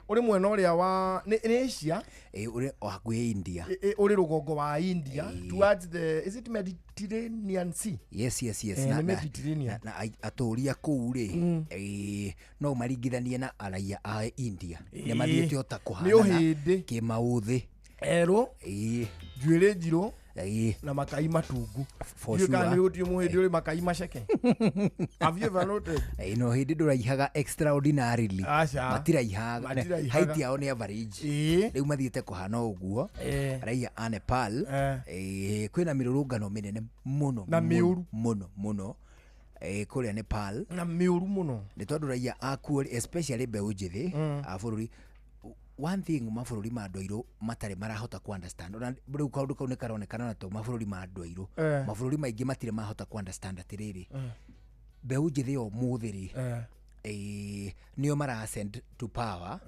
Ũrĩ mwena ũrĩa wa nĩ Asia? Ũrĩ o hakuhĩ India. Ũrĩ rũgongo wa India, towards the, is it Mediterranean Sea? Yes, yes, yes. Nĩ Mediterranean. Na atũũri a kũu rĩ, no maringithanie na araia a India. Nĩ mathiĩte o ta kũhanana. Nĩ ũhĩndĩ. Kĩmaũthĩ. Erũ. Njuĩrĩ njirũ. Na makai matungu. For sure. Kana nĩ gũtirĩ mũhĩndĩ ũrĩ makai maceke. Have you ever noted? No hĩndĩ ndũraihaga extraordinarily. Matiraihaga. Height yao nĩ average. Rĩu mathiĩte kũhana ũguo. Raia a Nepal. Kwĩna mĩrũrũngano mĩnene mũno. Na mĩũru. Mũno mũno. Kũrĩa Nepal. Na mĩũru mũno. Nĩ tondũ raia akuo especially mbeũ njĩthĩ a bũrũri. One thing mabũrũri ma andũ airũ matarĩ marahota ku understand. Ona rĩu kaũndũ kau nĩ karonekana na to mabũrũri ma andũ airũ. Mabũrũri maingĩ matirĩ mahota ku understand atĩrĩrĩ. Mbeũ njĩthĩ ya ũmũthĩ rĩ, nĩo mara ascend to power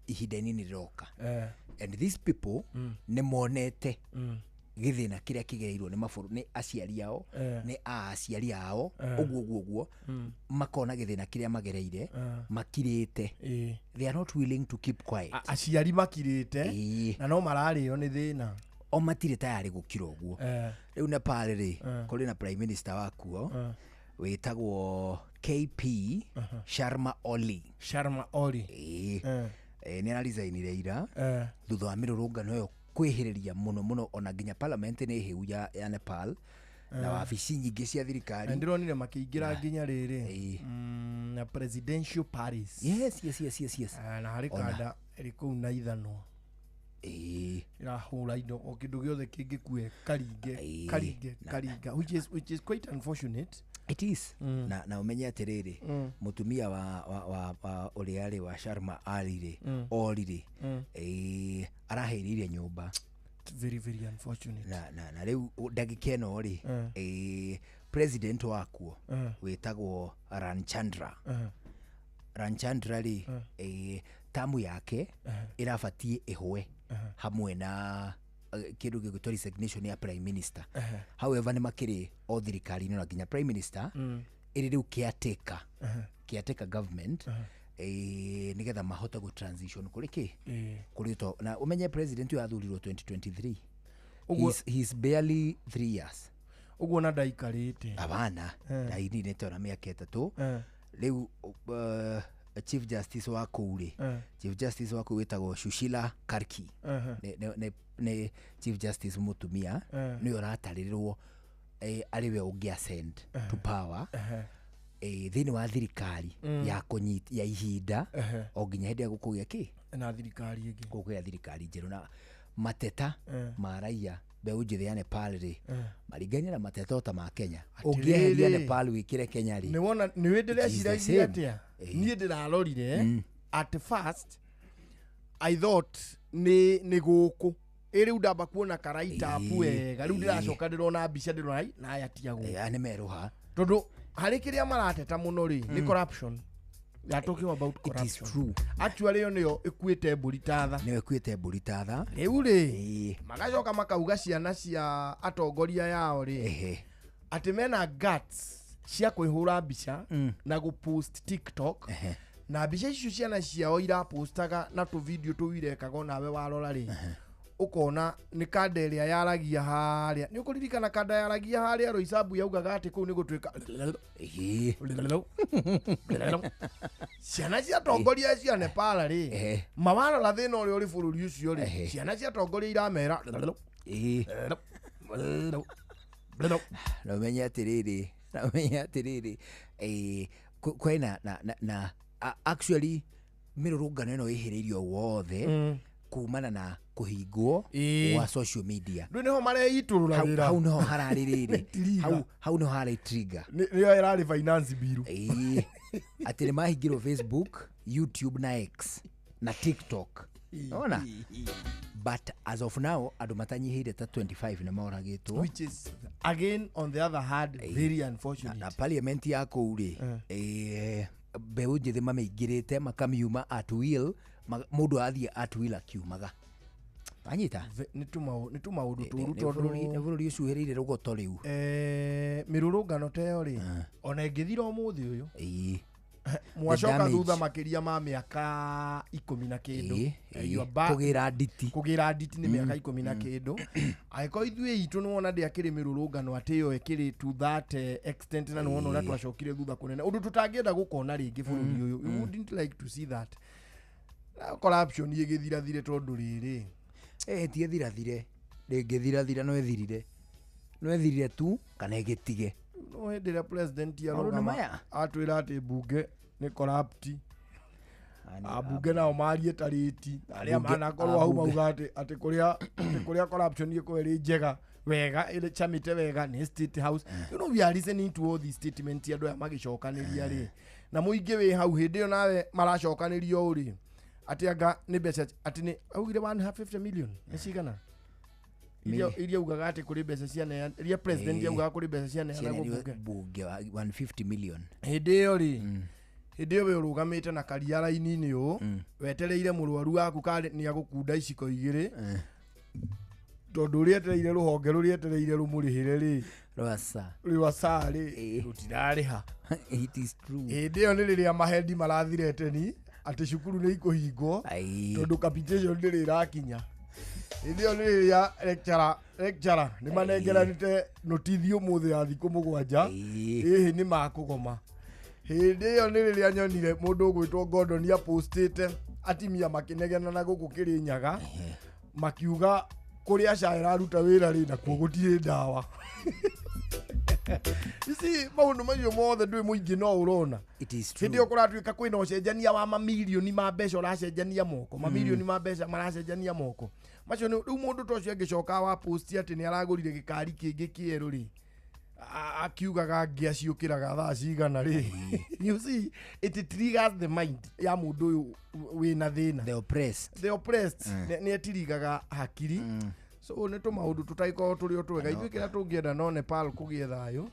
ihinda inini rĩroka. And these people nĩ monete gĩthĩna kĩrĩa kĩgereirwo nĩ mabũrũri nĩ aciari ao, nĩ aciari ao, ũguo ũguo ũguo, makona gĩthĩna kĩrĩa magereire, makirĩte. They are not willing to keep quiet. Aciari makirĩte, na no mararĩo nĩ thĩna. O matirĩ tayarĩ gũkira ũguo. Rĩu Nepal rĩ, kũrĩ na prime minister wakuo wĩtagwo KP Sharma Oli. Sharma Oli. Ĩĩ. Nĩ araricainire ira thutha wa mĩrũrũngano ĩyo kwĩhĩrĩria mũno mũno, ona nginya parliament nĩ hĩu ya Nepal na wabici nyingĩ cia thirikari. Na ndĩronire makĩingĩra nginya rĩrĩ na presidential palace. Yes. Na harĩ kanda ĩrĩ kũu na ithanwa ĩrahũra indo o kĩndũ gĩothe kĩngĩkue karinge karinge karinga, which is quite unfortunate. It is. Na ũmenye atĩrĩrĩ, mũtumia wa ũrĩa rĩ wa Sharma Ali rĩ, Oli rĩ, arahĩrĩire nyũmba. Very very unfortunate. Na rĩu ndagĩka ĩno rĩ, president wakuo wĩtagwo Ranchandra. Ranchandra rĩ, tamu yake ĩrabatiĩ ĩhwe hamwe na kĩndũ gĩgwĩtwo resignation ya prime minister. However, nĩ makĩrĩ o thirikari-inĩ na nginya prime minister ĩrĩ rĩu caretaker government, nĩgetha mahote gũ transition kũrĩ kĩ kũrĩ to na ũmenye president ũyũ athurirwo 2023. He's barely 3 years. Ũguo na ndaikarĩte. Abana, ndaininĩte ona mĩaka 3. Rĩu chief justice wa kũu rĩ, chief justice wa kũu wĩtagwo Sushila Karki, nĩ chief justice mũtumia, nĩwe ũratarĩrwo arĩ we ũngĩ ascend to power thĩinĩ wa thirikari ya kũnyit ya ihinda o nginya hĩndĩ ĩrĩa gũkũgĩa kĩ na thirikari ĩngĩ. Gũkũgĩa thirikari njerũ na mateta ma raia mbeũ njĩthĩ ya Nepal rĩ, maringaine na mateta o ta ma Kenya. Ũngĩeheria Nepal wĩkĩre Kenya rĩ, nĩ wona nĩ it is the ndĩreciragia same. Atĩa niĩ ndĩrarorire, at first I thought nĩ gũkũ ĩ rĩu ndamba kuona karaitapu wega, rĩu ndĩracoka ndĩrona mbica, ndĩrona ai, na aya ti a gũkũ. Aya nĩ merũha. Tondũ harĩ kĩrĩa marateta mũno rĩ, nĩ corruption. They are talking about corruption. True. Actually, ĩyo nĩyo ĩkuĩte mbũri tatha. Nĩyo ĩkuĩte mbũri tatha. Rĩu rĩ, magacoka makauga ciana cia atongoria yao rĩ, atĩ mena guts cia kwĩhũra mbica na gũpost TikTok, na mbica icio ciana ciao irapostaga na tũ video tũu irekaga, onawe warora rĩ, ũkona nĩ kanda ĩrĩa yaragia harĩa. Nĩ ũkũririkana kanda yaragia harĩa Roysambu yaugaga atĩ kũu nĩ gũtuĩka ciana cia atongoria cia Nepal rĩ, mawarora thĩna ũrĩa ũrĩ bũrũri ũcio rĩ, ciana cia atongoria iramera. Na ũmenye atĩrĩrĩ, kwĩna na actually mĩrũrũngano ĩno ĩhĩrĩirio wothe kumana na kũhingwo gwa social media. Rĩu nĩho mareitũrũragĩra. Hau nĩho hararĩ rĩrĩ, hau nĩho harĩ trigger. Nĩyo ĩrarĩ finance bill. Ĩĩ, atĩ nĩ mahingirwo Facebook, YouTube na X na TikTok, ona but as of now andũ matanyihĩire ta 25 nĩ moragĩtwo. Which is again, on the other hand, very unfortunate. Na parliament ya kũu rĩ, mbeũ njĩthĩ mamĩingĩrĩte makamiuma at will, mũndũ athiĩ at will akiumaga, wanyita? Nĩ tũmaũndũ tũru. Nĩ Tondũ bũrũri ũcuhĩrĩire rũgoto rĩu. Mĩrũrũngano ta ĩyo rĩ, ona ĩngĩthira ũmũthĩ ũyũ, mwacoka damage. Thutha makĩria ma mĩaka 10 na kĩndũ. You are back. Kũgĩra nditi. Kũgĩra nditi nĩ mĩaka 10 na kĩndũ. Angĩkorwo ithuĩ itũ nĩ wona ndĩakĩrĩ mĩrũrũngano atĩ ĩyo ĩkĩrĩ to that extent, na nĩ wona ũrĩa twacokire thutha kũnene, ũndũ tũtangĩenda gũkona rĩngĩ bũrũri ũyũ. We wouldn't like to see that. Na corruption ĩgĩthirathire tondũ rĩrĩ, Ti ĩthirathire, ndĩngĩthirathira, no ĩthirire tu kana ĩgĩtige. No hĩndĩ ĩrĩa president Maũndũ nĩ arũgama maya. atwĩra atĩ mbunge nĩ corrupt, ambunge nao marie tarĩti arĩa manakorwo hau mauga atĩ kũrĩa corruption ĩkorwo ĩrĩ njega wega, ĩrĩ chamĩte wega nĩ State House. We are listening to all these statements, andũ aya magĩcokanĩria rĩ, na mũingĩ wĩ hau hĩndĩ ĩyo nawe maracokanĩrio ũ rĩ, atĩ anga nĩ mbeca, atĩ nĩ augire 150 million nĩ cigana iria augaga atĩ kũrĩ mbeca cianeana, iria president augaga kũrĩ mbeca cianeanagwo Cianeanirwo mbunge. Mbunge wa 150 million. Hĩndĩ ĩyo rĩ, hĩndĩ ĩyo we ũrũgamĩte na karia raini-inĩ ũũ wetereire mũrwaru waku karĩ nĩ agũkunda iciko 2, tondũ ũrĩa etereire rũhonge rũrĩa etereire rũmũrĩhĩre rĩ, rwasa rwa saa rĩ, rũtirarĩha. It is true. Hĩndĩ ĩyo nĩ rĩrĩa mahendi marathire teni atĩ cukuru nĩ ikũhingwo tondũ capitation ndĩrĩ ĩrakinya. Hĩndĩ ĩyo nĩ rĩrĩa lecturer nĩ manengeranĩte notithi ũmũthĩ ya thikũ 7 ĩhĩ nĩ makũgoma. Hĩndĩ ĩyo nĩ rĩrĩa nyonire mũndũ ũgwĩtwo Gordon apostĩte atimia makĩnegena na gũkũ Kĩrĩnyaga makiuga kũrĩa SHA ĩraruta wĩra rĩ nakuo gũtirĩ ndawa. Ici maũndũ macio mothe ndũĩ mũingĩ no ũrona. Hĩndĩ ĩyo kũratuĩka kwĩna ũcenjania wa mamirioni ma mbeca ũracenjania moko, mamirioni ma mbeca maracenjania moko. Macio nĩ rĩu mũndũ ta ũcio angĩcoka wa post atĩ nĩ aragũrire gĩkari kĩngĩ kĩerũ rĩ, akiugaga ngĩa ciũkĩraga thaa cigana rĩ. You see, it triggers the mind ya mũndũ ũyũ wĩna thĩna. The oppressed. The oppressed. Nĩ etirigaga hakiri. So nĩ tũmaũndũ tũtagĩkorwo tũrĩ o twega. Ithuĩ kĩrĩa tũngĩenda no Nepal kũgĩe thayũ.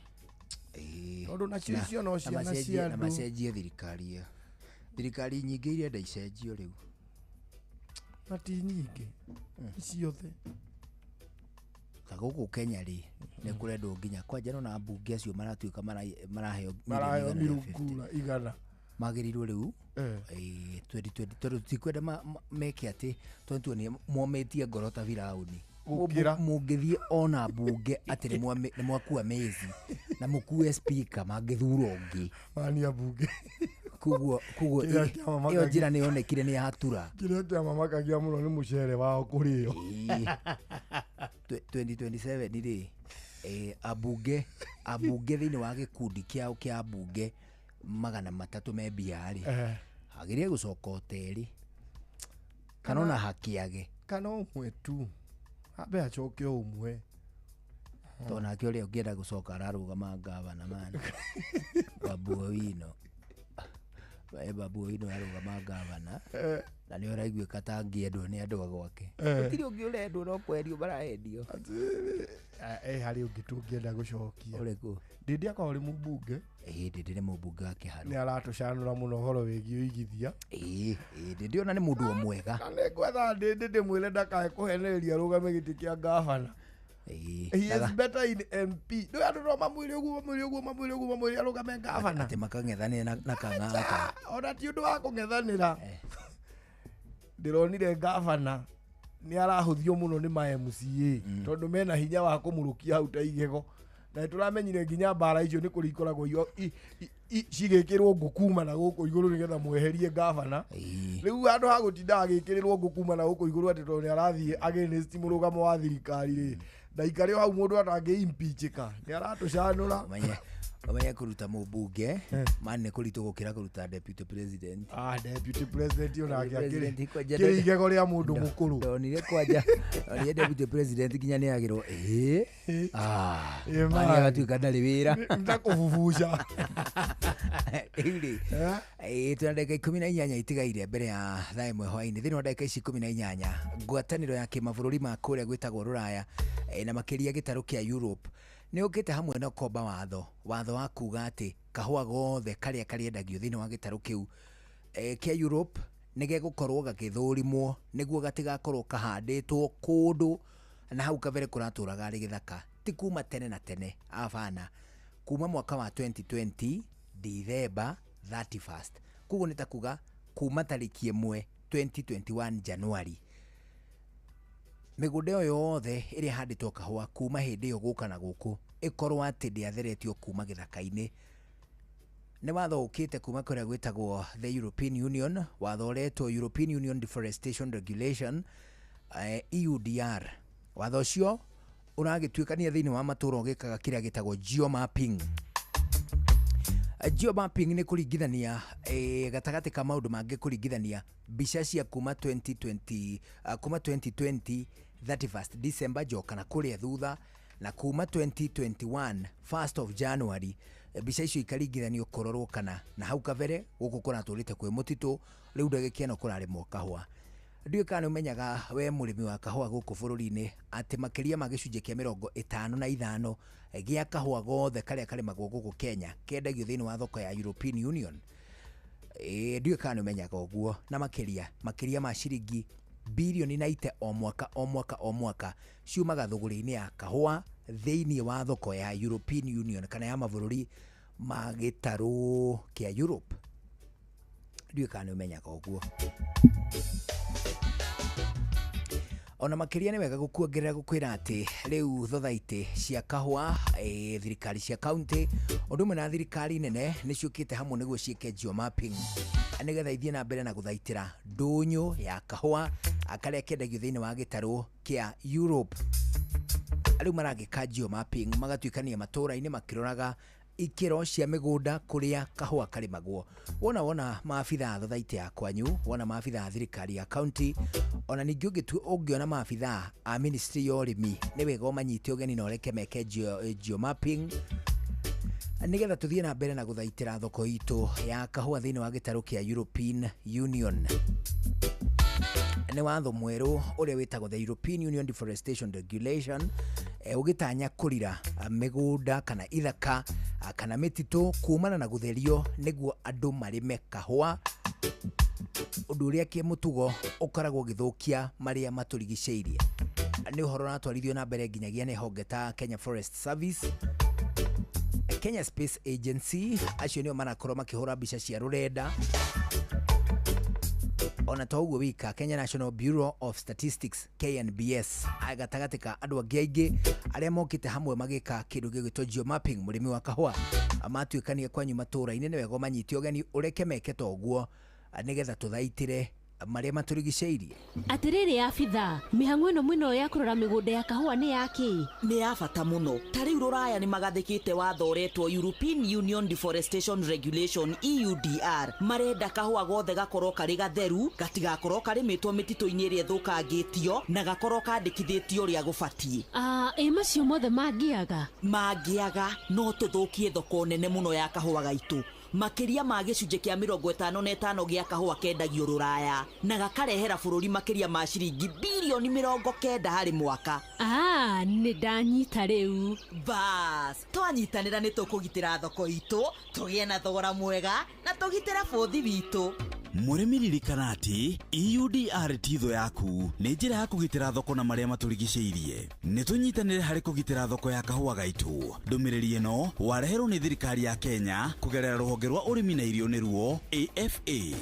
Tondũ nacio icio no ciana cia na andũ. Macenjie thirikari ĩyo. Thirikari nyingĩ irenda icenjio rĩu. Na ti nyingĩ. Ciothe. Ta gũkũ Kenya rĩ, nĩ kũrendwo nginya kwanja nona ambunge acio maratuĩka maraheo Maraheo mirioni 150. mĩrungura 100. Magĩrĩirwo rĩu 2020 tondũ tutikwenda meke atĩ 2020 momĩtie ngoro ta Firaũni. Gũkĩra. Mũngĩthiĩ ona mbunge atĩ nĩ mwakua mĩzi na mũkue speaker mangĩthura ũngĩ. Mania mbunge. Koguo Kĩrĩa kĩamamakagia- ĩyo njĩra nĩ yonekire nĩ yatura. Kĩrĩa kĩamamakagia mũno nĩ mũcere wao kũrĩo. 2027 rĩ, ambunge thĩinĩ wa gĩkundi kĩao kĩa ambunge 300 me mbia rĩ, agĩrĩire gũcoka o terĩ kana ona hakĩage. Kana ũmwe tu. Ambe acoke ũmwe. Tondũ nake ũrĩa ũngĩenda gũcoka ararũgama ngavana man. Babu Owino. Babu Owino ararũgama ngavana. Na nĩ ũraiguĩka ta angĩendwo nĩ andũ a gwake. Gũtirĩ ũngĩ ũrendwo no kwendio maraendio. Harĩ ũngĩ tũngĩenda gũcokia. Ũrĩkũ? Ndĩndĩ akorwo arĩ mũmbunge. Ndĩndĩ nĩ mũmbunge wa Kĩharũ. Nĩ aratũcanũra mũno ũhoro wĩgiĩ ũigithia. Ndĩndĩ ona nĩ mũndũ o mwega. Na nĩngwetha Ndĩndĩ ndĩmwĩre ndakae kũhenereria arũgame gĩtĩ kĩa ngavana. He is better in MP. Ndũĩ andũ no mamwĩre ũguo mamwĩre ũguo mamwĩre ũguo mamwĩre arũgame ngavana. Atĩ makang'ethanĩra na kang'ata. Ona ti ũndũ wa kũng'ethanĩra. Ndĩronire ngavana nĩ arahũthio mũno nĩ ma MCA tondũ mena hinya wa kũmũrũkia hau ta igego. Na tũramenyire nginya mbara icio nĩ kũrĩ ikoragwo cigĩkĩrwo ngũ kuma na gũkũ igũrũ nĩgetha mweherie ngavana. Rĩu handũ ha gũtinda agĩkĩrĩrwo ngũ kuma na gũkũ igũrũ atĩ tondũ nĩ arathiĩ against mũrũgamo wa thirikari rĩ, ndaikare o hau mũndũ atangĩ impeachĩka. Nĩ aratũcanũra. Ũmenye kũruta mũmbunge man nĩ kũritũ gũkĩra kũruta deputy president. Deputy president onake President kwanja akĩrĩ igego rĩa mũndũ mũkũrũ. Ndonire kwanja ndonire deputy president nginya nĩ agĩrwo Ĩĩ, mani man. agatuĩka ndarĩ wĩra. Nĩ kũbubuca. Rĩu rĩ, twĩna ndagĩka 18 itigaire mbere ya thaa 1 hwaĩ-inĩ. Thĩinĩ wa ndagĩka ici 18 ngwatanĩro ya kĩmabũrũri ma kũrĩa gwĩtagwo Rũraya na makĩria gĩtarũ kĩa Europe nĩ ũkĩte hamwe na ũkomba watho wa kuga atĩ kahũa gothe karĩa karĩendagio thĩinĩ wa gĩtarũ kĩu kĩa Europe nĩ gegũkorwo gagĩthũrimwo nĩguo gatigakorwo kahandĩtwo kũndũ na hau kabere kũratũraga arĩ gĩthaka ti kuma tene na tene abana kuma mwaka wa 2020 December 31st. Koguo nĩ ta kuga kuma tarĩki 1 2021 January mĩgũnda ĩyo yothe ĩrĩa ĩhandĩtwo kahũa kuma hĩndĩ ĩyo gũka na gũkũ ĩkorwo atĩ ndĩatheretio kuma gĩthaka-inĩ. Nĩ watho ũkĩte kuma kũrĩa gwĩtagwo the European Union, watho ũretwo European Union Deforestation Regulation EUDR. Watho ũcio ũragĩtuĩkania thĩinĩ wa matũũra ũgĩkaga kĩrĩa gĩtagwo geomapping. Geomapping nĩ kũringithania gatagatĩ ka maũndũ mangĩ kũringithania mbica cia kuma 2020 kuma 2020 31st December njoka na kũrĩa thutha na kuma 2021 1st of January mbica icio ikaringithanio kũrorwo kana na hau kabere gũkũ kũratũrĩte kwĩ mũtitũ rĩu ndagĩka ĩno kũrarĩmwo kahũa. Ndiũĩ kana nĩ ũmenyaga we mũrĩmi wa kahũa gũkũ bũrũri-inĩ atĩ makĩria ma gĩcunjĩ kĩa 55 gĩa kahũa gothe karĩa karĩmagwo gũkũ Kenya kendagio thĩinĩ wa thoko ya European Union. Ndiũĩ kana nĩ ũmenyaga ũguo na makĩria ma ciringi birioni 90 o mwaka o mwaka o mwaka ciumaga thũgũrĩ-inĩ ya kahũa thĩinĩ wa thoko ya European Union kana ya mabũrũri ma gĩtarũ kĩa Europe. Ndiũĩ kana nĩ ũmenyaga ũguo. Ona makĩria nĩ wega gũkuongerera gũkwĩra atĩ rĩu thothaitĩ cia kahũa, thirikari cia kaunti ũndũ ũmwe na thirikari nene nĩ ciũkĩte hamwe nĩguo ciĩke geomapping nĩgetha ithiĩ na mbere na gũthaitĩra ndũnyũ ya kahũa karĩa kendagio thĩinĩ wa gĩtarũ kĩa Europe. Rĩu maragĩka geomapping magatuĩkania matũũra-inĩ makĩroraga ikĩro cia mĩgũnda kũrĩa kahũa karĩmagwo. Wona maabithaa thothaitĩ ya kwanyu, wona maabithaa thirikari ya kaunti, ona ningĩ ũngĩona maabithaa a ministry ya ũrĩmi nĩ wega ũmanyite ũgeni na ũreke meke geomapping nĩgetha tũthiĩ na mbere na gũthaitĩra thoko itũ ya kahũa thĩinĩ wa gĩtarũ kĩa European Union. Nĩ watho mwerũ ũrĩa wĩtagwo the European Union Deforestation Regulation, ũgĩtanya kũrira mĩgũnda kana ithaka kana mĩtitũ kumana na gũtherio nĩguo andũ marĩme kahũa, ũndũ ũrĩa kĩmũtugo ũkoragwo ũgĩthũkia marĩa matũrigicĩirie. Nĩ ũhoro ũratwarithio na mbere nginyagia nĩ honge ta Kenya Forest Service, Kenya Space Agency, acio nĩo marakorwo makĩhũra mbica cia rũrenda. Ona to ũguo wika, Kenya National Bureau of Statistics KNBS gatagatĩ ka andũ angĩ aingĩ arĩa mokĩte hamwe magĩka kĩndũ gĩgwĩtwo geomapping mũrĩmi wa kahũa matuĩkanie kwanyu matũũra-inĩ, nĩ wega ũmanyite ũgeni ũreke meke ta ũguo nĩgetha tũthaitĩre marĩa matũrigicĩirie. Atĩrĩrĩ abithaa, mĩhang'o ĩno mũno ya kũrora mĩgũnda ya kahũa nĩ ya kĩ? Nĩ ya bata mũno. Ta rĩu rũraya nĩ magathĩkĩte watho ũretwo European Union Deforestation Regulation EUDR. Marenda kahũa gothe gakorwo karĩ gatheru, gatigakorwo karĩmĩtwo mĩtitũ-inĩ ĩrĩa ĩthũkangĩtio na gakorwo kandĩkithĩtio ũrĩa gũbatiĩ. Ĩ macio mothe mangĩaga? Mangĩaga no tũthũkie thoko nene mũno ya kahũa gaitũ. Makĩria ma gĩcunjĩ kĩa 55 gĩa kahũa kendagio rũraya na gakarehera bũrũri makĩria ma ciringi bilioni 90 harĩ mwaka. Nĩ ndanyita rĩu. Bas, twanyitanĩra nĩ tũkũgitĩra thoko itũ, tũgĩe na thogora mwega na tũgitĩre bũthi witũ. Mũrĩmi ririkana atĩ EUDR ti thũ yaku, nĩ njĩra ya kũgitĩra thoko na marĩa matũrigicĩirie. Nĩ tũnyitanĩre harĩ kũgitĩra thoko ya kahũa gaitũ. Ndũmĩrĩri ĩno wareherwo nĩ thirikari ya Kenya kũgerera rũhonge rwa ũrĩmi na irio nĩruo AFA.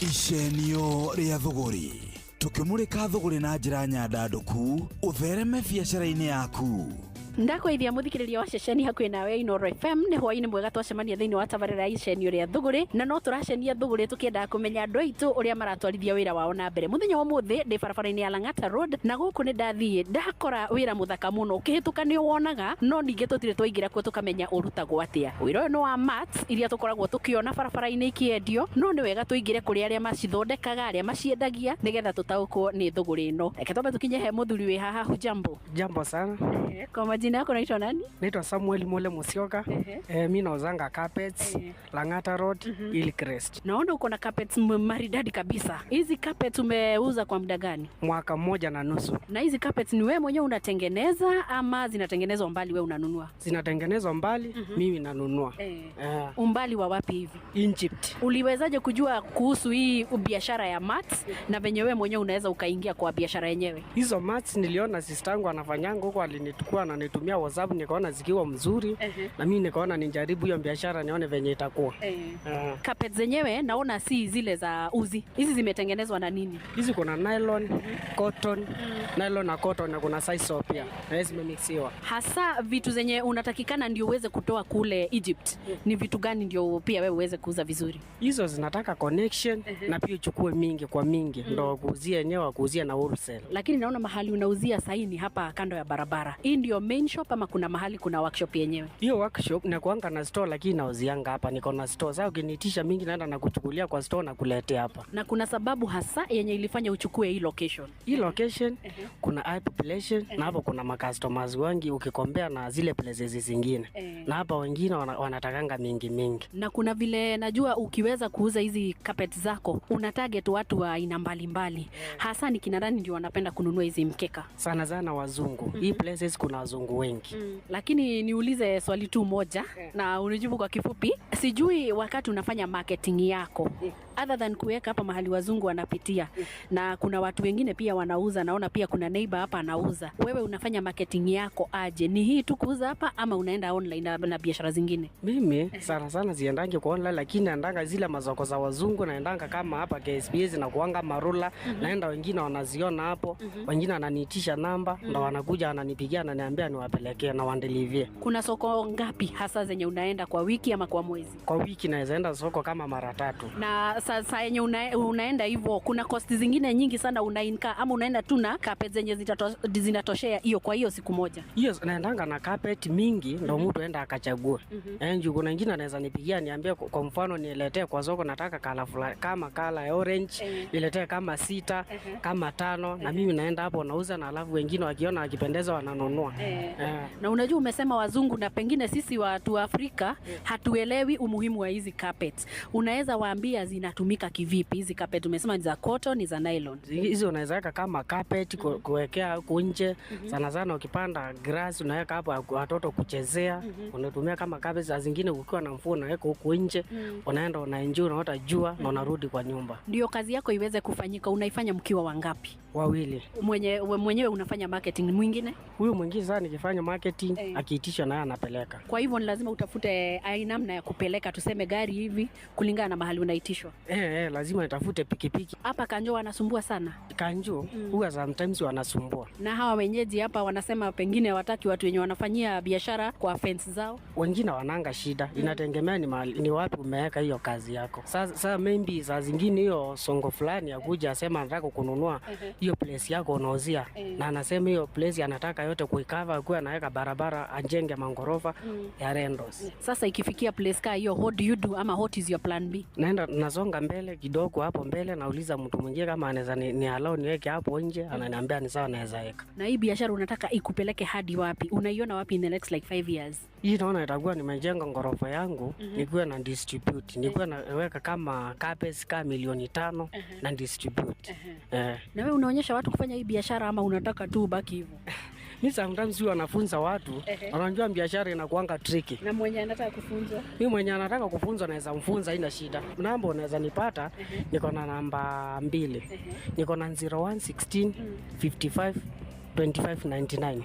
Icenio rĩa thũgũrĩ, tũkĩmũrĩka thũgũrĩ na njĩra nyandandũku ũthereme biacara-inĩ yaku. Ndakweithia muthikiriria wa ceceni hakuhĩ nawe Inooro FM nĩ hwaĩ-inĩ mwega twacemania thĩinĩ wa tabarĩra ya icenio rĩa thũgũrĩ, na no tũracenia thũgũrĩ tũkĩendaga kũmenya andũ aitũ ũrĩa maratwarithia wĩra wao na mbere. Mũthenya wa ũmũthĩ ndĩ barabara-inĩ ya Lang'ata Road na gũkũ nĩ ndathiĩ ndakora wĩra mũthaka mũno, ũkĩhĩtũka nĩ wonaga, no ningĩ tũtirĩ twaingĩra kuo tũkamenya ũrutagwo atĩa. Wĩra ũyũ nĩ wa mats iria tũkoragwo tũkĩona barabara-inĩ ikĩendio, no nĩ wega tũingĩre kũrĩ arĩa macithondekaga, arĩa maciendagia nĩgetha tũtaũkwo nĩ thũgũrĩ ĩno. Reke twambe tũkinye he mũthuri wĩ haha. Hujambo? Jambo sana. Kwa majina yako unaitwa nani? Naitwa Samuel Mole Musyoka. Mimi nauzanga carpets, Lang'ata Road, Hillcrest. Naona uko na carpets maridadi kabisa. Hizi carpets umeuza kwa muda gani? Mwaka 1.5. Na hizi carpets ni wewe mwenyewe unatengeneza ama zinatengenezwa mbali wewe unanunua? Zinatengenezwa mbali, mimi nanunua. Umbali wa wapi hivi? Egypt. Uliwezaje kujua kuhusu hii biashara ya mats na venye wewe mwenyewe unaweza ukaingia kwa biashara yenyewe? Hizo mats niliona sister yangu anafanyanga huko, alinitukua na nitumia WhatsApp, nikaona zikiwa mzuri, na mimi nikaona nijaribu hiyo biashara nione venye itakuwa. Carpet zenyewe naona si zile za uzi. Hizi zimetengenezwa na nini? Hizi kuna nylon, cotton, nylon na cotton na kuna size pia. Na hizi zimemixiwa. Hasa vitu zenye unatakikana ndio uweze kutoa kule Egypt. Ni vitu gani ndio pia wewe uweze kuuza vizuri? Hizo zinataka connection na pia uchukue mingi kwa mingi ndio kuuzia yenyewe, kuuzia na wholesale. Lakini naona mahali unauzia saini hapa kando ya barabara. Hii ndio main shop ama kuna mahali kuna workshop yenyewe? Hiyo workshop na kuanga na store, lakini nauzianga hapa, niko na store. Sasa ukiniitisha mingi naenda na kuchukulia kwa store na kuletea hapa. Na kuna sababu hasa yenye ilifanya uchukue hii location? Hii location kuna high population na hapo kuna ma customers wengi ukikombea na zile places zingine. Na hapa wengine wanatakanga mingi mingi. Na kuna vile najua ukiweza kuuza hizi carpet zako una target watu wa aina mbalimbali. Hasa ni kina nani ndio wanapenda kununua hizi mkeka? Sana sana wazungu. Hii places kuna wazungu wengi. Lakini niulize swali tu moja na unijibu kwa kifupi. Sijui wakati unafanya marketing yako Other than kuweka hapa mahali wazungu wanapitia, na kuna watu wengine pia wanauza, naona pia kuna neighbor hapa anauza. Wewe unafanya marketing yako aje? Ni hii tu kuuza hapa ama unaenda online na biashara zingine? Mimi sana sana ziendangi kwa online, lakini naendanga zile masoko za wazungu, naendanga kama hapa KSPS na kuanga Marula, naenda wengine wanaziona hapo, wengine wananiitisha namba, ndo wanakuja wananipigia wananiambia niwapelekee na wandeliver. Kuna soko ngapi hasa zenye unaenda kwa wiki ama kwa mwezi? Kwa wiki naweza enda soko kama mara 3. Na sasa yenye unaenda hivyo, kuna cost zingine nyingi sana unainka ama unaenda tu na carpet zenye zinatoshea hiyo kwa hiyo siku moja? Hiyo naendanga na carpet mingi ndo mtu aenda akachagua. Juu kuna wengine anaweza nipigia niambie kwa mfano niletee kwa soko nataka kala fulani kama kala ya orange, niletee kama 6, kama 5, na mimi naenda hapo nauza, na alafu wengine wakiona wakipendeza wananunua. Na unajua umesema wazungu na pengine sisi watu wa Afrika hatuelewi umuhimu wa hizi carpets. Unaweza waambia zinatumika kivipi hizi carpet? Umesema ni za cotton, ni za nylon. Hizo unaweza weka kama carpet kuwekea huko nje. Sana sana ukipanda grass unaweka hapo watoto kuchezea. Unatumia kama carpet. Saa zingine ukiwa na mvua unaweka huko nje. Unaenda unaenjoy, unaota jua na unarudi kwa nyumba. Ndio kazi yako iweze kufanyika, unaifanya mkiwa wangapi? Wawili. Mwenyewe unafanya marketing, mwingine? Huyo mwingine sasa nikifanya marketing akiitisha naye anapeleka. Kwa hivyo ni lazima utafute aina namna ya kupeleka, tuseme gari hivi kulingana na mahali unaitishwa. Lazima nitafute pikipiki. Hapa Kanjo wanasumbua sana. Kanjo huwa sometimes wanasumbua. Na hawa wenyeji hapa wanasema pengine hawataki watu wenye wanafanyia biashara kwa fence zao. Wengine wananga shida. Inategemea ni wapi umeweka hiyo kazi yako. Sasa maybe saa zingine hiyo songo fulani akuja asema anataka kununua hiyo place yako unauzia, na anasema hiyo place anataka yote kuikava, kwa anaweka barabara, ajenge mangorofa ya rendos. Sasa ikifikia place ka hiyo, what do you do ama what is your plan B? Naenda nasonga mbele kidogo hapo mbele, nauliza mtu mwingine kama anaweza ni allow niweke hapo nje, ananiambia ni sawa naweza weka. Na hii biashara unataka ikupeleke hadi wapi? Unaiona wapi in the next like 5 years? Hii naona itakuwa nimejenga ngorofa yangu, nikuwe na distribute, nikuwe naweka kama carpets kama milioni 5 na distribute. Na wewe unaonyesha watu kufanya hii biashara ama unataka tu ubaki hivyo? Mimi sometimes huwa nafunza watu, wanajua biashara inakuanga tricky. Na mwenye anataka kufunzwa? Mimi mwenye anataka kufunzwa naweza mfunza, haina shida. Namba unaweza nipata, niko na namba 2. Niko na 0116 55 2599.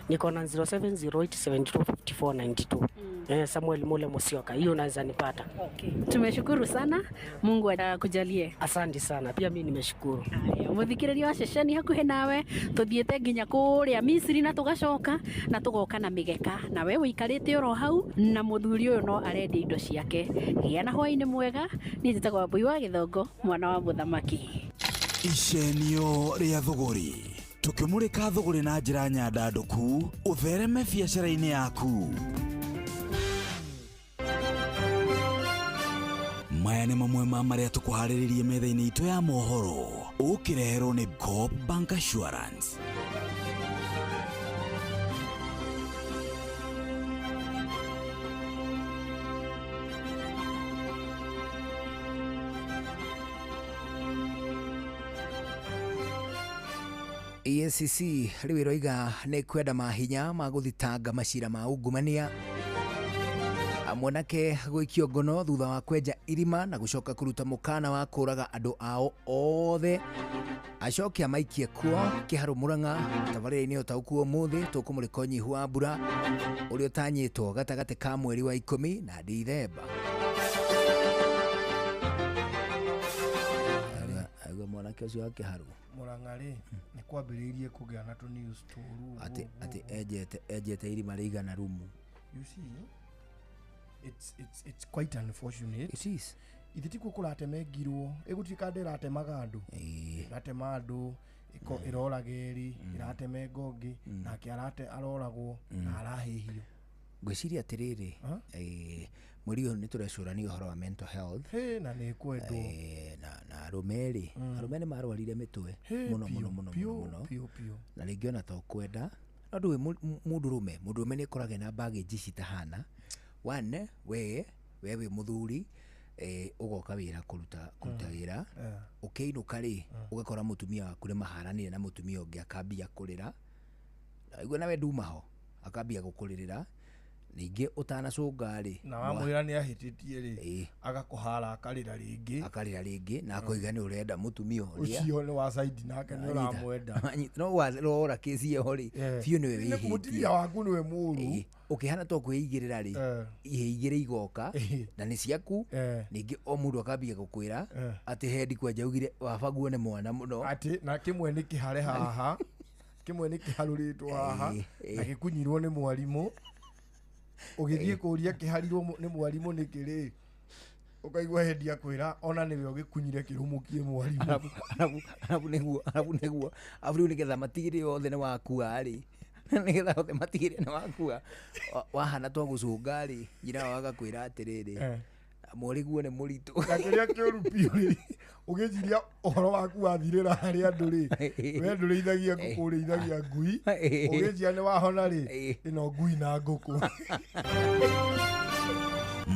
Niko na 0708 72 54 92. Samuel Mule Musyoka, hiyo unaweza nipata. Okay. Tumeshukuru sana, Mungu akujalie. Asante sana, pia mimi nimeshukuru. Aya, muthikiriria wa ceceni hakuhi nawe, tuthiete nginya kuria Misri na tugacoka na tugoka na migeka, na we wikarite oro hau na muthuri uyu no arendia indo ciake. Gĩa na hwaini mwega, niĩ njĩtagwo Wambui wa Gĩthongo, mwana wa mũthamaki. Icenio rĩa thũgũrĩ, tukimurika thũgũrĩ na njĩra nyandandũku, ũthereme biacara-inĩ yaku. Maya nĩ mamwe ma marĩa tũkũharĩrĩrie metha-inĩ itũ ya mohoro, ũkĩreherwo nĩ Coop Bank Assurance. EACC rĩu ĩroiga nĩ kwenda mahinya ma gũthitanga macira ma ungumania. Mwanake gũikio ngono thutha wa kwenja irima na gũcoka kũruta mũkana wa kũraga andũ ao othe, acoke amaikie kuo Kĩharũ Murang'a. Tabarĩra-inĩ ũtaũku ũmũthĩ tũkũmũrĩka ũnyihu wa mbura ũrĩa ũtanyĩtwo gatagatĩ ka mweri wa 10 na Dithemba. Aigua mwanake ũcio wa Kĩharũ Murang'a rĩ nĩ kwambĩrĩirie kũgĩa na tũ news tũru atĩ enjete irima rĩigana rumu. You see, it's quite unfortunate. It is. Ithe tikuo kũratemengirwo, ĩgũtuĩka andũ ĩratemaga andũ, ĩratema andũ, ĩroraga ĩrĩ, ĩratemenga ũngĩ, nake aroragwo na arahĩhio. Ngwĩciria atĩrĩrĩ, mweri ũyũ nĩ tũrecũrania ũhoro wa mental health. Na nĩ kwendwo. Na arũme rĩ, arũme nĩ marwarire mĩtwe mũno mũno mũno mũno. Na rĩngĩ ona to kwenda, no ndũĩ mũndũrũme nĩ akoragwo na baggage citahana. One, we wĩ mũthuri, ũgoka wĩra kũruta wĩra, ũkĩinũka rĩ, ũgakora mũtumia waku nĩ maharanire na mũtumia ũngĩ akambia kũrĩra, aigua nawe nduma ho, akambia gũkũrĩrĩra, Ningĩ ũtanacũnga rĩ, na wamwĩra nĩ ahĩtĩtie rĩ, agakũhara akarĩra rĩngĩ. Akarĩra rĩngĩ na akoiga nĩ ũrenda mũtumia ũrĩa. Ũcio nĩ wa saidi nake nĩ ũramwenda. No warora kĩci ĩyo rĩ, biũ nĩwe wĩhĩtie. Mũtumia waku nĩwe mũũru. Ũkĩhana to kwĩigĩrĩra rĩ, ihĩ igĩrĩ igoka na nĩ ciaku. Ningĩ o mũndũ akambia gũkwĩra atĩ hendi kwanja augire wabaguo nĩ mwana mũno. Atĩ na kĩmwe nĩ kĩhare haha, kĩmwe nĩ kĩharũrĩtwo haha na gĩkunyirwo nĩ mwarimũ. Ũgĩthiĩ kũria kĩharirwo nĩ mwarimũ nĩkĩ rĩ, ũkaigua hendi akwĩra ona nĩwe ũgĩkunyire kĩrũmũkie mwarimũ. Arabu nĩguo arabu nĩguo arabu rĩu nĩgetha matigĩrĩre othe nĩ wakua rĩ, nĩgetha othe matigĩrĩre nĩ wakua, wahana twa gũcũnga rĩ, nyina wao agakwĩra atĩrĩrĩ, mwarĩguo nĩ mũritũ. Na kĩrĩa kĩũru biũ rĩ, ũgĩciria ũhoro waku wathirĩra harĩ andũ rĩ, we ndũrĩithagia ngũkũ, ũrĩithagia ngui. Ũgĩciria nĩ wahona rĩ, ĩno ngui na ngũkũ.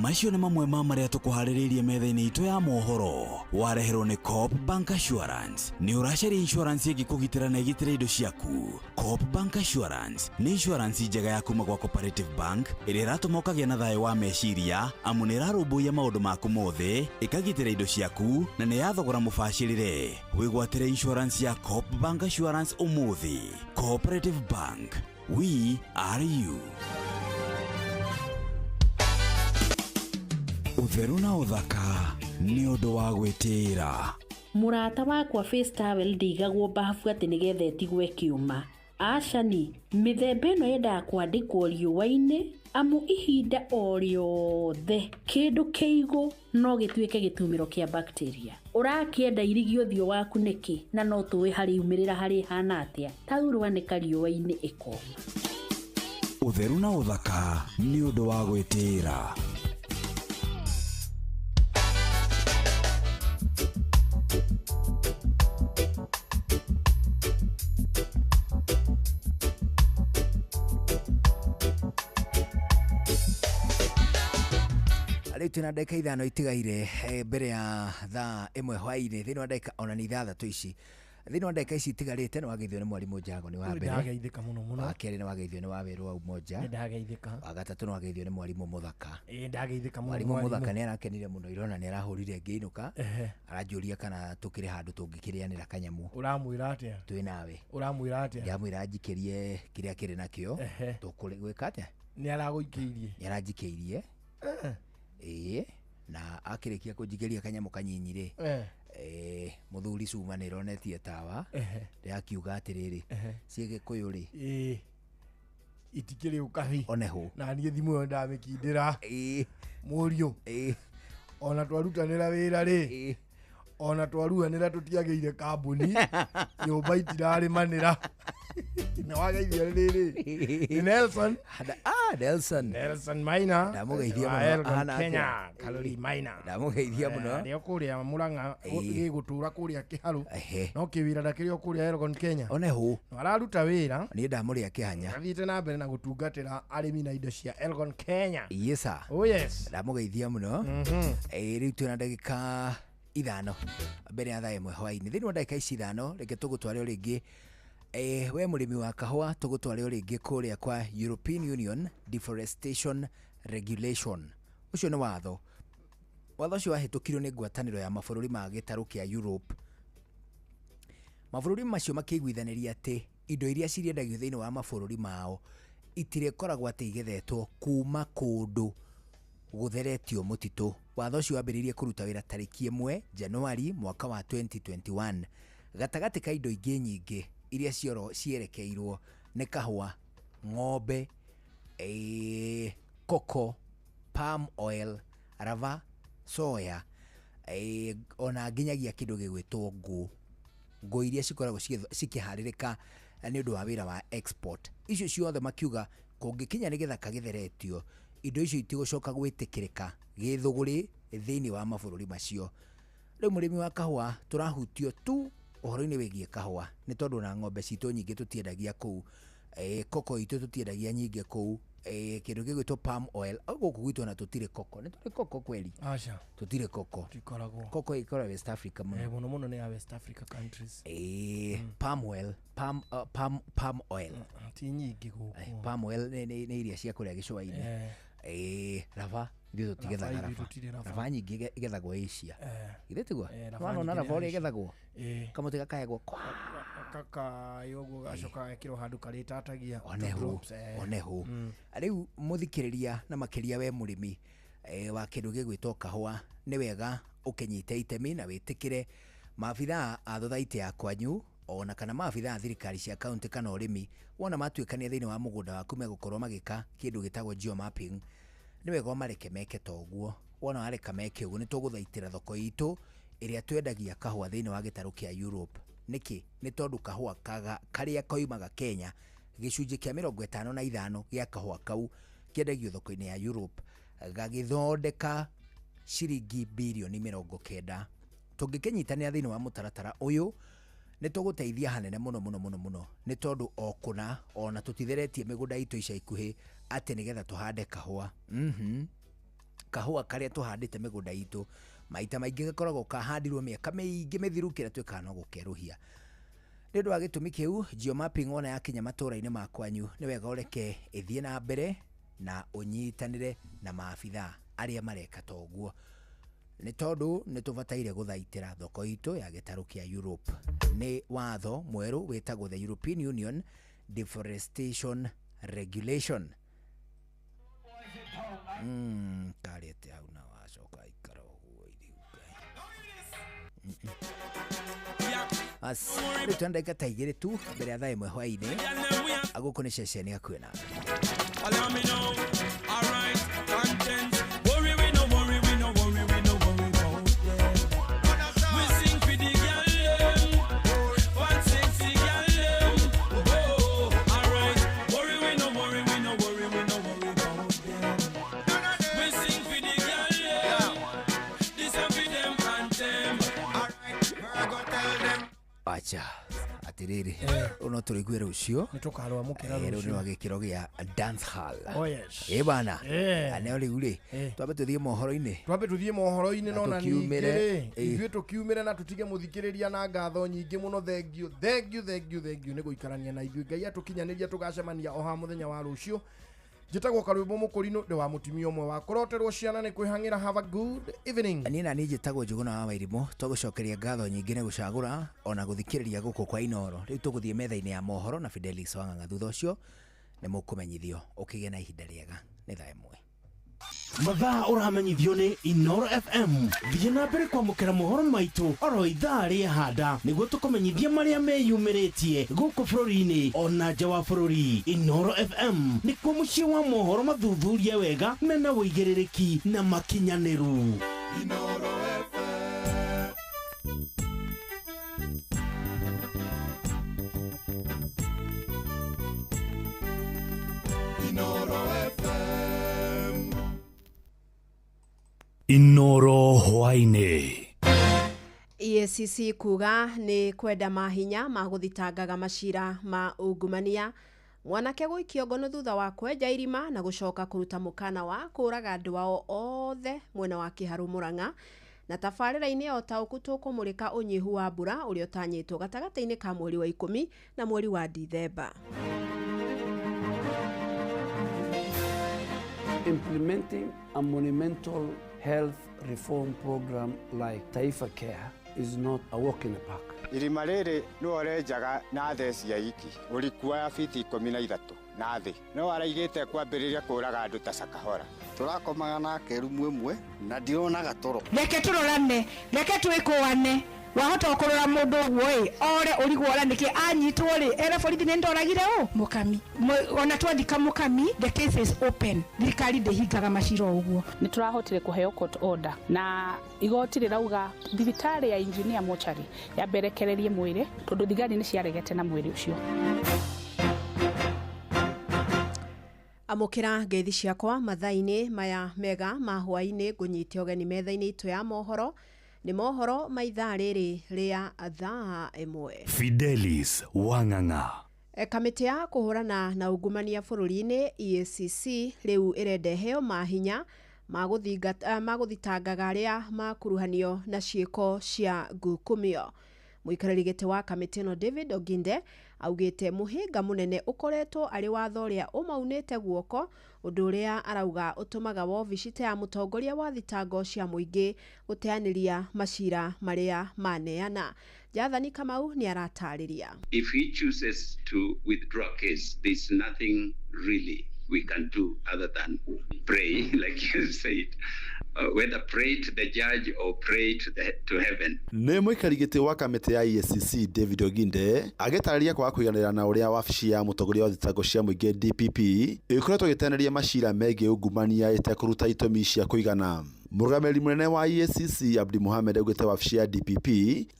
Macio nĩ mamwe ma marĩa tũkũharĩrĩirie metha-inĩ itũ ya mohoro. Wareherwo nĩ Coop Bank Assurance. Nĩ ũracaria insurance ĩngĩkũgitĩra na ĩgitĩre indo ciaku. Coop Bank Assurance nĩ insurance njega ya kuma gwa Cooperative Bank ĩrĩa ĩratũma ũkagĩa na thayũ wa meciria, amu nĩ ĩrarũmbũiya maũndũ maku mothe, ĩkagitĩra indo ciaku na nĩ ya thogora mũbacĩrĩre. Wĩgwatĩre insurance ya Coop Bank Assurance ũmũthĩ. Cooperative Bank, we are you. Ũtheru na ũthaka nĩ ũndũ wa gwĩtĩĩra. Mũrata wakwa face towel ndĩigagwo bafu atĩ nĩgetha ĩtigwo ĩkĩũma. Acani, mĩthemba ĩno yendaga kwandĩkwo riũa-inĩ amu ihinda o rĩothe kĩndũ kĩigũ no gĩtuĩke gĩtumĩro kĩa bacteria. Ũrakĩenda irigi ũthiũ waku nĩkĩ na no tũĩ harĩ umĩrĩra harĩ hana atĩa? Taurũ anĩka riũa-inĩ ĩkoma. Ũtheru na ũthaka nĩ ũndũ wa gwĩtĩĩra. Rĩu twĩna ndagĩka 5 itigaire mbere ya thaa 1 hwaĩ-inĩ, thĩinĩ wa ndagĩka ona nĩ 6 ici, thĩinĩ wa ndagĩka ici itigarĩte nĩ wageithio nĩ mwarimũ Njago nĩ wa mbere. Nĩndageithĩka mũno mũno. Wa kerĩ nĩ wageithio nĩ Wawerũ wa Umoja. Nĩndageithĩka. Wa gatatũ nĩ wageithio nĩ mwarimũ Mũthaka. Ĩĩ ndageithĩka mũno. Mwarimũ Mũthaka nĩ arakenire mũno irona nĩ arahũrire ngĩinũka. Aranjũria kana tũkĩrĩ handũ tũngĩkĩrĩanĩra kanyamũ. Ũramwĩra atĩa? Twĩ nawe. Ũramwĩra atĩa? Ndamwĩra njikĩrie kĩrĩa kĩrĩ nakĩo. Tũkũgwĩka atĩa? Nĩ aragũikĩirie. Nĩ aranjikĩirie. Ĩĩ, na akĩrĩkia kũnjikĩria kanyamũ kanyinyi rĩ, mũthuri cuma nĩ ĩronetie tawa, ndĩrakiuga atĩrĩrĩ, ciĩ Gĩkũyũ rĩ, itikĩrĩ ũkabi oneho na niĩ thimũ ĩyo ndamĩkindĩra. Mũriũ, ona twarutanĩra wĩra rĩ, ona twaruanĩra tũtiagĩire kambuni, nyũmba itirarĩmanĩra. Nĩ wageithio rĩrĩ nĩ Nelson. Nelson. Nelson Maina. Ndamũgeithia mũno. Ahana Kenya, Kalori Maina. Ndamũgeithia mũno. Arĩ o kũrĩa Mũrang'a, gĩgũtũra kũrĩa Kĩharũ. No kĩwĩra ndakĩrĩ o kũrĩa Elgon Kenya. Oneho. No araruta wĩra. Niĩ ndamũrĩa kĩhanya. Athiĩte na mbere na gũtungatĩra arĩmi na indo cia Elgon Kenya. Yes sir. Oh yes. Ndamũgeithia mũno. Rĩu twĩna ndagĩka 5 mbere ya thaa 1 hwaĩ-inĩ. Thĩinĩ wa ndagĩka ici 5 reke tũgũtware o rĩngĩ. We mũrĩmi wa kahũa tũgũtware o rĩngĩ kũrĩa kwa European Union Deforestation Regulation. Ũcio nĩ watho. Watho ũcio wahĩtũkirio nĩ ngwatanĩro ya mabũrũri ma gĩtarũ kĩa Europe. Mabũrũri macio makĩiguithanĩria atĩ indo iria cirĩendagio thĩinĩ wa mabũrũri mao itirĩkoragwo atĩ igethetwo kuma kũndũ gũtheretio mũtitũ. Watho ũcio wambĩrĩirie kũruta wĩra tarĩki 1 Januari mwaka wa 2021. Gatagatĩ ka indo ingĩ nyingĩ iria cierekeirwo nĩ kahũa, ng'ombe, koko, palm oil, raba, soya, ona nginyagia kĩndũ gĩgwĩtwo ngũ. Ngũ iria cikoragwo cikĩharĩrĩka nĩ ũndũ wa wĩra wa export. Icio ciothe makiuga kũngĩkinya nĩ gĩthaka gĩtheretio, indo icio itigũcoka gwĩtĩkĩrĩka gĩthũgũrĩ thĩinĩ wa mabũrũri macio. Rĩu mũrĩmi wa kahũa tũrahutio tu ũhoro-inĩ wĩgiĩ kahũa nĩ tondũ na ng'ombe citũ nyingĩ tũtiendagia kũu, koko itũ tũtiendagia nyingĩ kũu, Kĩndũ gĩgwĩtwo palm oil. Au gũkũ gwitũ ona tũtirĩ koko, nĩ tũrĩ koko kweli? Aca. Tũtirĩ koko. Tikoragwo. Koko ĩkoragwo West Africa mũno. Mũno mũno nĩ ya West Africa countries. Palm oil, palm, palm, palm oil. Ti nyingĩ gũkũ. Palm oil nĩ iria cia kũrĩa gĩcũa-inĩ. Raba ithuĩ tũtigethaga. Raba ithuĩ raba. Tũtirĩ raba. Raba nyingĩ igethagwo Asia. Githĩ tiguo? Raba Wanona nyingĩ nĩ raba ũrĩa Asia. ĩgethagwo? Kamũtĩ gakayagwo kwa. Kakayo ũguo gacoka gekĩrwo handũ karĩtatagia Onehu. drops. Onehu. Rĩu mũthikĩrĩria, na makĩria we mũrĩmi wa kĩndũ gĩgwĩtwo kahũa, nĩ wega ũkĩnyite itemi na wĩtĩkĩre maabithaa a thothaitĩ ya kwanyu ona kana maabithaa a thirikari cia kaunti kana ũrĩmi, wona matuĩkania thĩinĩ wa mũgũnda waku megũkorwo magĩka kĩndũ gĩtagwo geomapping, nĩ wega ũmareke meke ta ũguo. Wona wareka meke ũguo, nĩ tũgũthaitĩra thoko itũ ĩrĩa twendagia kahũa thĩinĩ wa gĩtarũ kĩa Europe. Nĩkĩ? Nĩ tondũ kahũa karĩa koimaga Kenya, gĩcunjĩ kĩa 55 gĩa kahũa kau kĩendagio thoko-inĩ ya Europe, gagĩthondeka ciringi birioni 90. Tũngĩkĩnyitanĩra thĩinĩ wa mũtaratara ũyũ, nĩ tũgũteithia hanene mũno mũno mũno mũno, nĩ tondũ o kũna ona tũtitheretie mĩgũnda itũ ica ikuhĩ atĩ nĩgetha tũhande kahũa. Kahũa karĩa tũhandĩte mĩgũnda itũ maita maingĩ gakoragwo kahandirwo mĩaka mĩingĩ mĩthiru, kĩrĩa twĩkaga no gũkerũhia. Nĩ ũndũ wa gĩtũmi kĩu, geomapping wona yakinya matũũra-inĩ ma kwanyu, nĩ wega ũreke ĩthiĩ na mbere na ũnyitanĩre na maabithaa arĩa mareka ta ũguo, nĩ tondũ nĩ tũbataire gũthaitĩra thoko itũ ya gĩtarũ kĩa Europe. Nĩ watho mwerũ wĩtagwo the European Union Deforestation Regulation. Karĩte hau na wacoka ikara ũguo iriu Ngai. As rĩu twĩna ndagĩka ta 2 tu mbere ya thaa 1 hwaĩ-inĩ. Gũkũ nĩ ceceni hakuhĩ nawe. Allow me know, alright, content. Worry, we no worry, we no worry, we no worry about them. We sing for the girl them, one sexy girl them. Oh, alright. Worry, we no worry, we no worry, we no worry about them. We sing for the girl them, this a for them anthem. Alright, Virgo tell them. Acha atiriri, rĩu no tũrĩigue rũciũ. Nĩ tũkarwamũkĩra Rĩu nĩ rũciũ. wa gĩkĩro gĩa dance hall. Oh, yes. Ĩ bana. Na rĩu rĩ, twambe tũthiĩ mohoro-inĩ. Twambe tũthiĩ mohoro-inĩ. Na No na tũkiumĩre, ningĩ rĩ, ithuĩ tũkiumĩre na tũtige mũthikĩrĩria na ngatho nyingĩ mũno. Thengiũ, thengiũ, thengiũ, thengiũ nĩ gũikarania na ithuĩ. Ngai atũkinyanĩria tũgacemania o ha mũthenya wa rũciũ. Njĩtagwo Karwĩmbo Mũkũrinũ, ndĩ wa mũtumia ũmwe wa kũroterwo ciana nĩ kwĩhang'ĩra. Have a good evening. Niĩ na niĩ njĩtagwo Njũgũna wa Wairimũ. Tũgũcokeria ngatho nyingĩ nĩ gũcagũra ona gũthikĩrĩria gũkũ kwa Inooro. Rĩu tũgũthiĩ metha-inĩ ya mohoro na Fidelis Wang'ang'a. Thutha ũcio nĩ mũkũmenyithio. Ũkĩgĩe na ihinda rĩega. Nĩ thaa 1. Mathaa ũramenyithio nĩ Inoro FM. Thiĩ na mbere kwamũkĩra mohoro maitũ oro ithaa rĩehanda nĩguo tũkũmenyithie marĩa meyumĩrĩtie gũkũ bũrũri-inĩ ona nja wa bũrũri. Inoro FM nĩkuo mũciĩ wa mohoro mathuthurie wega mena ũigĩrĩrĩki na makinyanĩru. Inoro FM. Inoro FM. Inoro hwaĩ-inĩ. EACC kuga nĩ kwenda mahinya ma gũthitangaga macira ma ungumania. Mwanake gũikio ngono thutha wa kwenja irima na gũcoka kũruta mũkana wa kũraga andũ ao othe mwena wa Kĩharũ Mũrang'a. Na tabarĩra-inĩ ya ũtaũku tũkũmũrĩka ũnyihu wa mbura ũrĩa ũtanyĩtwo gatagatĩ-inĩ ka mweri wa 10 na mweri wa Dithemba. Implementing a monumental health reform program like Taifa Care is not a walk in the park. Irima rĩrĩ nĩwe ũrenjaga na theci ya iki ũriku wa fiti 13 na thĩ, no araigĩte kwambĩrĩria kũraga andũ ta Shakahola. Tũrakomaga nake rumu ĩmwe na ndironaga toro. Reke tũrorane, reke twĩkũane. Wahota kũrora mũndũ ũguo ĩ ore ũrigwo ora nĩkĩ anyitwo rĩ ere borithi nĩ ndoragire ũ mũkami. Ona twathika mũkami, the case is open. Thirikari ndĩhingaga macira o ũguo. Nĩ tũrahotire kũheo court order na igoti rĩrauga thibitarĩ ya engineer mochari yamberekererie mwĩrĩ tondũ thigari nĩ ciaregete na mwĩrĩ ũcio. Amũkĩra ngeithi ciakwa mathaa-inĩ maya mega ma hwaĩ-inĩ. Ngũnyite ũgeni metha-inĩ itũ ya mohoro. Nĩ mohoro ma ithaa rĩrĩ rĩa thaa 1. Fidelis Wang'ang'a. Kamĩtĩ ya kũhũrana na ungumania bũrũri-inĩ EACC rĩu ĩrenda ĩheo mahinya ma gũthitangaga arĩa makuruhanio na ciĩko cia ngukumio. Mũikarĩri gĩtĩ wa kamĩtĩ ĩno David Oginde augĩte mũhĩnga mũnene ũkoretwo arĩ watho ũrĩa ũmaunĩte guoko, ũndũ ũrĩa arauga ũtũmaga wobici ta ya mũtongoria wa thitango cia mũingĩ gũteanĩria macira marĩa maneana. Jathani Kamau nĩ aratarĩria. If he chooses to withdraw a case, there's nothing really we can do other than pray, like you said, whether pray to the judge or pray to heaven. Nĩ mũikari gĩtĩ wa kamĩtĩ ya EACC David Oginde agĩtarĩria kwaga kũiganĩra na ũrĩa wabici ya mũtongoria wa thitango cia mũingĩ DPP ĩkoretwo ĩgĩteanĩria macira megiĩ ungumania ĩtekũruta itũmi cia kũigana. Mũrũgamĩrĩri mũnene wa EACC Abdi Mohamed augĩte wabici ya DPP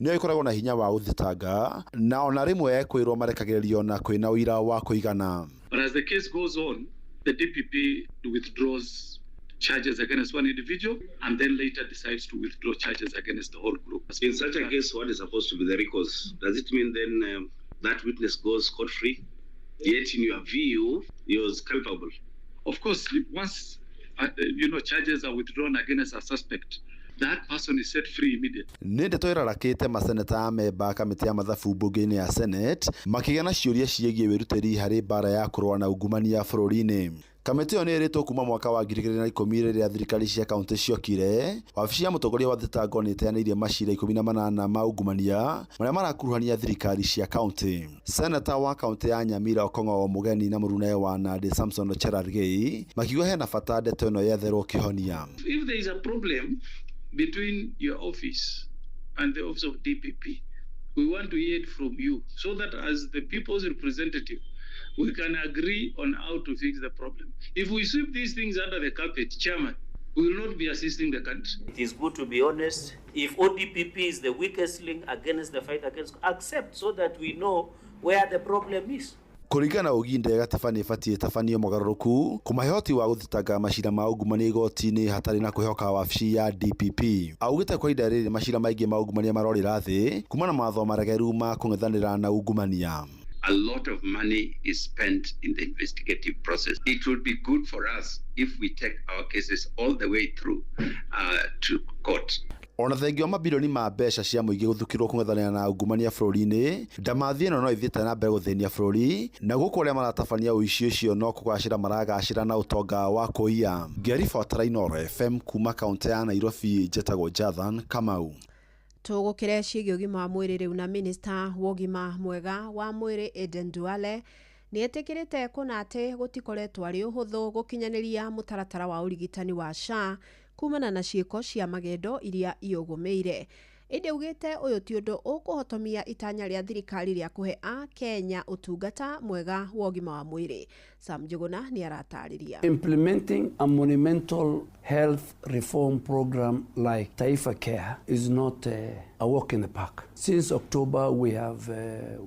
nĩyo ĩkoragwo na hinya wa gũthitanga na ona rĩmwe kwĩrwo marekagĩrĩrio na kwĩna ũira wa kũigana. But as the case goes on, the DPP withdraws charges against one individual and then later decides to withdraw charges against the whole group. In such a case, what is supposed to be the recourse? Does it mean then that witness goes scot-free? Yet in your view, he was culpable. Of course, once charges are withdrawn against a suspect, that person is set free immediately. Nĩ ndeto ĩrarakĩte maseneta a memba kamĩtĩ ya mathabu mbunge-inĩ ya Senate makĩgĩa na ciũria ciĩgiĩ wĩrutĩri harĩ mbara ya kũrũa na ungumania bũrũri-inĩ. Kamĩtĩ ĩyo nĩ ĩrĩtwo kuma mwaka wa 2010 rĩrĩa thirikari cia kaunti ciokire. Wabici ya mũtongoria wa thitango nĩ ĩteanĩirie macira 18 ma ungumania marĩa marakuruhania thirikari cia kaunti. Seneta wa kaunti ya Nyamira Okong'o Mũgeni na mũrunae wa Nandi Samson Cherargei makiuga hena bata ndeto ĩno yetherwo kĩhonia. If there is a problem between your office and the office of DPP, we want to hear it from you so that as the people's representative, we can agree on how to fix the problem. If we sweep these things under the carpet, Chairman, we will not be assisting the country. It is good to be honest. If ODPP is the weakest link against the fight against, accept so that we know where the problem is. Kũringana Oginde gatiba nĩ ĩbatiĩ ĩtabanio mogarũrũku kũmahe ũhoti wa gũthitanga macira ma ungumania igoti-inĩ hatarĩ na kwĩhoka wabici ya DPP. Augĩte kwa ihinda rĩrĩ macira maingĩ ma ungumania marorĩra thĩ kumana na mawatho maregeru ma kũng'ethanĩra na ungumania. A lot of money is spent in the investigative process. It would be good for us if we take our cases all the way through to court. Ona thengia wa mabirioni ma mbeca cia mũingĩ gũthukĩrwo kũng'ethanĩra na ungumania bũrũri-inĩ, ndamathi ĩno no ĩthiĩte na mbere gũthĩnia bũrũri na gũkũ arĩa maratabania ũici ũcio no kũgacĩra maragacĩra na ũtonga wa kũiya. Ngĩribotera Inooro FM kuma kaunti ya Nairobi, njetagwo Jathan Kamau. Tũgũkĩre ciĩgiĩ ũgima wa mwĩrĩ rĩu na minista wa ũgima mwega wa mwĩrĩ Aden Duale nĩ etĩkĩrĩte kũna atĩ gũtikoretwo arĩ ũhũthũ gũkinyanĩria mũtaratara wa ũrigitani wa SHA kumana na ciĩko cia magendo iria iũgũmĩire. Ĩndĩ augĩte ũyũ ti ũndũ ũkũhotomia itanya rĩa thirikari rĩa kũhe Akenya ũtungata mwega wa ũgima wa mwĩrĩ. Sam Njuguna nĩ aratarĩria. Implementing a monumental health reform program like Taifa Care is not a walk in the park. Since October, we have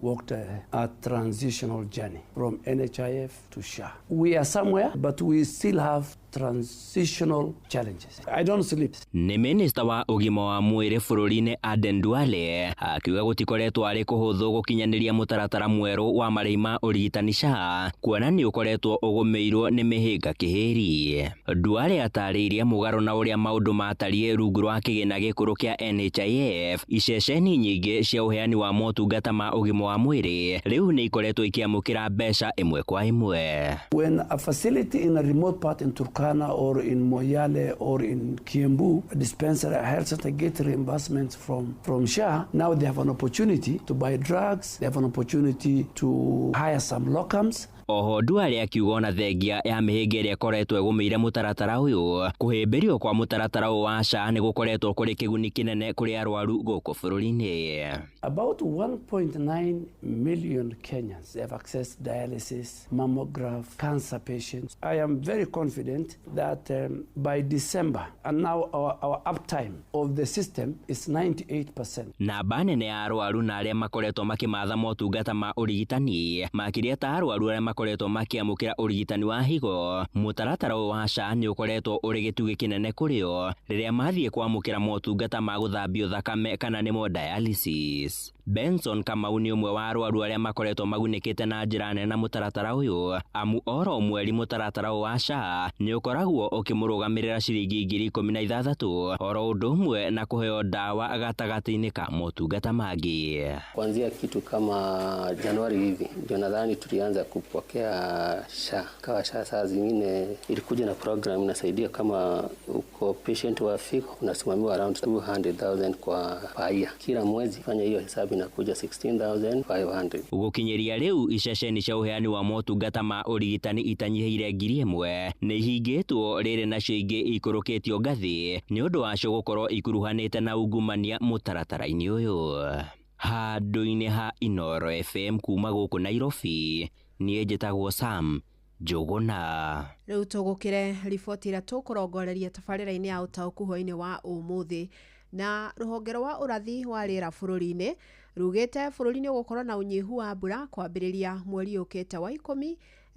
walked a transitional journey from NHIF to SHA. We are somewhere, but we still have transitional challenges. I don't sleep. Nĩ minista wa ũgima wa mwĩrĩ bũrũri-inĩ Aden Duale akiuga gũtikoretwo arĩ kũhũthũ gũkinyanĩria mũtaratara mwerũ wa marĩhi ma ũrigitani SHA kuona nĩ ũkoretwo ũgũmĩirwo nĩ mĩhĩnga kĩhĩri. Duale atarĩirie mũgarũ na ũrĩa maũndũ matariĩ rungu rwa kĩgĩna gĩkũrũ kĩa NHIF iceceni nyingĩ cia ũheani wa motungata ma ũgima wa mwĩrĩ rĩu nĩ ikoretwo ikĩamũkĩra mbeca ĩmwe kwa ĩmwe. When a facility in a remote part in Turkana or in Moyale or in Kiambu, a dispensary, a health center get reimbursements from SHA, now they have an opportunity to buy drugs, they have an opportunity to hire some locums. Oho Duale akiuga ona thengia ya mĩhĩnga ĩrĩa ĩkoretwo ĩgũmĩire mũtaratara ũyũ kũhĩmbĩrio kwa mũtaratara ũyũ wa SHA nĩ gũkoretwo kũrĩ kĩguni kĩnene kũrĩ arwaru gũkũ bũrũri-inĩ. About 1.9 million Kenyans have accessed dialysis, mammograph, cancer patients. I am very confident that by December, and now our uptime of the system is 98%. Namba nene ya arwaru na arĩa makoretwo makĩmatha motungata ma ũrigitani makĩria ta arwaru arĩa makoretwo makĩamũkĩra ũrigitani wa higo mũtaratara ũyũ wa SHA nĩ ũkoretwo ũrĩ gĩtugĩ kĩnene kũrĩ o rĩrĩa mathiĩ kwamũkĩra motungata ma gũthambio thakame kana nĩmo dialysis. Benson Kamau nĩ ũmwe wa arwaru arĩa makoretwo magunĩkĩte na njĩra nene na mũtaratara ũyũ, amu oro mweri mũtaratara ũyũ wa SHA nĩ ũkoragwo ũkĩmũrũgamĩrĩra ciringi 16,000 oro ũndũ ũmwe na kũheo ndawa gatagatĩ-inĩ ka motungata mangĩ. Kuanzia kitu kama Januari hivi ndio nadhani tulianza kupokea SHA. Kawa SHA saa zingine ilikuja na program inasaidia kama uko patient wa figo unasimamiwa around 200,000 kwa paia kila mwezi, fanya hiyo hesabu inakuja 16,500. Gũkinyĩria rĩu iceceni cia ũheani wa motungata ma ũrigitani itanyihĩire 1,000 nĩ ihingĩtwo, rĩrĩ nacio ingĩ ikũrũkĩtio ngathĩ nĩ ũndũ wacio gũkorwo ikuruhanĩte na ungumania mũtaratara-inĩ ũyũ. Handũ-inĩ ha Inooro FM kuma gũkũ Nairobi, niĩ njĩtagwo Sam Njũgũna. Rĩu tũgũkĩre riboti ĩrĩa tũkũrongoreria tabarĩra-inĩ ya ũtaũku hwaĩ-inĩ wa ũmũthĩ. Na rũhonge rwa ũrathi wa rĩera bũrũri-inĩ rugĩte bũrũri nĩ ũgũkorwo na ũnyihu wa mbura kwambĩrĩria mweri ũkĩte wa 10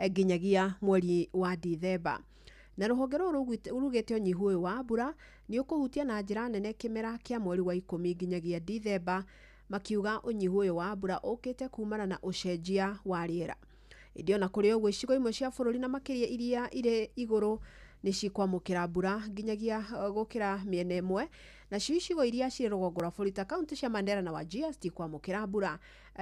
nginyagia mweri wa Dithemba. Na rũhonge rũrũ rugĩte ũnyihu ũyũ wa mbura nĩ ũkũhutia na njĩra nene kĩmera kĩa mweri wa 10 nginyagia Dithemba, makiuga ũnyihu ũyũ wa mbura ũkĩte kumana na ũcenjia wa rĩera. Ĩndĩ ona kũrĩ ũguo icigo imwe cia bũrũri na makĩria iria irĩ igũrũ nĩ cikwamũkĩra mbura nginyagia gũkĩra mĩena ĩmwe, nacio icigo iria cirĩ rũgongo rwa bũrũri ta kaunti cia Mandera na Wajir citikwamũkĩra mbura.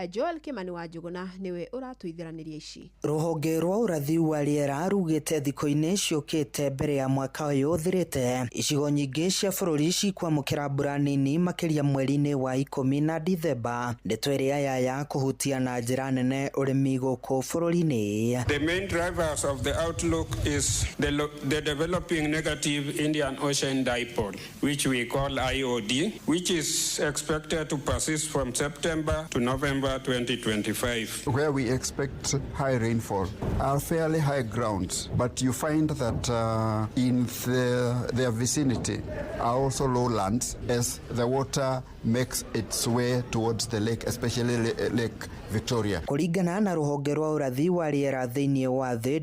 Joel Kimani wa Njũgũna nĩwe ũratũithiranĩria ici. Rũhonge rwa ũrathi wa rĩera rugĩte thikũ-inĩ ciũkĩte mbere ya mwaka ũyũ ũthirĩte icigo nyingĩ cia bũrũri cikwamũkĩra mbura nini makĩria mweri-inĩ wa 10 na Dithemba, ndeto ĩrĩa yaya kũhutia na njĩra nene ũrĩmi gũkũ bũrũri-inĩ. The main drivers of the outlook is the developing negative Indian Ocean dipole, which we call IOD, which is expected to persist from September to November 2025. Where we expect high rainfall are fairly high grounds, but you find that in their vicinity are also lowlands as the water makes its way towards the lake, especially Lake Victoria. Kũringana na rũhonge rwa ũrathi wa rĩera thĩinĩ wa thĩ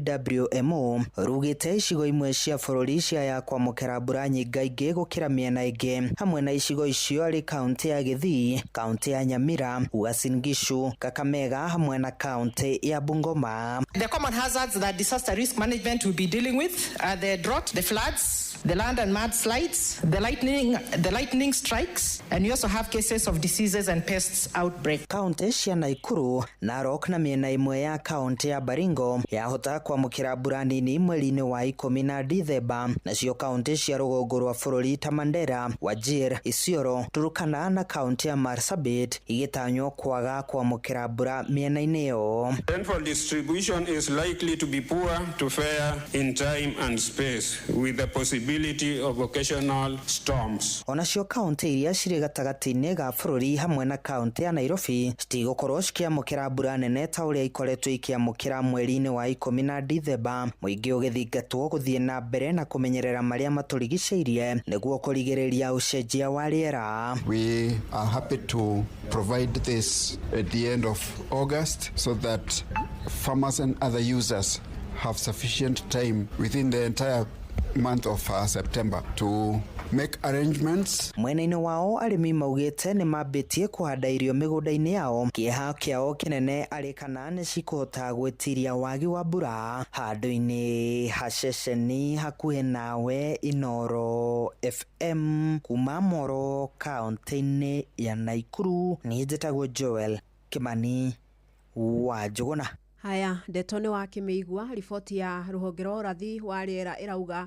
WMO, rugĩte icigo imwe cia bũrũri cia kwamũkĩra mbura nyingaingĩ gũkĩra mĩena ĩngĩ, hamwe na icigo icio arĩ kaunti ya Gĩthii, kaunti ya Nyamira, Uasin Gishu, Kakamega hamwe na kaunti ya Bungoma. The common hazards that disaster risk management will be dealing with are the drought, the floods, the land and mudslides, the lightning strikes, and we also have cases of diseases and pests outbreak. Kaunti cia Nakuru, Narok na mĩena ĩmwe ya kaunti ya Baringo yahota kwamũkĩra mbura nini mweri-inĩ wa 10 na Dithemba, nacio kaunti cia rũgongo rwa bũrũri ta Mandera, Wajir, Isiolo, Turkana na kaunti ya Marsabit igĩtanywo kwaga kwamũkĩra mbura mĩena-inĩ ĩyo. Rainfall distribution is likely to be poor to fair in time and space, with the possibility of occasional storms. Onacio kaunti iria cirĩ gatagatĩ-inĩ ga bũrũri hamwe na kaunti ya Nairobi citigũkorwo cikĩamũkĩra mbura nene ta ũrĩa ikoretwo ikĩamũkĩra mweri-inĩ wa 10 na Dithemba, mũingĩ ũgĩthingatwo gũthiĩ na mbere na kũmenyerera marĩa matũrigicĩirie nĩguo kũrigĩrĩria ũcenjia wa rĩera. We are happy to provide this at the end of August so that farmers and other users have sufficient time within the entire month of September to make arrangements. Mwena-inĩ wao arĩmi maugĩte nĩ mambĩtie kũhanda irio mĩgũnda-inĩ yao, kĩeha kĩao kĩnene arĩ kana nĩ cikũhota gwĩtiria wagi wa mbura. Handũ-inĩ ha ceceni hakuhĩ nawe Inooro FM kuma Moro kaunti-inĩ ya Nakuru, niĩ njĩtagwo Joel Kimani wa Njũgũna. Haya, ndeto nĩ wakĩmĩigua. Riboti ya rũhonge rwa ũrathi wa rĩera ĩrauga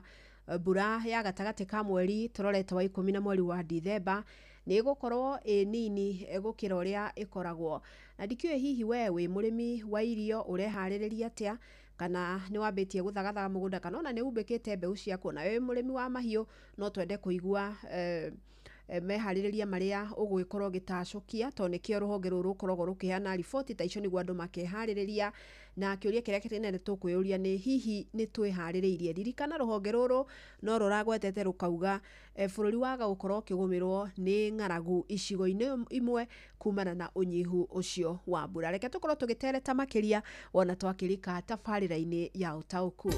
mbura ya gatagatĩ ka mweri tũrorete wa 10 na mweri wa Dithemba nĩ ĩgũkorwo ĩ nini gũkĩra ũrĩa ĩkoragwo. Na ndikĩũĩ hihi we wĩ mũrĩmi wa irio ũreharĩrĩria atĩa, kana nĩ wambĩtie gũthagathaga mũgũnda, kana ona nĩ umbĩkĩte mbeũ ciaku. Na wĩ mũrĩmi wa mahiũ no twende kũigua meharĩrĩria marĩa ũgũgĩkorwo ũgĩtacũkia, tondũ nĩkĩo rũhonge rũrũ rũkoragwo rũkĩheana riboti ta icio nĩguo andũ makeharĩrĩria. Na kĩũria kĩrĩa kĩnene tũkwĩyũria nĩ hihi nĩ twĩharĩrĩirie. Ririkana rũhonge rũrũ no rũragwetete rũkauga bũrũri waga gũkorwo ũkĩgũmĩrwo nĩ ng'aragu icigo-inĩ imwe kumana na ũnyihu ũcio wa mbura. Reke tũkorwo tũgĩtereta makĩria wona twakĩrika tabarĩra-inĩ ya ũtaũku.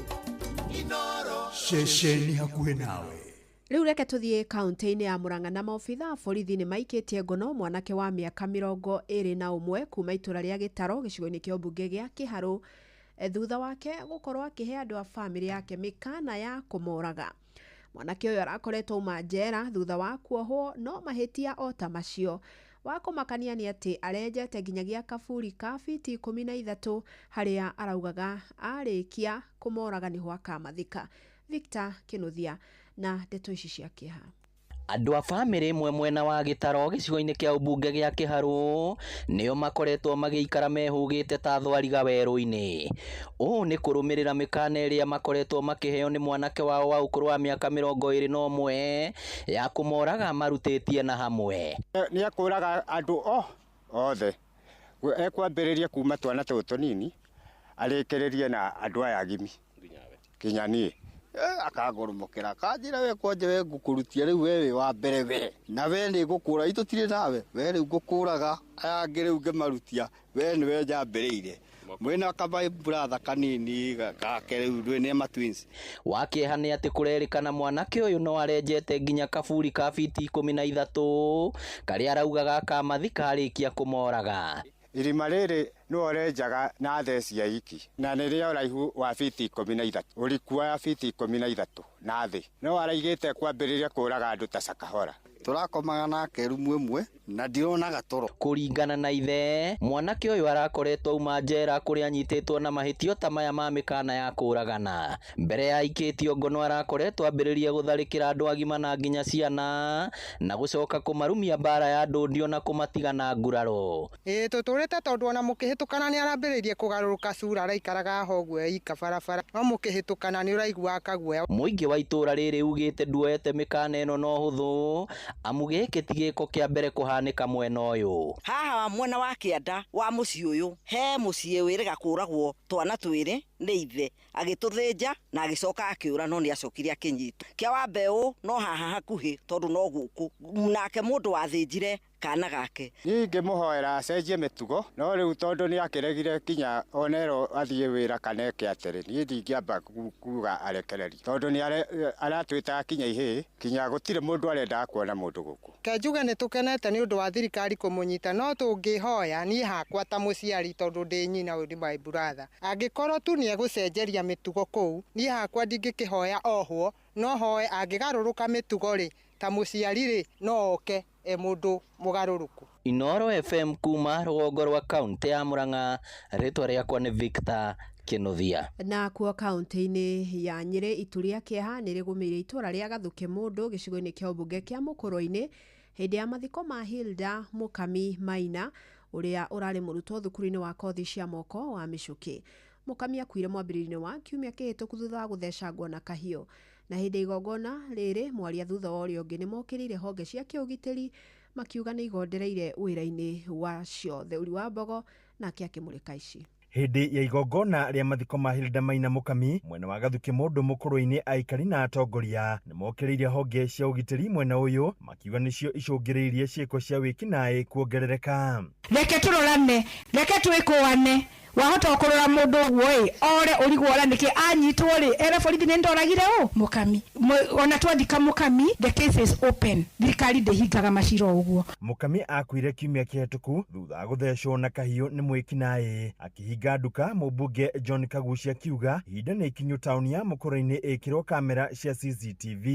Ceceni hakuhĩ nawe Rĩu reke tũthiĩ kaunti-inĩ ya Murang'a na maobitha a borithi nĩ maikĩtie ngono mwanake wa mĩaka 21 kuma itũra rĩa Gĩtaro gĩcigo-inĩ kĩa ũmbunge gĩa Kĩharũ thutha wake gũkorwo akĩhe andũ a bamĩrĩ yake mĩkana ya kũmoraga. Mwanake ũyũ arakoretwo auma njera thutha wa kuohwo no mahĩtia o ta macio. Wa kũmakania nĩ atĩ arenjete nginyagia kaburi ka fiti 13 harĩa araugaga arĩkia kũmoraga nĩho akamathika. Victor Kinuthia na ndeto ici cia kĩeha. Andũ a bamĩrĩ ĩmwe mwena wa Gĩtaro gĩcigo-inĩ kĩa ũmbunge gĩa Kĩharũ nĩo makoretwo magĩikara mehũgĩte ta thwariga werũ-inĩ. Ũũ nĩ kũrũmĩrĩra mĩkana ĩrĩa makoretwo makĩheo nĩ mwanake wao wa ũkũrũ wa mĩaka 21 ya kũmoraga marutĩtie na hamwe. Nĩ ekũraga andũ othe, ekwambĩrĩria kuma twana tũtũ tũnini arĩkĩrĩrie na andũ aya agimi nginya niĩ. Akangoromokera akanjĩra we kwanja we ngũkũrutia rĩu we wĩ wa mbere we na we nĩ ngũkũra itũtirĩ nawe we rĩu ngũkũraga aya angĩ rĩu ngĩmarutia we nĩwe njambĩrĩire mwĩna kaba brother kanini gake rĩu nĩ ma twins. Wa kĩeha nĩ atĩ kũrerĩkana mwanake ũyũ no arenjete nginya kaburi ka fiti 13 karĩa araugaga akamathika arĩkia kũmoraga. Irima rĩrĩ nĩwe ũrenjaga na theci ya iki na nĩ rĩa ũraihu wa fiti 13 ũriku wa fiti 13 na thĩ no araigĩte kwambĩrĩria kũraga andũ ta Sakahora. Tũrakomaga nake rumu ĩmwe na ndironaga toro. Kũringana na ithe, mwanake ũyũ arakoretwo auma njera kũrĩa anyitĩtwo na mahĩtio ta maya ma mĩkana ya kũragana. Mbere ya aikĩtio ngono arakoretwo ambĩrĩria gũtharĩkĩra andũ agima na nginya ciana na gũcoka kũmarumia mbara ya ndũndio na kũmatiga na nguraro. Ĩĩ tũtũrĩte tondũ ona mũkĩhĩtũkana nĩ arambĩrĩirie kũgarũrũka cura araikaraga ho ũguo ika barabara no mũkĩhĩtũkana nĩ ũraiguaga kaguoya. Mũingĩ wa itũra rĩrĩ ugĩte nduoete mĩkana ĩno no hũthũ amu gĩkĩ ti gĩko kĩa mbere kũhanĩka mwena ũyũ. Haha mwena wa kĩanda wa mũciĩ ũyũ he mũciĩ wĩrĩga kũragwo twana twĩrĩ nĩ ithe agĩtũthĩnja na agĩcoka akĩũra no nĩ acokire akĩnyitwo. Kĩa wa mbeũ no haha hakuhĩ tondũ no gũkũ nake mũndũ wathĩnjire kana gake. Niĩ ingĩmũhoera acenjie mĩtugo no rĩu tondũ nĩ akĩregire kinya onerwo athiĩ wĩra kana eke atĩrĩ niĩ ndingĩamba kuga arekererie tondũ nĩ aratwĩtaga kinya ihĩĩ kinya gũtirĩ mũndũ arendaga kuona mũndũ gũkũ. Ke njuge nĩ tũkenete nĩ ũndũ wa thirikari kũmũnyita no tũngĩhoya niĩ hakwa ta mũciari tondũ ndĩ nyina ũyũ nĩ my brother angĩkorwo tu nĩ egũcenjeria mĩtugo kũu niĩ hakwa ndingĩkĩhoya ohwo no hoe angĩgarũrũka mĩtugo rĩ ta mũciari rĩ no oke e mũndũ mũgarũrũku. Inooro FM kuma rũgongo rwa kaunti ya Murang'a, rĩtwa rĩakwa nĩ Victor Kinuthia. Na kuo kaunti-inĩ ya Nyĩrĩ itu rĩa kĩeha nĩ rĩgũmĩire itũra rĩa Gathũke mũndũ gĩcigo-inĩ kĩa ũmbunge kĩa Mũkũrwe-inĩ hĩndĩ ya mathiko ma Hilda Mũkami Maina ũrĩa ũrarĩ mũrutwo thukuru-inĩ wa kothi cia moko wa Mĩcũkĩ. Mũkami akuire mwambĩrĩrio-inĩ wa kiumia kĩhĩtũku thutha wa gũthecangwo na kahiũ. Na hĩndĩ igongona rĩrĩ mwaria thutha wa ũrĩa ũngĩ nĩmokĩrĩire honge cia kĩũgitĩri makiuga nĩ igondereire wĩra-inĩ wacio. Theuri wa Mbogo nake akĩmũrĩka ici. Hĩndĩ ya igongona rĩa mathiko ma Hilda Maina Mũkami mwena wa Gathũkĩ mũndũ Mũkũrwe-inĩ aikari na atongoria nĩmokĩrĩire honge cia ũgitĩri mwena ũyũ makiuga nĩcio icũngĩrĩirie ciĩko cia wĩkinaĩ kuongerereka. Reke tũrorane, reke twĩkũane wahota kũrora mũndũ ũguo ĩ ore ũrigwo ora nĩkĩ anyitwo rĩ ere borithi nĩ ndoragire ũ Mũkami ona twathika Mũkami the case is open thirikari ndĩhingaga macira ũguo. Mũkami akuire kiumia kĩhĩtũku thutha wa gũthecwo na kahiũ nĩ mwĩkinaĩ. Akĩhinga nduka mũmbunge John Kagucia akiuga ihinda nĩ ikinyu taũni ya Mũkũrwe-inĩ ĩkĩrwo kamera cia CCTV.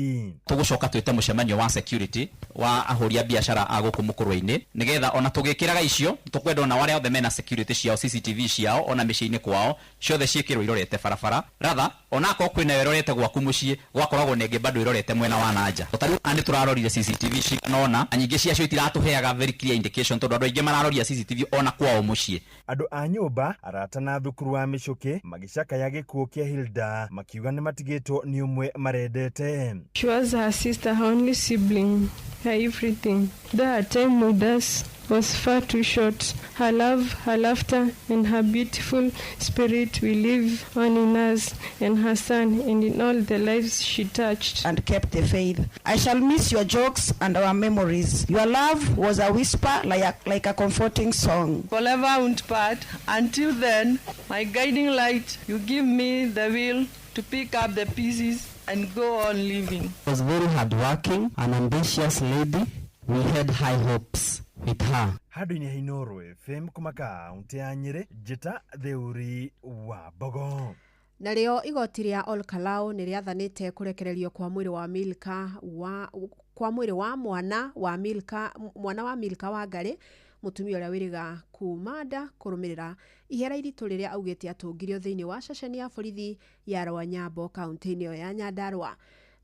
Tũgũcoka twĩte mũcemanio wa security wa ahũri a biacara a gũkũ Mũkũrwe-inĩ nĩgetha ona tũgĩkĩraga icio tũkwenda ona arĩa othe mena security ciao CCTV ciao ona mĩciĩ-inĩ kwao ciothe ciĩkĩrwo irorete barabara ratha ona akorwo kwĩna ĩrorete gwaku mũciĩ gwakoragwo na ĩngĩ bado ĩrorete mwena wa nanja. Ta rĩu nĩ tũrarorire CCTV cigana ũna na nyingĩ ciacio itiratũheaga very clear indication tondũ andũ aingĩ mararoria CCTV ona kwao mũciĩ. Andũ a nyũmba arata na thukuru wa Mĩcũkĩ magĩcakaya gĩkuũ kĩa Hilda makiuga nĩ matigĩtwo nĩ ũmwe marendete. She was her sister, her only sibling, her everything. Though her time with us was far too short, her love, her laughter, and her beautiful spirit will live on in us and her son and in all the lives she touched. And kept the faith. I shall miss your jokes and our memories. Your love was a whisper like a comforting song. Forever won't part. Until then, my guiding light, you give me the will to pick up the pieces and go on living. Was very hardworking, an ambitious lady. We had high hopes with her. Handũ-inĩ ha Inooro FM kuma kaũntĩ ya Nyĩrĩ, njĩta Theuri wa Mbogo. Narĩo igoti rĩa Olkalau nĩ rĩathanĩte kũrekererio kwa mwĩrĩ wa Milka wa kwa mwĩrĩ wa mwana wa Milka, mwana wa Milka Wangari, mũtumia ũrĩa wĩrĩga kuma nda kũrũmĩrĩra ihera iritũ rĩrĩa augĩte atũngirio thĩinĩ wa ceceni ya borithi ya Rwanyambo kaũntĩ-inĩ ĩyo ya Nyandarua.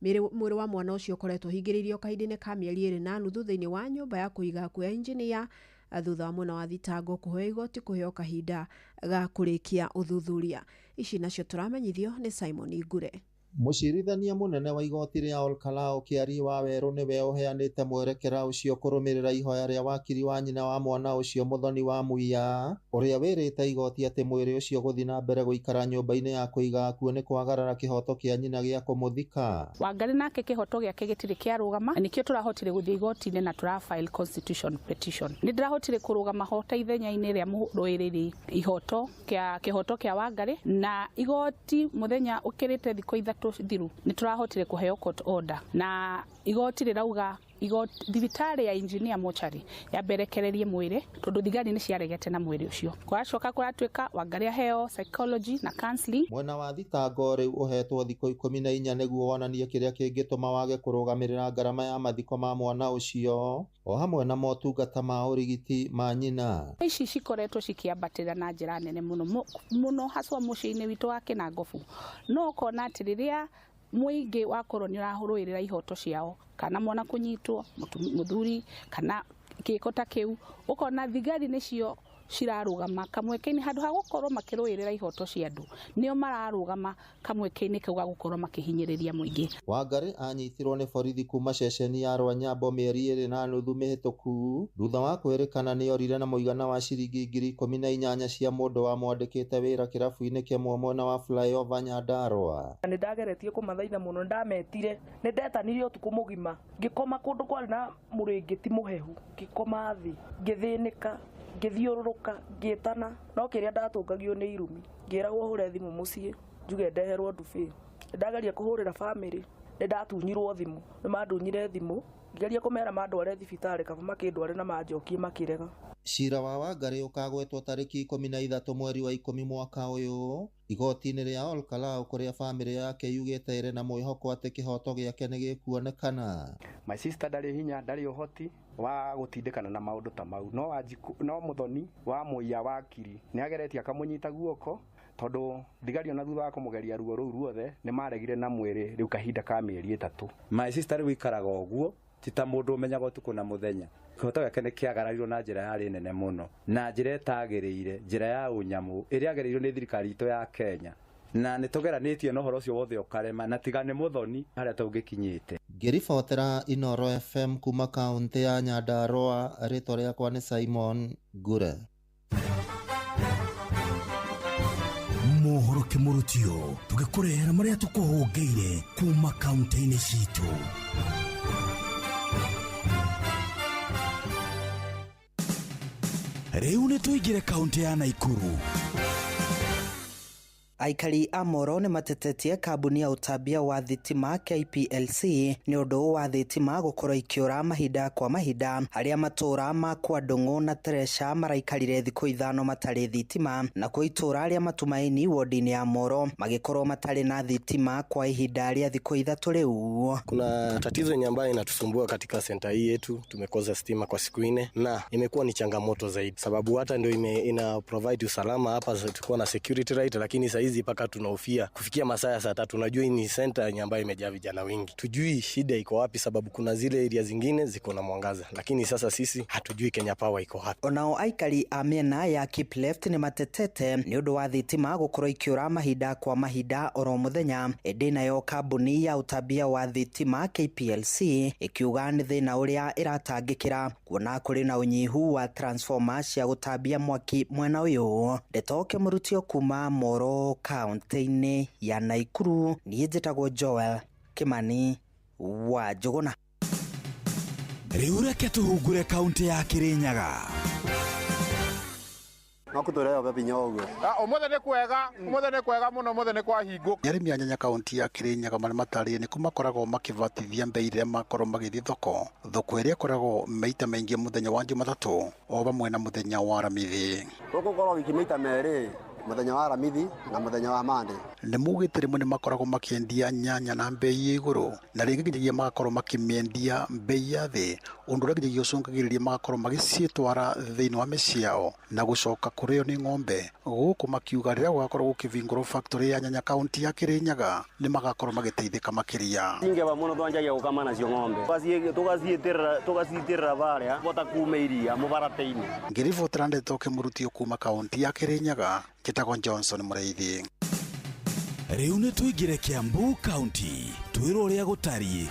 Mwĩrĩ wa mwana ũcio ũkoretwo ũhingĩrĩirio kahinda-inĩ ka mĩeri 2.5 thĩinĩ wa nyũmba ya kũiga akuũ ya injinia, thutha wa mwena wa thitango kũheo igoti kũheo kahinda ga kũrĩkia ũthuthuria. Ici nacio tũramenyithio nĩ Simon Ngure. Mũcirithania mũnene wa igoti rĩa Olkalau Kĩariĩ Wawerũ nĩwe ũheanĩte mwerekera ũcio kũrũmĩrĩra ihoya rĩa wakiri wa nyina wa mwana ũcio Mũthoni wa Muia, ũrĩa wĩrĩte igoti atĩ mwĩrĩ ũcio gũthiĩ na mbere gũikara nyũmba-inĩ ya kũiga akuũ nĩ kwagarara kĩhoto kĩa nyina gĩa kũmũthika. Wangari nake kĩhoto gĩake gĩtirĩ kĩarũgama, nĩkĩo tũrahotire gũthiĩ igoti-inĩ na tũra file constitution petition. Nĩ ndĩrahotire kũrũgama hota ithenya-inĩ rĩa mũrũĩrĩri ihoto kĩa kĩhoto kĩa Wangari, na igoti mũthenya ũkĩrĩte thikũ 3 thiru nĩ tũrahotire kũheo court order, na igoti rĩrauga thibitarĩ ya engineer mochari yamberekererie mwĩrĩ tondũ thigari nĩ ciaregete na mwĩrĩ ũcio. Kũracoka kũratuĩka Wangari aheo psychology na counseling. Mwena wa thitango rĩu ũhetwo thikũ 14 nĩguo wonanie kĩrĩa kĩngĩtũma wage kũrũgamĩrĩra ngarama ya mathiko ma mwana ũcio o hamwe na motungata ma ũrigiti ma nyina. Ici cikoretwo cikĩambatĩra na njĩra nene mũno mũno haswa mũciĩ-inĩ witũ wa Kĩnangobu. No ũkona atĩ rĩrĩa mũingĩ wakorwo nĩ ũrahũrũĩrĩra ihoto ciao, kana mwana kũnyitwo, mũthuri, kana gĩko ta kĩu, ũkona thigari nĩcio cirarũgama kamweke-inĩ handũ ha gũkorwo makĩrũĩrĩra ihoto cia andũ, nĩo mararũgama kamweke-inĩ kau ga gũkorwo makĩhinyĩrĩria mũingĩ. Wangari anyitirwo nĩ borithi kuma ceceni ya Rwanyambo mĩeri 2.5 mĩhĩtũku thutha wa kwĩrĩkana nĩorire na mũigana wa ciringi 18,000 cia mũndũ wamwandĩkĩte wĩra kĩrabu-inĩ kĩmwe mwena wa Flyover Nyandarua. Nĩ ndageretie kũmathaitha mũno, nĩndametire, nĩndetanirie ũtukũ mũgima, ngĩkoma kũndũ kwarĩ na mũrĩngĩti mũhehu, ngĩkoma thĩ, ngĩthĩnĩka, ngĩthiũrũrũka, ngĩtana, no kĩrĩa ndatũngagio nĩ irumi, ngĩragwo hũre thimũ mũciĩ njuge ndeherwo ndubĩ. Nĩndageria kũhũrĩra bamĩrĩ, nĩndatunyirwo thimũ, nĩmandunyire thimũ, ngĩgeria kũmera mandware thibitarĩ kaba makĩndware na manjokie makĩrega. Cira wa Wangari ũkagwetwo tarĩki 13 mweri wa 10 mwaka ũyũ igoti-inĩ rĩa Olkalau kũrĩa bamĩrĩ yake yugĩte ĩrĩ na mwĩhoko atĩ kĩhoto gĩake nĩgĩkuonekana. My sister ndarĩ hinya, ndarĩ ũhoti wa gũtindĩkana na maũndũ ta mau, no Wanjikũ, no Mũthoni wa Muia wakiri nĩageretie akamũnyita guoko tondũ thigari ona thutha wa kũmũgeria ruo rũu ruothe nĩmaregire na mwĩrĩ rĩu kahinda ka mĩeri 3. My sister rĩu ikaraga ũguo ti ta mũndũ ũmenyaga ũtukũ na mũthenya. Kĩhoto gĩake nĩ kĩagararirwo na njĩra yarĩ nene mũno, na njĩra ĩtagĩrĩire, njĩra ya ũnyamũ ĩrĩa yagĩrĩirwo nĩ thirikari itũ ya Kenya, na nĩ tũgeranĩtie na ũhoro ũcio wothe ũkarema, na tiga nĩ Mũthoni harĩa tũngĩkinyĩte. Ngĩribotera Inooro FM kuma kaũntĩ ya Nyandarua, rĩtwa rĩakwa nĩ Simon Ngure. Mohoro kĩmũrutio tũgĩkũrehera marĩa tũkũhũngĩire kuma kaũntĩ-inĩ citũ. Rĩu nĩ tũingĩre kaũntĩ ya Naikuru. Aikari a Moro nĩ matetetie kambuni ya ũtambia wa thitima KPLC nĩ ũndũ wa thitima gũkorwo ikĩũra mahinda kwa mahinda, arĩa matũra ma Kwandũng'ũ na Teresha maraikarire thikũ 5 matarĩ thitima, na kwa itũra rĩa Matumaini wodi-inĩ ya Moro magĩkorwo matarĩ na thitima kwa ihinda rĩa thikũ 3 rĩu. Kuna tatizo yenye ambayo inatusumbua katika senta hii yetu, tumekosa stima kwa siku 4 na imekuwa ni changamoto zaidi, sababu hata ndio ina provide usalama hapa, tulikuwa na security right, lakini sasa mpaka tunahofia kufikia masaa ya saa 3. Unajua hii ni center yenye ambayo imejaa vijana wengi, tujui shida iko wapi, sababu kuna zile area zingine ziko na mwangaza, lakini sasa sisi hatujui Kenya Power iko wapi. Onao aikari a mĩena ya Keep Left nĩ matetete nĩ ũndũ wa thitima gũkorwo ikĩũra mahinda kwa mahinda oro mũthenya, ĩndĩ nayo kambuni ya ũtambia wa thitima KPLC ĩkiuga nĩ thĩna ũrĩa ĩratangĩkĩra kuona kũrĩ na ũnyihu wa transformer cia gũtambia mwaki mwena ũyũ. Ndeto kĩmũrutio kuma Moro kaũntĩ-inĩ ya Naikuru, niĩ njĩtagwo Joel Kimani wa Njũgũna. Rĩu reke tũhungure kaũntĩ ya Kĩrĩnyaga. No kũtũreo binya ũguo. Ũmũthĩ nĩ kwega, ũmũthĩ nĩ kwega mũno, ũmũthĩ nĩ kwahingũka. Arĩmi a nyanya kaunti ya Kirinyaga marĩa matarĩrie nĩkuo makoragwo makĩbatithia mbei rĩrĩa makorwo magĩthiĩ thoko, thoko ĩrĩa ĩkoragwo maita maingĩ mũthenya wa Jumatatũ o vamwe na mũthenya wa Aramithi. Tũgũkorwo wiki maita merĩ, mũthenya wa Aramithi na mũthenya wa Monday. Nĩ maugĩte rĩmwe nĩ makoragwo makĩendia nyanya na mbei ya igũrũ na rĩngĩ nginyagia magakorwo makĩmĩendia mbei ya thĩ, ũndũ ũrĩa nginyagia ũcũngagĩrĩria magakorwo magĩciĩtwara thĩinĩ wa mĩciĩ yao na gũcoka kũrĩo nĩ ng'ombe. Gũkũ makiuga rĩrĩa gũgakorwo gũkĩvingũrwo factory ya nyanya kaunti ya Kirinyaga nĩ magakorwo magĩteithĩka makĩria. Cingĩba mũno twanjagia gũkama nacio ng'ombe, tũgaciitĩrĩra barĩa bota kuma iria mũbaratĩ-inĩ. Ngĩribotera ndeto kĩmũrutio kuma kaunti ya Kirinyaga, njĩtagwo Johnson Mũrĩithi. Rĩu nĩ tũingĩre Kiambu County, twĩrwo ũrĩa gũtariĩ.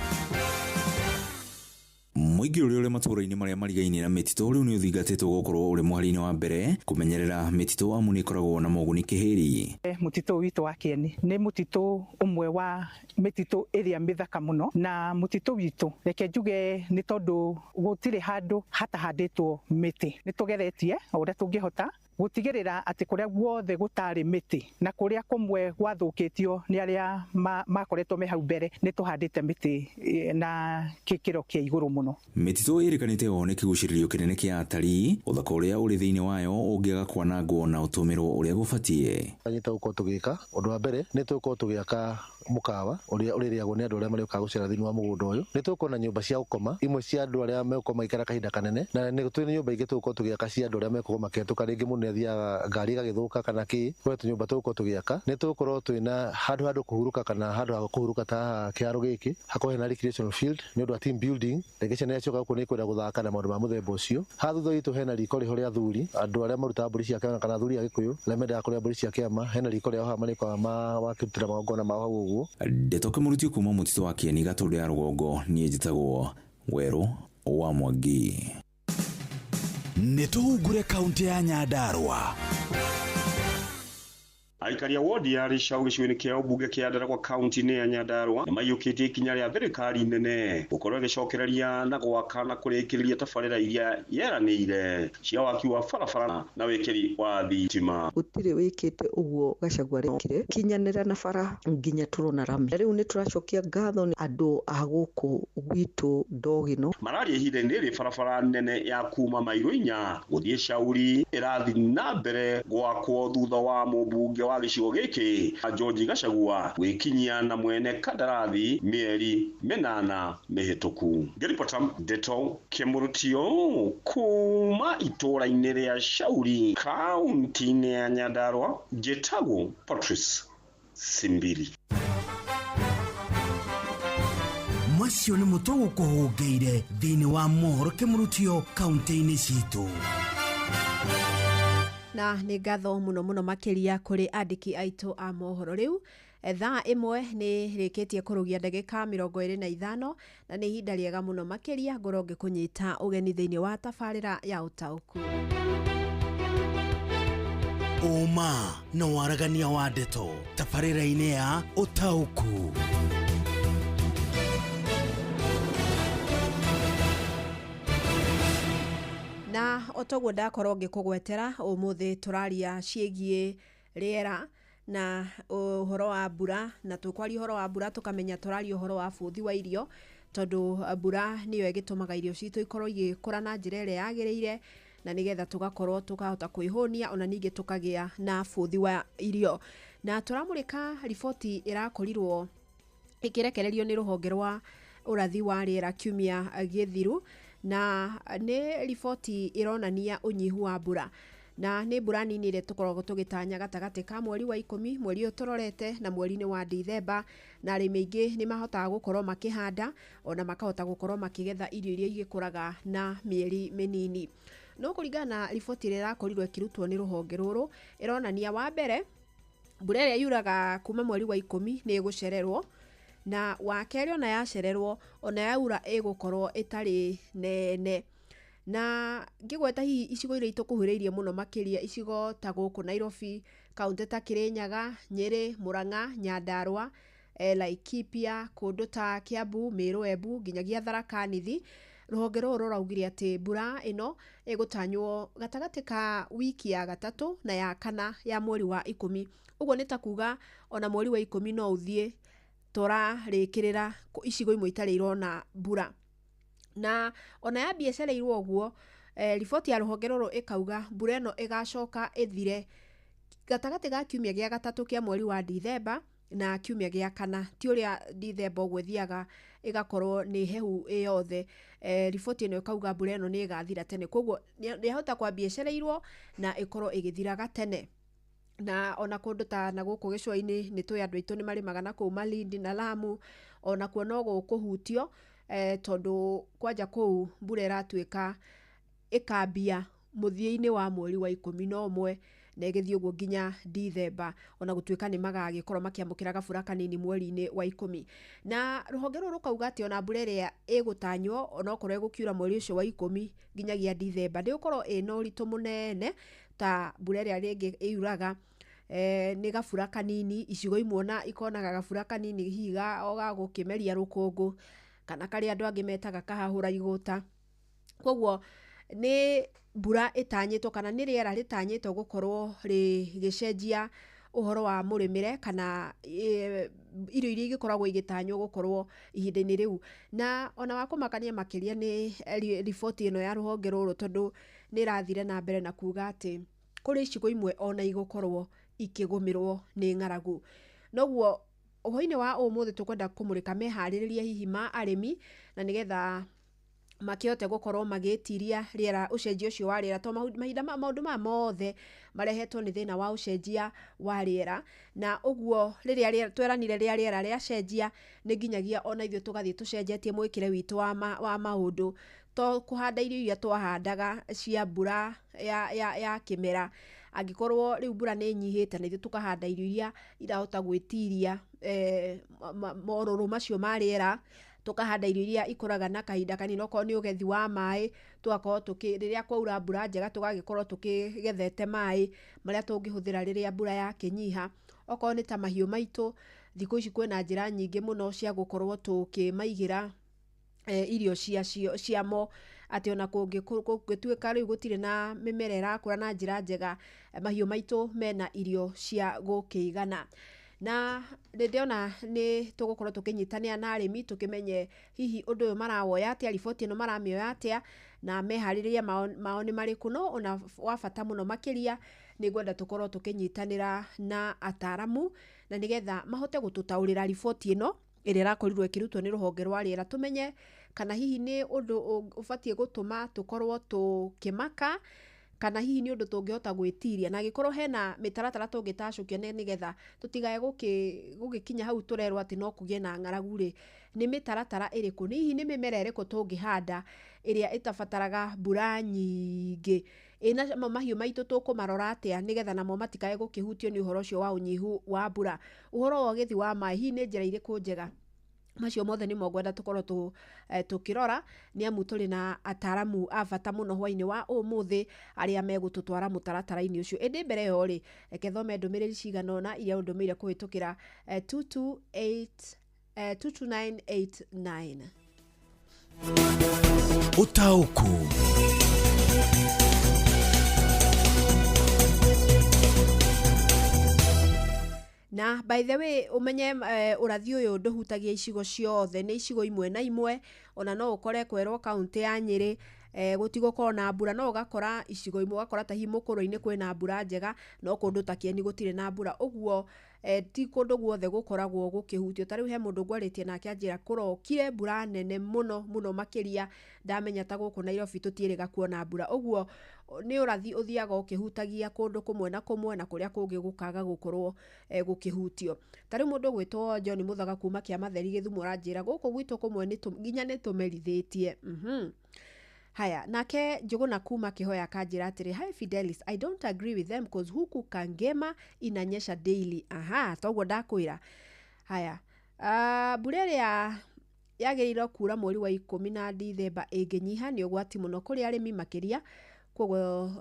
Mũingĩ ũrĩa ũrĩ matũũra-inĩ marĩa marigainie na mĩtitũ rĩu nĩ ũthingatĩtwo gũkorwo ũrĩ mũhari-inĩ wa mbere kũmenyerera mĩtitũ amu nĩ ĩkoragwo na moguni kĩhĩri. Mũtitũ witũ wa Kĩeni nĩ mũtitũ ũmwe wa mĩtitũ ĩrĩa mĩthaka mũno, na mũtitũ witũ reke njuge nĩ tondũ gũtirĩ handũ hatahandĩtwo mĩtĩ. Nĩ tũgeretie o ũrĩa tũngĩhota gũtigĩrĩra atĩ kũrĩa guothe gũtarĩ mĩtĩ na kũrĩa kũmwe gwathũkĩtio nĩ arĩa makoretwo me hau mbere, nĩ tũhandĩte mĩtĩ na gĩkĩro kĩa igũrũ mũno. Mĩtitũ ĩrĩkanĩte o nĩ kĩgucĩrĩrio kĩnene kĩa atarii, ũthaka ũrĩa ũrĩ thĩinĩ wayo ũngĩaga kwanangwo na ũtũmĩrwo ũrĩa gũbatiĩ. Tanyĩte gũkorwo tũgĩka ũndũ wa mbere nĩ tũgũkorwo tũgĩaka mũkawa ũrĩa ũrĩrĩagwo nĩ andũ arĩa marĩũkaga gũcera thĩinĩ wa mũgũnda ũyũ. Nĩ tũgũkorwo na nyũmba cia gũkoma imwe cia andũ arĩa megũkorwo magĩikara kahinda kanene, na nĩ tũrĩ nyũmba ingĩ tũgũkorwo tũgĩaka cia andũ arĩa megũkorwo makĩhetũka, rĩngĩ mũndũ nĩ athiaga ngari ĩgagĩthũka kana kĩ, kwĩ tũnyũmba tũgũkorwo tũgĩaka. Nĩ tũgũkorwo twĩna handũ kũhurũka kana handũ ha kũhurũka ta haha kĩharo gĩkĩ, hakorwo hena recreation field nĩ ũndũ wa team building, rĩngĩ ciana iria cioka gũkũ nĩ ikwenda gũthaka na maũndũ ma mũthemba ũcio. Haha thutha witũ hena riko rĩho rĩa athuri, andũ arĩa marutaga mbũri cia kĩama kana athuri a Gĩkũyũ arĩa mendaga kũrĩa mbũri cia kĩama, hena riko rĩao haha marĩkoragwo makĩrutĩra magongona mao hau ũguo. Ndeto kĩmũrutio kuma mũtitũ wa Kĩeni Gatũndũ ya rũgongo, niĩ njĩtagwo Werũ wa Mwangi. Nĩ tũhungure kaunti ya Nyandarua. Aikari a wodi ya Rĩcaũ gĩcigo-inĩ kĩa ũmbunge kĩa Ndaragwa kaunti-inĩ ya Nyandarua nĩ maiyũkĩtie ikinya rĩa thirikari nene gũkorwo ĩgĩcokereria na gwaka na kũrĩkĩrĩria tabarĩra iria yeranĩire cia waki wa barabara na wĩkĩri wa thitima. Gũtirĩ wĩkĩte ũguo Gachagua arekire, kinyanĩra na bara nginya tũrona rami. Rĩu nĩ tũracokia ngatho nĩ andũ a gũkũ gwitũ Ndogino. Mararia ihinda-inĩ rĩrĩ barabara nene ya kuma mairo 4 gũthiĩ Shauri ĩrathiĩ na mbere gwakwo thutha wa mũmbunge wa gĩcigo gĩkĩ George Gachagua gwĩkinyia na mwene kandarathi mĩeri 8 mĩhĩtũku. Ngĩribota ndeto kĩmũrutio kuma itũũra-inĩ rĩa Shauri kaunti-inĩ ya Nyandarua, njĩtagwo Patrice Simbili. Macio nĩ mũtwe gũkũhũngĩire thĩinĩ wa mohoro kĩmũrutio kaunti-inĩ citũ. Na nĩ ngatho mũno mũno makĩria kũrĩ andĩki aitũ a mohoro. Rĩu thaa 1 nĩ rĩkĩtie kũrũgia ndagĩka 25, na nĩ ihinda rĩega mũno makĩria ngorwo ngĩkũnyita ũgeni thĩinĩ wa tabarĩra ya ũtaũku. Ũma na waragania wa ndeto tabarĩra-inĩ ya ũtaũku. Na otoguo ndakorwo ngĩkũgwetera ũmũthĩ tũraria ciĩgiĩ rĩera na ũhoro wa mbura, na tũkwaria ũhoro wa mbura tũkamenya tũraria ũhoro wa bũthi wa irio, tondũ mbura nĩyo ĩgĩtũmaga irio citũ ikorwo igĩkũra na njĩra ĩrĩa yagĩrĩire, na nĩgetha tũgakorwo tũkahota kwĩhũnia ona ningĩ tũkagĩa na bũthi wa irio. Na tũramũrĩka riboti ĩrakorirwo ĩkĩrekererio nĩ rũhonge rwa ũrathi wa rĩera kiumia gĩthiru, na nĩ riboti ĩronania ũnyihu wa mbura, na nĩ mbura nini ĩrĩa tũkoragwo tũgĩtanya gatagatĩ ka mweri wa 10, mweri ũyũ tũrorete, na mweri-inĩ wa Dithemba, na arĩmi aingĩ nĩ mahotaga gũkorwo makĩhanda ona makahota gũkorwo makĩgetha irio iria igĩkũraga na mĩeri mĩnini. No kũringana na riboti ĩrĩa ĩrakorirwo ĩkĩrutwo nĩ rũhonge rũrũ, ĩronania wa mbere mbura ĩrĩa yuraga kuma mweri wa 10 nĩ ĩgũcererwo, na wa kerĩ ona yacererwo ona yaura ĩgũkorwo ĩtarĩ nene. Na ngĩgweta hihi icigo iria itũkuhĩrĩirie mũno makĩria, icigo ta gũkũ Nairobi, kaunti ta Kirinyaga, Nyĩrĩ, Murang'a, Nyandarua, Laikipia, kũndũ ta Kiambu, Meru, Embu nginyagia Tharaka Nithi, Rũhonge rũrũ rũraugire atĩ mbura ĩno ĩgũtanywo gatagatĩ ka wiki ya gatatũ na ya kana ya mweri wa 10. Ũguo nĩ ta kuga ona mweri wa 10 no ũthiĩ tũrarĩkĩrĩra icigo imwe itarĩ irona mbura. Na ona yambia ĩcereirwo ũguo, riboti ya rũhonge rũrũ ĩkauga mbura ĩno ĩgacoka ĩthire gatagatĩ ga kiumia gĩa gatatũ kĩa mweri wa Dithemba na kiumia gĩa kana. Ti ũrĩa Dithemba ũguo ĩthiaga ĩgakorwo nĩ hehu ĩ yothe. Riboti ĩno ĩkauga mbura ĩno nĩ ĩgathira tene, koguo yahota kwambia ĩcereirwo na ĩkorwo ĩgĩthiraga tene. Na ona kũndũ ta na gũkũ gĩcũa-inĩ nĩ tũĩ andũ aitũ nĩ marĩmaga na kũu Malindi na Lamu, onakuo no gũkũhutio, tondũ kwanja kũu mbura ĩratuĩka ĩkambia mũthia-inĩ wa mweri wa 11 na ĩgĩthiĩ ũguo nginya Dithemba, ona gũtuĩka nĩ magagĩkorwo makĩamũkĩra gabura kanini mweri-inĩ wa 10. Na rũhonge rũrũ rũkauga atĩ ona mbura ĩrĩa ĩgũtanywo onokorwo ĩgũkiura mweri ũcio wa 10 nginyagia Dithemba ndĩgũkorwo ĩna ũritũ mũnene ta mbura ĩrĩa rĩngĩ ĩuraga, nĩ gabura kanini. Icigo imwe ona ikonaga gabura kanini hihi o ga gũkĩmeria rũkũngũ kana karĩa andũ angĩ metaga kahahũra igũta. Koguo nĩ mbura ĩtanyĩtwo kana nĩ rĩera rĩtanyĩtwo gũkorwo rĩgĩcenjia ũhoro wa mũrĩmĩre kana irio iria igĩkoragwo igĩtanywo gũkorwo ihinda-inĩ rĩu. Na ona wa kũmakania makĩria nĩ riboti ĩno ya rũhonge rũrũ, tondũ nĩ ĩrathire na mbere na kuga atĩ kũrĩ icigo imwe ona igũkorwo ikĩgũmĩrwo nĩ ng'aragu. Noguo ũhoro-inĩ wa ũmũthĩ tũkwenda kũmũrĩka meharĩrĩria hihi ma arĩmi na nĩgetha makĩhote gũkorwo magĩtiria rĩera, ũcenjia ũcio wa rĩera, tondũ mahinda maũndũ maya mothe marehetwo nĩ thĩna wa ũcenjia wa rĩera. Na ũguo rĩrĩa tweranire rĩa rĩera rĩacenjia, nĩ nginyagia ona ithuĩ tũgathiĩ tũcenjetie mwĩkĩre witũ wa maũndũ, to kũhanda irio iria twahandaga cia mbura ya kĩmera. Angĩkorwo rĩu mbura nĩ ĩnyihĩte, na ithuĩ tũkahanda irio iria irahota gwĩtiria morũrũ macio ma rĩera, tũkahanda irio iria ikũraga na kahinda kanini. Okorwo nĩ ũgethi wa maĩ, tũgakorwo rĩrĩa kwaura mbura njega tũgagĩkorwo tũkĩgethete maĩ marĩa tũngĩhũthĩra rĩrĩa mbura yakĩnyiha. Okorwo nĩ ta mahiũ maitũ, thikũ ici kwĩna njĩra nyingĩ mũno cia gũkorwo tũkĩmaigĩra irio ciamo, atĩ ona kũngĩtuĩka rĩu gũtirĩ na mĩmera ĩrakũra na njĩra njega, mahiũ maitũ mena irio cia gũkĩigana. Na ndĩrona nĩ tũgũkorwo tũkĩnyitanĩra na arĩmi tũkĩmenye hihi ũndũ ũyũ marawoya atĩa, riboti ĩno maramĩoya atĩa, na meharĩrĩria mao nĩ marĩkũ. No ona wa bata mũno makĩria nĩ ngwenda tũkorwo tũkĩnyitanĩra na ataramu na nĩgetha mahote gũtũtaũrĩra riboti ĩno ĩrĩa ĩrakorirwo ĩkĩrutwo nĩ rũhonge rwa rĩera, tũmenye kana hihi nĩ ũndũ ũbatiĩ gũtũma tũkorwo tũkĩmaka kana hihi nĩ ũndũ tũngĩhota gwĩtiria, na angĩkorwo hena mĩtaratara tũngĩtacũkia nĩgetha tũtigae gũgĩkinya hau tũrerwo atĩ no kũgĩe na ng'aragu rĩ, nĩ mĩtaratara ĩrĩkũ, nĩ hihi nĩ mĩmera ĩrĩkũ tũngĩhanda ĩrĩa ĩtabataraga mbura nyingĩ, ĩ namo mahiũ maitũ tũkũmarora atĩa nĩgetha namo matikae gũkĩhutio nĩ ũhoro ũcio wa ũnyihu wa mbura, ũhoro wa ũgethi wa maĩ hihi nĩ njĩra irĩkũ njega. Macio mothe nĩmo ngwenda tũkorwo tũkĩrora, nĩ amu tũrĩ na ataramu a bata mũno hwainĩ wa ũmũthĩ arĩa megũtũtwara mũtaratara-inĩ ũcio. Ĩndĩ mbere ĩyo rĩ, reke thome ndũmĩrĩri cigana ũna iria ũndũmĩire kũhĩtũkĩra 22989. Ũtaũku. Na by the way, ũmenye ũrathi ũyũ ndũhutagia icigo ciothe, nĩ icigo imwe na imwe. Ona no ũkore kwerwo kaũntĩ ya Nyĩrĩ gũtigũkorwo na mbura, no ũgakora icigo imwe, ũgakora ta hihi Mũkũrwe-inĩ kwĩna mbura njega, no kũndũ ta Kĩeni gũtirĩ na mbura. Ũguo ti kũndũ guothe gũkoragwo gũkĩhutio. Ta rĩu he mũndũ ngwarĩtie nake anjĩra kũrokire mbura nene mũno mũno makĩria, ndamenya ta gũkũ Nairobi tũtiĩrĩga kuona mbura. Ũguo nĩ ũrathi ũthiaga ũkĩhutagia kũndũ kũmwe na kũmwe, na kũrĩa kũngĩ gũkaga gũkorwo gũkĩhutio. Ta rĩu mũndũ ũgwĩtwo John Mũthaga kuma Kĩamatheri Gĩthumo aranjĩra gũkũ gwitũ kũmwe nginya nĩ tũmerithĩtie. Haya, nake Njũgũna kuma Kĩhoya akanjĩra atĩrĩ, "Hi Fidelis, I don't agree with them cause huku Kangema inanyesha daily." Aha, toguo ndakwĩra. Haya, mbura ĩrĩa yagĩrĩirwo kura mweri wa 10 na Dithemba ĩngĩnyiha nĩ ũgwati mũno kũrĩ arĩmi makĩria, koguo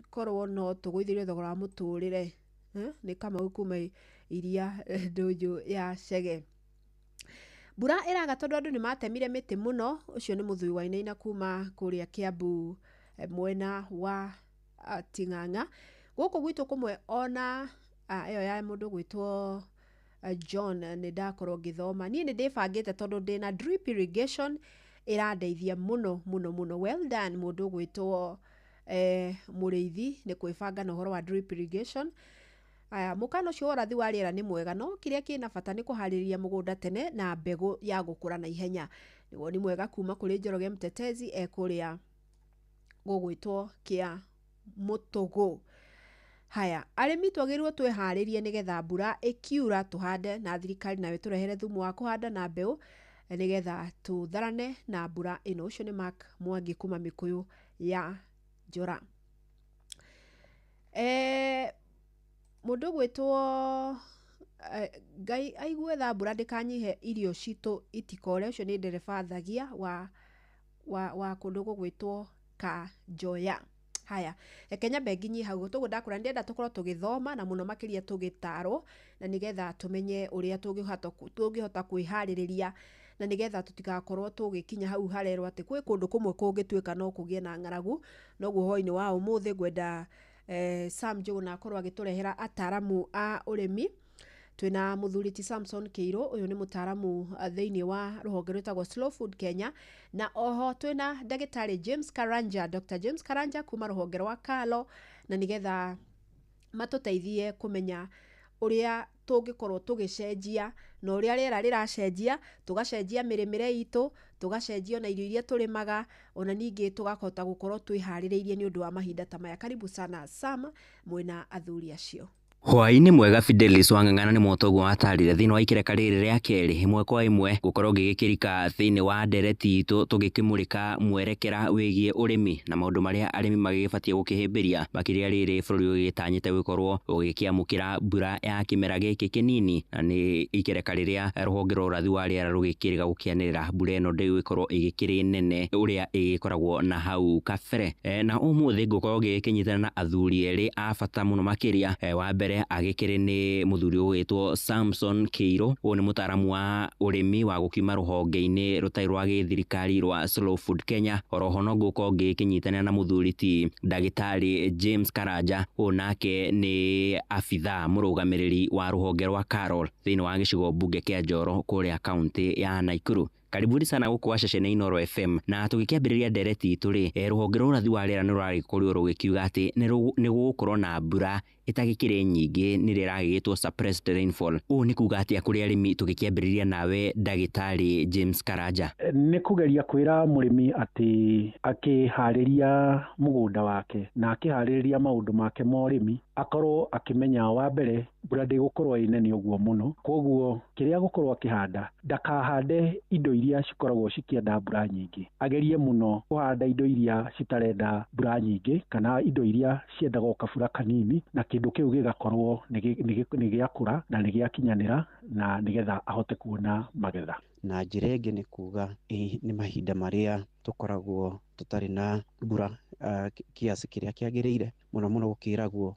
korwo no tũgũithĩrio thogora wa mũtũrĩre. Nĩ Kamau kuma iria ndũnjũ ya Chege. Mbura ĩraga tondũ andũ nĩ matemire mĩtĩ mũno. Ũcio nĩ mũthuri wa Inaina kuma kũrĩa Kiambu, mwena wa Ting'ang'a. Gũkũ gwitũ kũmwe ona ĩyo ya mũndũ gwĩtwo John nĩ ndakorwo ngĩthoma. Niĩ nĩ ndĩbangĩte tondũ ndĩna drip irrigation ĩrandeithia mũno mũno mũno. Well done mũndũ gwĩtwo Mũrĩithi nĩ kwĩbanga na ũhoro wa drip irrigation. Aya, mũkana ũcio wa ũrathi wa rĩera nĩ mwega, no kĩrĩa kĩna bata nĩ kũharĩrĩria mũgũnda tene na mbegũ ya gũkũra na ihenya. Nĩ woni mwega kuma kũrĩ Njoroge Mtetezi ekũrĩa gũgwĩtwo kĩa Mũtũgũ. Haya, arĩmi twagĩrĩirwo twĩharĩrie nĩgetha mbura ĩkiura tũhande, na thirikari nayo ĩtũrehere thumu wa kũhanda na mbeũ nĩgetha tũtharane na mbura ĩno. Ũcio nĩ Mark Mwangi kuma Mĩkũyũ ya Njora. Mũndũ gwĩtwo Ngai aigue tha mbura ndĩkanyihe irio citũ itikore. Ũcio nĩ ndereba Thagia wa kũndũ gũgwĩtwo Kanjoya. Haya, reke nyambe nginyie hau toguo ndakũra. Ndĩrenda tũkorwo tũgĩthoma na mũno makĩria tũgĩtarwo, na nĩgetha tũmenye ũrĩa tũngĩhota kwĩharĩrĩria, na nĩgetha tũtigakorwo tũgĩkinya hau harerwo atĩ gwĩ kũndũ kũmwe kũngĩtuĩka no kũgĩe na ng'aragu. Noguo hwaĩ-inĩ wa ũmũthĩ ngwenda Sam Njũgũna akorwo agĩtũrehera ataramu a ũrĩmi. Twĩna mũthuri ti Samson Kĩirũ, ũyũ nĩ mũtaramu thĩinĩ wa rũhonge rwĩtagwo Slow Food Kenya, na oho twĩna ndagĩtarĩ James Karanja, Dr. James Karanja kuma rũhonge rwa Kalo, na nĩgetha matũteithie kũmenya ũrĩa tũngĩkorwo tũgĩcenjia na ũrĩa rĩera rĩracenjia, tũgacenjia mĩrĩmĩre itũ, tũgacenjia ona irio iria tũrĩmaga, ona ningĩ tũgakota gũkorwo twĩharĩrĩirie nĩ ũndũ wa mahinda ta maya. Karibu sana Sam mwĩna athuri acio. Hwaĩ-inĩ mwega Fidelis Wang'ang'ana nĩ motoguo watarire thĩinĩ wa ikereka rĩrĩ rĩa kerĩ ĩmwe kwa ĩmwe gũkorwo ngĩgĩkĩrika thĩinĩ wa ndereti itũ tũgĩkĩmũrĩka mwerekera wĩgiĩ ũrĩmi na maũndũ marĩa arĩmi magĩgĩbatiĩ gũkĩhĩmbĩria makĩria rĩrĩ bũrũri ũgĩgĩtanyĩte gũkorwo ũgĩkĩamũkĩra mbura ya kĩmera gĩkĩ kĩnini, na nĩ ikereka rĩrĩa rũhonge rwa ũrathi wa rĩera rũgĩkĩrĩga gũkĩanĩrĩra mbura ĩno ndĩgũgĩkorwo ĩgĩkĩrĩ nene ũrĩa ĩgĩkoragwo na hau kabere. Na ũmũthĩ ngũkorwo ngĩgĩkĩnyitana na athuri erĩ a bata mũno makĩria. Wa mbere agĩkĩrĩ nĩ mũthuri ũgwĩtwo Samson Kĩirũ, ũyũ nĩ mũtaaramu wa ũrĩmi wa gũkiuma rũhonge-inĩ rũtarĩ rwa gĩthirikari rwa Slow Food Kenya. Oroho no ngũkorwo ngĩkĩnyitanĩra na mũthuri ti ndagĩtarĩ James Karanja, ũyũ nake nĩ abithaa mũrũgamĩrĩri wa rũhonge rwa Carol thĩinĩ wa gĩcigo mbunge kĩa Njoro kũrĩa kaunti ya Nakuru. Karibuni sana gũkũ wa ceceni Inooro FM. Na tũgĩkĩambĩrĩria ndereti itũ rĩ, rũhonge rwa ũrathi wa rĩera nĩ rũragĩkorirwo rũgĩkiuga atĩ nĩ gũgũkorwo na mbura ĩtagĩkĩrĩ nyingĩ nĩrĩa ĩragĩgĩtwo suppressed rainfall. Ũũ nĩ kuga atĩa kũrĩ arĩmi? Tũgĩkĩambĩrĩria nawe ndagĩtarĩ James Karanja. Nĩ kũgeria kwĩra mũrĩmi atĩ akĩharĩria mũgũnda wake na akĩharĩrĩria maũndũ make ma ũrĩmi, akorwo akĩmenya wa mbere mbura ndĩgũkorwo ĩ nene ũguo mũno, koguo kĩrĩa gũkorwo akĩhanda ndakahande indo iria cikoragwo cikĩenda mbura nyingĩ, agerie mũno kũhanda indo iria citarenda mbura nyingĩ kana indo iria ciendaga o kabura kanini, na kĩndũ kĩu gĩgakorwo nĩ gĩakũra na nĩ gĩakinyanĩra na nĩgetha ahote kuona magetha. Na njĩra ĩngĩ nĩ kuga nĩ mahinda marĩa tũkoragwo tũtarĩ na mbura kiasi kĩrĩa kĩagĩrĩire, mũno mũno gũkĩragwo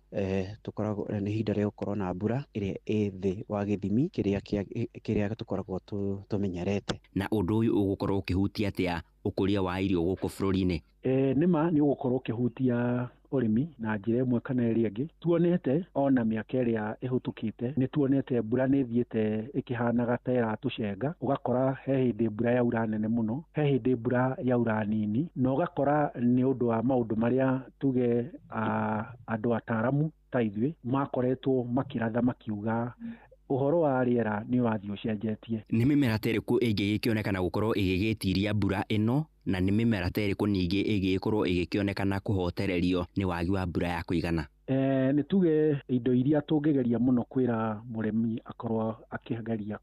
tũkoragwo nĩ ihinda rĩa gũkorwo na mbura ĩrĩa ĩ thĩ wa gĩthimi kĩrĩa tũkoragwo tũmenyerete. Na ũndũ ũyũ ũgũkorwo ũkĩhutia atĩa ũkũria wa irio gũkũ bũrũri-inĩ? Nĩma nĩ ũgũkorwo ũkĩhutia ũrĩmi na njĩra ĩmwe kana ĩrĩa ĩngĩ. Tuonete ona mĩaka ĩrĩa ĩhĩtũkĩte nĩ tuonete mbura nĩ ĩthiĩte ĩkĩhanaga ta ĩratũcenga, ũgakora he hĩndĩ mbura yaura nene mũno, he hĩndĩ mbura yaura nini, na ũgakora nĩ ũndũ wa maũndũ marĩa tuge andũ ataramu ta ithuĩ makoretwo makĩratha makiuga ũhoro wa rĩera nĩ ũrathiĩ ũcenjetie. Nĩ mĩmera ta ĩrĩkũ ĩngĩgĩkĩonekana gũkorwo ĩgĩgĩtiria mbura ĩno, na nĩ mĩmera ta ĩrĩkũ ningĩ ĩngĩgĩkorwo ĩgĩkĩonekana kũhotererio nĩ wagi wa mbura ya kũigana? Nĩ tuge indo iria tũngĩgeria mũno kwĩra mũrĩmi akorwo akĩgeria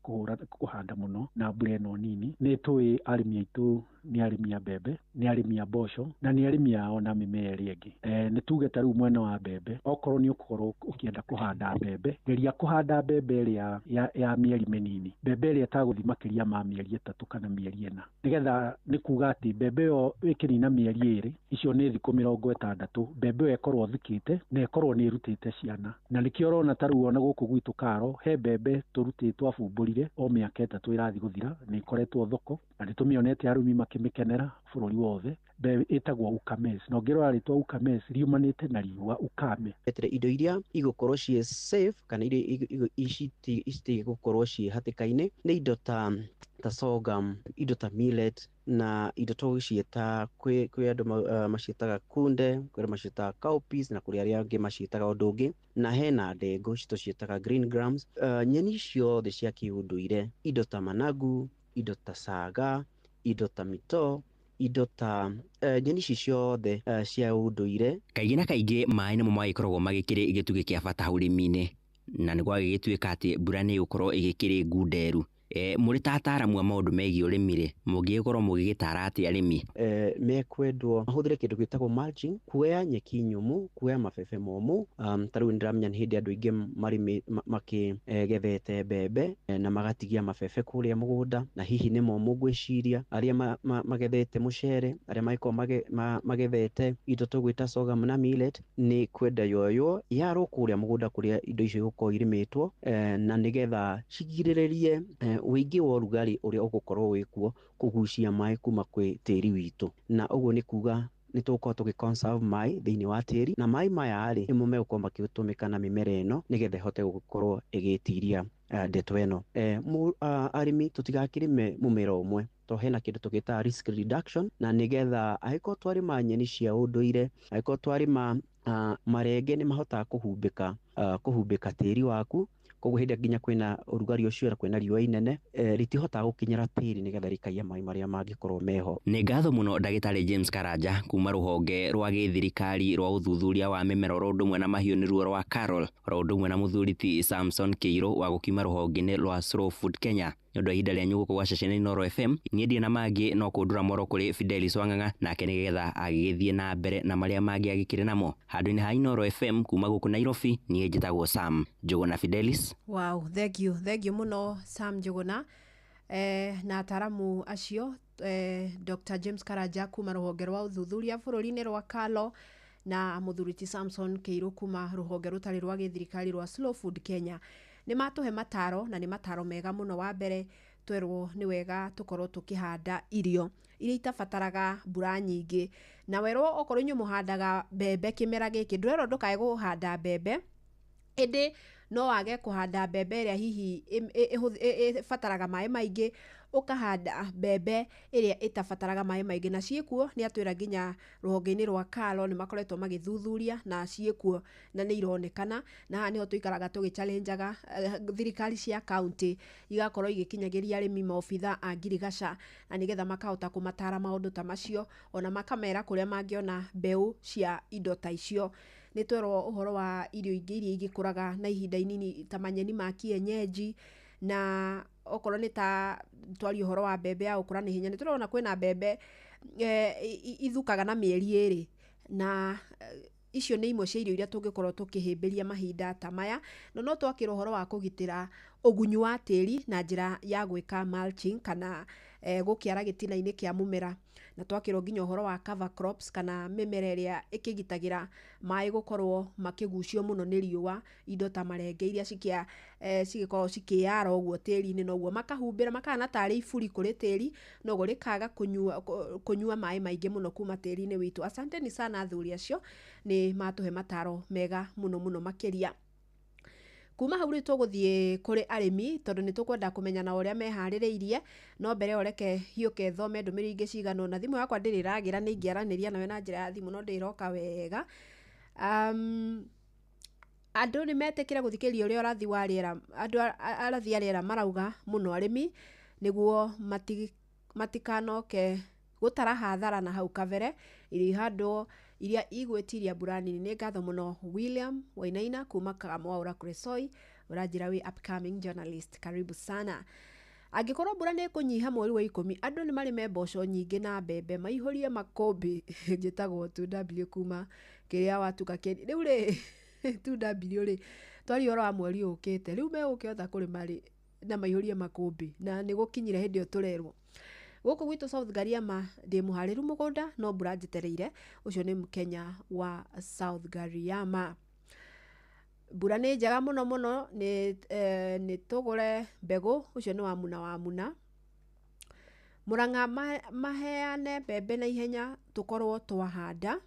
kũhanda mũno na mbura ĩno nini, nĩ tũĩ arĩmi aitũ nĩ arĩmi a mbembe, nĩ arĩmi a mboco, na nĩ arĩmi a ona mĩmera ĩrĩa ĩngĩ. Nĩ tuge ta rĩu mwena wa mbembe, okorwo nĩ ũgũkorwo ũkĩenda kũhanda mbembe, geria kũhanda mbembe ĩrĩa ya mĩeri mĩnini, mbembe ĩrĩa ĩtagũthiĩ makĩria ma mĩeri 3 kana mĩeri 4, nĩgetha nĩ kuga atĩ mbembe ĩyo ĩkĩnina mĩeri 2, icio nĩ thikũ 60, mbembe ĩyo ĩkorwo thikĩte na ĩgakorwo nĩ ĩrutĩte ciana. Na nĩkĩo ũrona ta rĩu ona gũkũ gwitũ Karo he mbembe tũrutĩte twabumbũrire o mĩaka 3 ĩrathiĩ gũthira, nĩ ĩkoretwo thoko na nĩ tũmĩonete arĩmi makĩmĩkenera bũrũri wothe. Mbembe ĩtagwo Ukames, na ũngĩrora rĩtwa Ukames riumanĩte na riũa ukame. Etere indo iria igũkorwo ciĩ safe kana iria citigũkorwo ciĩ hatĩka-inĩ nĩ indo ta sorghum, indo ta millet na indo tũgũciĩta kwĩ andũ maciĩtaga kunde, kwĩ andũ maciĩtaga cowpeas na kũrĩ arĩa angĩ maciĩtaga ũndũ ũngĩ, na hena ndengũ tũciĩtaga green grams. Nyeni ciothe cia kĩũndũire, indo ta managu, indo ta saga, indo ta mito, indo ta nyeni ici ciothe cia ũndũire. Kaingĩ na kaingĩ maĩ nĩmo magĩkoragwo magĩkĩrĩ gĩtugĩ kĩa bata ũrĩmi-inĩ, na nĩ gwagĩgĩtuĩka atĩ mbura nĩ ĩgũkorwo ĩgĩkĩrĩ ngunderu. Mũrĩ ta ataaramu a maũndũ megiĩ ũrĩmi-rĩ, mũngĩgĩkorwo mũgĩgĩtara atĩa arĩmi? Mekwendwo mahũthĩre kĩndũ gĩtagwo mulching, kuoya nyeki nyũmũ, kuoya mabebe momũ. Ta rĩu nĩndĩramenya nĩ hĩndĩ andũ aingĩ marĩmi makĩgethete mbembe na magatigia mabebe kũrĩa mũgũnda, na hihi nĩ momũ ngwĩciria. Arĩa magethete mũcere, arĩa magĩkorwo magethete indo tũgwĩta sorghum na millet, nĩ kwenda yoywo yarwo kũrĩa mũgũnda kũrĩa indo icio igũkorwo irĩmĩtwo, na nĩgetha cigirĩrĩrie ũingĩ wa ũrugarĩ ũrĩa ũgũkorwo wĩkuo kũgucia maĩ kuma kwĩ tĩri witũ. Na ũguo nĩ kuga nĩ tũgũkorwo tũgĩ conserve maĩ thĩinĩ wa tĩri, na maĩ maya rĩ nĩmo megũkorwo makĩtũmĩka na mĩmera ĩno nĩgetha ĩhote gũkorwo ĩgĩtiria ndeto ĩno. Arĩmi tũtigakĩrĩme mũmera ũmwe, to hena kĩndũ tũgĩtaga risk reduction, na nĩgetha angĩkorwo twarĩma nyeni cia ũndũire, angĩkorwo twarĩma marenge, nĩ mahotaga kũhumbĩka tĩri waku. Koguo hĩndĩ nginya kwĩna ũrugarĩ ũcio na kwĩna riũa inene, rĩtihotaga gũkinyĩra tĩri nĩgetha rĩkaiya maĩ marĩa mangĩkorwo meho. Nĩ ngatho mũno Ndagĩtarĩ James Karanja kuma rũhonge rwa gĩthirikari rwa ũthuthuria wa mĩmera oro ũndũ ũmwe na mahiũ nĩruo rwa Carol, oro ũndũ ũmwe na mũthuri ti Samson Kĩirũ wa gũkiuma rũhonge-inĩ rwa Slow Food Kenya. Nĩ ũndũ wa ihinda rĩanyu gũkũ gwa ceceni Inooro FM, niĩ ndirĩ na mangĩ no kũndũra moro kũrĩ Fidelis Wang'ang'a, nake nĩgetha agĩgĩthiĩ na mbere na marĩa mangĩ agĩkĩrĩ namo. Handũ-inĩ ha Inooro FM kuma gũkũ Nairobi, niĩ njĩtagwo Sam Njũgũna Fidelis. Wow, thank you, thank you mũno Sam Njũgũna na ataramu acio, Dr. James Karanja kuma rũhonge rwa ũthuthuria bũrũri-inĩ rwa Kalo, na mũthuri ti Samson Kĩirũ kuma rũhonge rũtarĩ rwa gĩthirikari rwa Slow Food Kenya. Nĩ matũhe mataro, na nĩ mataro mega mũno. Wa mbere twerwo nĩ wega tũkorwo tũkĩhanda irio iria itabataraga mbura nyingĩ, na werwo okorwo inyuĩ mũhandaga mbembe kĩmera gĩkĩ, ndwĩrwo ndũkae kũhanda mbembe, ĩndĩ no wage kũhanda mbembe ĩrĩa hihi ĩbataraga maĩ maingĩ, ũkahanda mbembe ĩrĩa ĩtabataraga maĩ maingĩ, na ciĩkuo. Nĩ atwĩra nginya rũhonge-inĩ rwa Kalo nĩ makoretwo magĩthuthuria na ciĩkuo na nĩ ironekana, na haha nĩho tũikaraga tũgĩ-challengaga thirikari cia county igakorwo igĩkinyagĩria arĩmi maobitha a ngirigaca, na nĩgetha makahota kũmatara maũndũ ta macio, ona makamera kũrĩa mangĩona mbeũ cia indo ta icio. Nĩ twerwo ũhoro wa irio ingĩ iria igĩkũraga na ihinda inini ta manyeni ma kienyeji, na okorwo nĩ ta twaria ũhoro wa mbembe ya gũkũra na ihenya, nĩ tũrona kwĩna mbembe ithukaga na mĩeri 2, na icio nĩ imwe cia irio iria tũngĩkorwo tũkĩhĩmbĩria mahinda ta maya. No no twakĩrwo ũhoro wa kũgitĩra ũgunyu wa tĩri na njĩra ya gwĩka mulching kana gũkĩara gĩtina-inĩ kĩa mũmera, na twakĩrwo nginya ũhoro wa cover crops kana mĩmera ĩrĩa ĩkĩgitagĩra maĩ gũkorwo makĩgucio mũno nĩ riũa, indo ta marenge iria cigĩkoragwo cikĩyara ũguo tĩri-inĩ, noguo makahumbĩra makahana tarĩ iburi kũrĩ tĩri, noguo rĩkaga kũnyua maĩ maingĩ mũno kuma tĩri-inĩ witũ. Asanteni sana athuri acio, nĩ matũhe mataro mega mũno mũno makĩria. Kuma hau rĩu tũgũthiĩ kũrĩ arĩmi, tondũ nĩ tũkwenda kũmenya na ũrĩa meharĩrĩirie. No mbere ĩyo reke hiũke thome ndũmĩrĩri ingĩ cigana ũna. Thimũ yakwa ndĩrĩ ĩragĩra, nĩ ingĩaranĩria nawe na njĩra ya thimũ no ndĩroka wega. Andũ nĩ metĩkĩra gũthikĩrĩria ũrĩa ũrathi wa rĩera, andũ arathi a rĩera marauga mũno arĩmi nĩguo matikanoke gũtara hathara na hau kabere, irio ihandwo iria igwĩtiria mbura nini. Nĩ ngatho mũno William Wainaina kuma Kamwaura Kuresoi, ũranjĩra wĩ upcoming journalist, karibu sana. Angĩkorwo mbura nĩ ĩkũnyiha mweri wa 10, andũ nĩ marĩme mboco nyingĩ na mbembe maihũrie makũmbĩ. Njĩtagwo 2W kuma kĩrĩa watuka rĩu rĩ 2W rĩ twaria ũhoro wa mweri ũkĩte, rĩu megũkĩhota kũrĩma rĩ na maihũrie makũmbĩ, na nĩ gũkinyire hĩndĩ ĩyo tũrerwo. Gũkũ gwitũ South Gariama ndĩ mũharĩru mũgũnda no mbura njetereire. Ũcio nĩ Mũkenya wa South Gariama. Mbura nĩ njega mũno mũno, nĩ tũgũre mbegũ. Ũcio nĩ Wamuna Wamuna. Murang'a maheane mbembe na ihenya tũkorwo twahanda.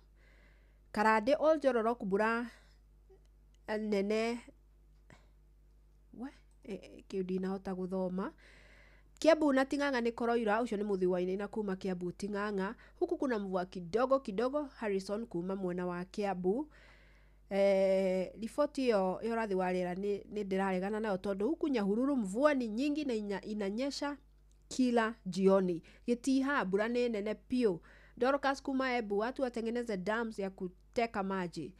Karandĩ Oljororok mbura nene we kĩu ndinahota gũthoma. Kiambu na Ting'ang'a nĩ kũroira. Ũcio nĩ Mũthii wa Wainaina kuma Kiambu Ting'ang'a. Huku kuna mvua kidogo kidogo. Harrison kuma mwena wa Kiambu. Riboti ĩyo ya ũrathi wa rĩera nĩ ndĩraregana nayo tondũ huku Nyahururu mvua ni nyingi na inanyesha kila jioni. Gĩtiha mbura nĩ nene piũ. Dorcas kuma Embu, watu watengeneze dams ya kuteka maji.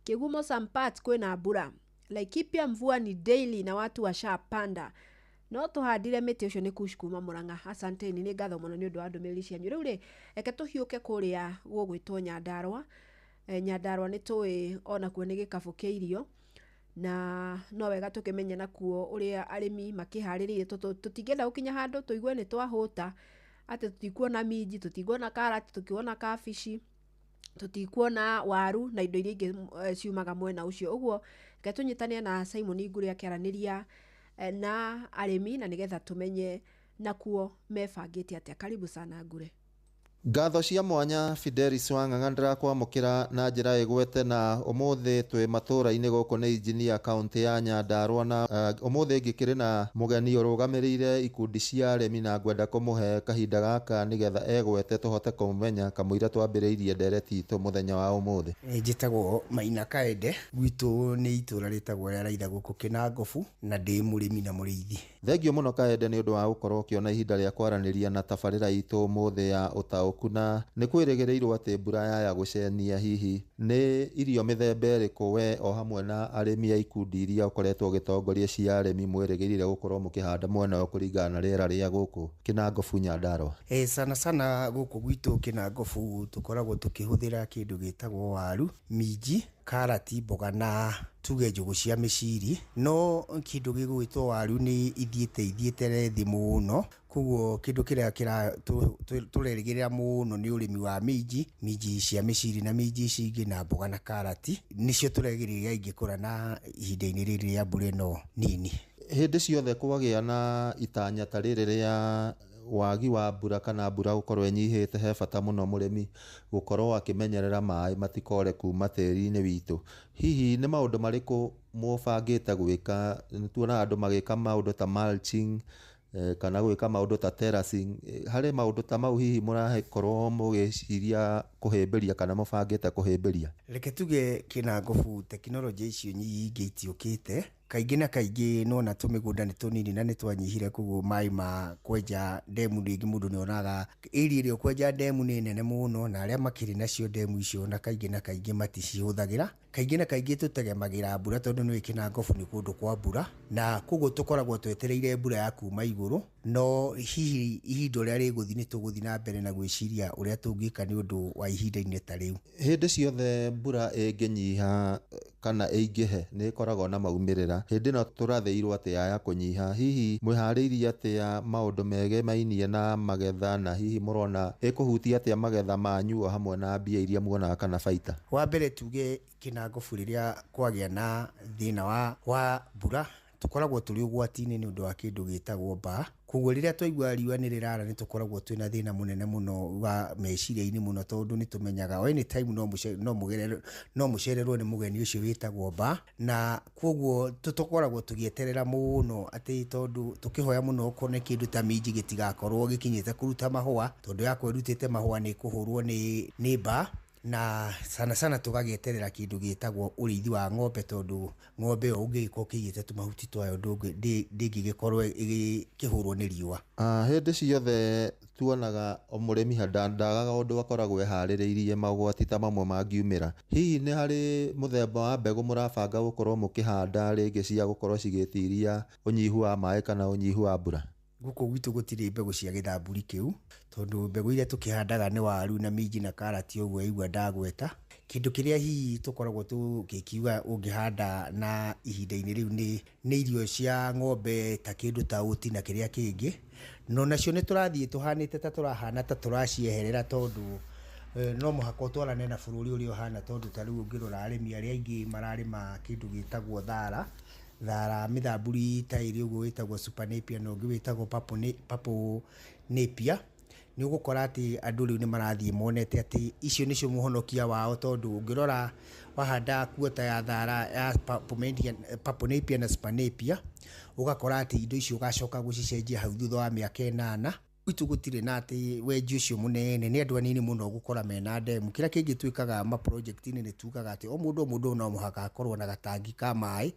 Kigumo Sampat kwĩna mbura. Laikipia mvua ni daily na watu washapanda. No tũhandire mĩtĩ. Ũcio nĩ Kush kuma Murang'a. Asanteni, nĩ ngatho mũno nĩ ũndũ wa ndũmĩrĩri cianyu. Rĩu rĩ, reke tũhiũke kũrĩa gũgwĩtwo Nyandarũa. Nyandarũa nĩ tũĩ onakuo nĩ gĩkabũ kĩa irio, na no wega tũkĩmenye nakuo ũrĩa arĩmi makĩharĩrĩirie. Tũtingĩenda gũkinya handũ tũigue nĩ twahũta, atĩ tũtikuona minji, tũtikuona karati, tũtikuona kabici, tũtikuona waru na indo iria ingĩ ciumaga mwena ũcio. Ũguo reke tũnyitane na Simon Ngure akĩaranĩria na arĩmi na nĩgetha tũmenye nakuo mebangĩte atĩa. Karibu sana Ngure. Ngatho cia mwanya Fidelis Wang'ang'a, ndĩrakwamũkĩra na njĩra ĩgwete na ũmũthĩ twĩ matũũra-inĩ gũkũ nĩ injinia kaũntĩ ya Nyandarũa na ũmũthĩ ngĩkĩrĩ na mũgeni ũrũgamĩrĩire ikundi cia arĩmi na ngwenda kũmũhe kahinda gaka nĩgetha egwete tũhote kũmũmenya kamũira twambĩrĩirie ndereti itũ mũthenya wa ũmũthĩ. Njĩtagwo Maina Kaende, gwitũ nĩ itũra rĩtagwo rĩa Raitha gũkũ Kĩnangobu, na ndĩ mũrĩmi na mũrĩithi. Thengio mũno Kaende nĩ ũndũ wa gũkorwo ũkĩona ihinda rĩa kwaranĩria na tabarĩra itũ ũmũthĩ ya ũtaũku, na nĩ kwĩrĩgĩrĩirwo atĩ mbura yaya gũcenia. Hihi nĩ irio mĩthemba ĩrĩkũ we o hamwe na arĩmi a ikundi iria ũkoretwo ũgĩtongoria cia arĩmi mwĩrĩgĩrĩire gũkorwo mũkĩhanda mwena ũyũ kũringana na rĩera rĩa gũkũ Kĩnangobu Nyandarũa? Sana sana gũkũ gwitũ Kĩnangobu tũkoragwo tũkĩhũthĩra kĩndũ gĩtagwo waru, minji, karati, mboga na tuge njũgũ cia mĩciri. No kĩndũ gĩgwĩtwo waru nĩ ithiĩte thĩ mũno, koguo kĩndũ kĩrĩa tũrerĩgĩrĩra mũno nĩ ũrĩmi wa minji, minji cia mĩciri na minji ici ingĩ na mboga na karati, nĩcio tũrerĩgĩrĩra ingĩkũra na ihinda-inĩ rĩrĩ rĩa mbura ĩno nini. Hĩndĩ ciothe kwagĩa na itanya ta rĩrĩ rĩa wagi wa mbura kana mbura gũkorwo ĩnyihĩte, he bata mũno mũrĩmi gũkorwo akĩmenyerera maĩ matikore kuma tĩri-inĩ witũ. Hihi nĩ maũndũ marĩkũ mũbangĩte gwĩka? Nĩ tuonaga andũ magĩka maũndũ ta mulching kana gwĩka maũndũ ta terracing. Harĩ maũndũ ta mau hihi mũrakorwo mũgĩciria kũhĩmbĩria kana mũbangĩte kũhĩmbĩria? Reke tuge Kĩnangobu tekinoronjĩ icio nyingĩ itiũkĩte. Kaingĩ na kaingĩ nona tũmĩgũnda nĩ tũnini na nĩ twanyihire, koguo maĩ ma kwenja ndemu rĩngĩ mũndũ nĩ onaga area ĩrĩa ũkwenja ndemu nĩ nene mũno, na arĩa makĩrĩ nacio ndemu icio na kaingĩ na kaingĩ maticihũthagĩra. Kaingĩ na kaingĩ tũtegemagĩra mbura tondũ nĩ Kĩnangobu nĩ kũndũ kwa mbura, na koguo tũkoragwo twetereire mbura ya kuma igũrũ. No hihi ihinda ũrĩa rĩgũthiĩ nĩ tũgũthiĩ na mbere na gwĩciria ũrĩa tũngĩka nĩ ũndũ wa ihinda-inĩ ta rĩu. Hĩndĩ ciothe mbura ĩngĩnyiha kana ĩingĩhe nĩ ĩkoragwo na maumĩrĩra. Hĩndĩ ĩno tũrathĩirwo atĩ yaya kũnyiha, hihi mwĩharĩirie atĩa maũndũ megemainie na magetha, na hihi mũrona ĩkũhutia atĩa magetha manyu o hamwe na mbia iria muonaga kana baita? Wa mbere tuge Kĩnangobu rĩrĩa kwagĩa na thĩna wa mbura tũkoragwo tũrĩ ũgwati-inĩ nĩ ũndũ wa kĩndũ gĩtagwo mbaa. Koguo rĩrĩa twaigua riũa nĩ rĩrara nĩ tũkoragwo twĩna thĩna mũnene mũno wa meciria-inĩ mũno, tondũ nĩ tũmenyaga o anytime no mũcererwo nĩ mũgeni ũcio wĩtagwo mbaa, na koguo tũkoragwo tũgĩeterera mũno atĩ tondũ tũkĩhoya mũno okorwo nĩ kĩndũ ta minji gĩtigakorwo gĩkinyĩte kũruta mahũa, tondũ yakwa ĩrutĩte mahũa nĩ ĩkũhũrwo nĩ mbaa. Na sana sana tũgagĩeterera kĩndũ gĩtagwo ũrĩithi wa ng'ombe, tondũ ng'ombe ĩyo ũngĩgĩkorwo ũkĩigĩte tũmahuti twayo ndĩngĩgĩkorwo ĩgĩkĩhũrwo nĩ riũa. Hĩndĩ ciothe tuonaga o mũrĩmi ndagaga ũndũ akoragwo eharĩrĩirie magwati ta mamwe mangiumĩra. Hihi nĩ harĩ mũthemba wa mbegũ mũrabanga gũkorwo mũkĩhanda rĩngĩ cia gũkorwo cigĩtiria ũnyihu wa maĩ kana ũnyihu wa mbura? Gũkũ gwitũ gũtirĩ mbegũ cia gĩthamburi kĩu, tondũ mbegũ iria tũkĩhandaga nĩ waru na minji na karati ũguo igua ndagweta. Kĩndũ kĩrĩa hihi tũkoragwo tũgĩkiuga ũngĩhanda na ihinda-inĩ rĩu nĩ irio cia ng'ombe ta kĩndũ ta ũti na kĩrĩa kĩngĩ, no nacio nĩ tũrathiĩ tũhanĩte ta tũrahana ta tũracieherera, tondũ No mũhaka ũtwarane na bũrũri ũrĩa ũhana, tondũ ta rĩu ũngĩrora arĩmi arĩa aingĩ mararĩma kĩndũ gĩtagwo thara, thara mĩthamburi ta ĩrĩ ũguo wĩtagwo super napier na ũngĩ wĩtagwo purple napier. Nĩ ũgũkora atĩ andũ rĩu nĩ marathiĩ monete atĩ icio nĩcio mũhonokia wao, tondũ ũngĩrora wahanda kuota ya thara ya purple napier na super napier, ũgakora atĩ indo icio ũgacoka gũcicenjia hau thutha wa mĩaka 8. Gwitũ gũtirĩ na atĩ wenji ũcio mũnene, nĩ andũ anini mũno ũgũkora mena ndemu. Kĩrĩa kĩngĩ twĩkaga ma project-inĩ nĩ tugaga atĩ o mũndũ o mũndũ no mũhaka akorwo na gatangi ka maĩ,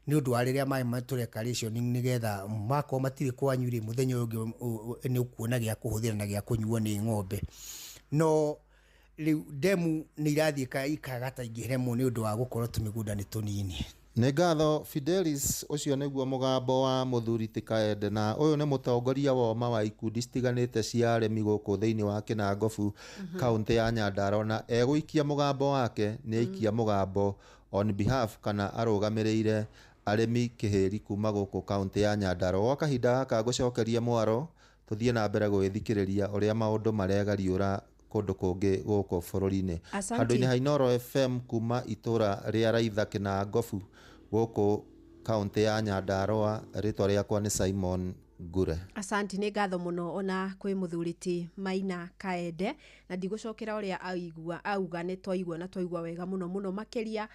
nĩ ũndũ wa rĩrĩa maĩ tũreka rationing, nĩgetha makorwo matirĩ kwanyu rĩ, mũthenya ũyũ ũngĩ nĩ ũkuona gĩa kũhũthĩra na gĩa kũnyuo nĩ ng'ombe. No rĩu ndemu nĩ irathiĩ ikaga ta ingĩremwo nĩ ũndũ wa gũkorwo tũmĩgũnda nĩ tũnini. Nĩ ngatho Fidelis, ũcio nĩguo mũgambo wa mũthuri ti Kaende, na ũyũ nĩ mũtongoria wa ũma wa ikundi citiganĩte cia arĩmi gũkũ thĩinĩ wa Kĩnangobu, kaũntĩ ya Nyandarua, na egũikia mũgambo wake nĩ aikia mũgambo on behalf kana arũgamĩrĩire arĩmi kĩhĩri kuma gũkũ kaũntĩ ya Nyandarua. Gwa kahinda gaka ngũcokerie mwaro, tũthiĩ na mbere gũgĩthikĩrĩria ũrĩa maũndũ maregariũra kũndũ kũngĩ gũkũ bũrũri-inĩ. Asante. Handũ-inĩ ha Inooro FM kuma itũra rĩa Raitha Kĩnangobu gũkũ kaũntĩ ya Nyandarua, rĩtwa rĩakwa nĩ Simon Ngure. Asante, nĩ ngatho mũno ona kwĩ mũthuri ti Maina Kaende, na ndigũcokera ũrĩa aigua auga, nĩ twaigua na twaigua wega mũno mũno makĩria.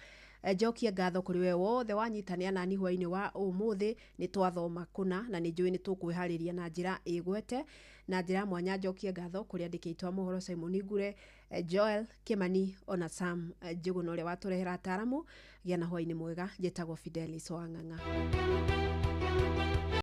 Njokie ngatho kũrĩ we wothe wanyitanĩra nani hwainĩ wa ũmũthĩ. Nĩ twathoma kũna na nĩ njũĩ nĩ tũkwĩharĩria na njĩra ĩgwete na njĩra ya mwanya. Njokie ngatho kũrĩ andĩki aitũ a mohoro Simon Ngure, Joel Kimani ona Sam Njũgũna ũrĩa watũrehera ataramu. Gĩa na hwainĩ mwega. Njĩtagwo Fidelis Wang'ang'a.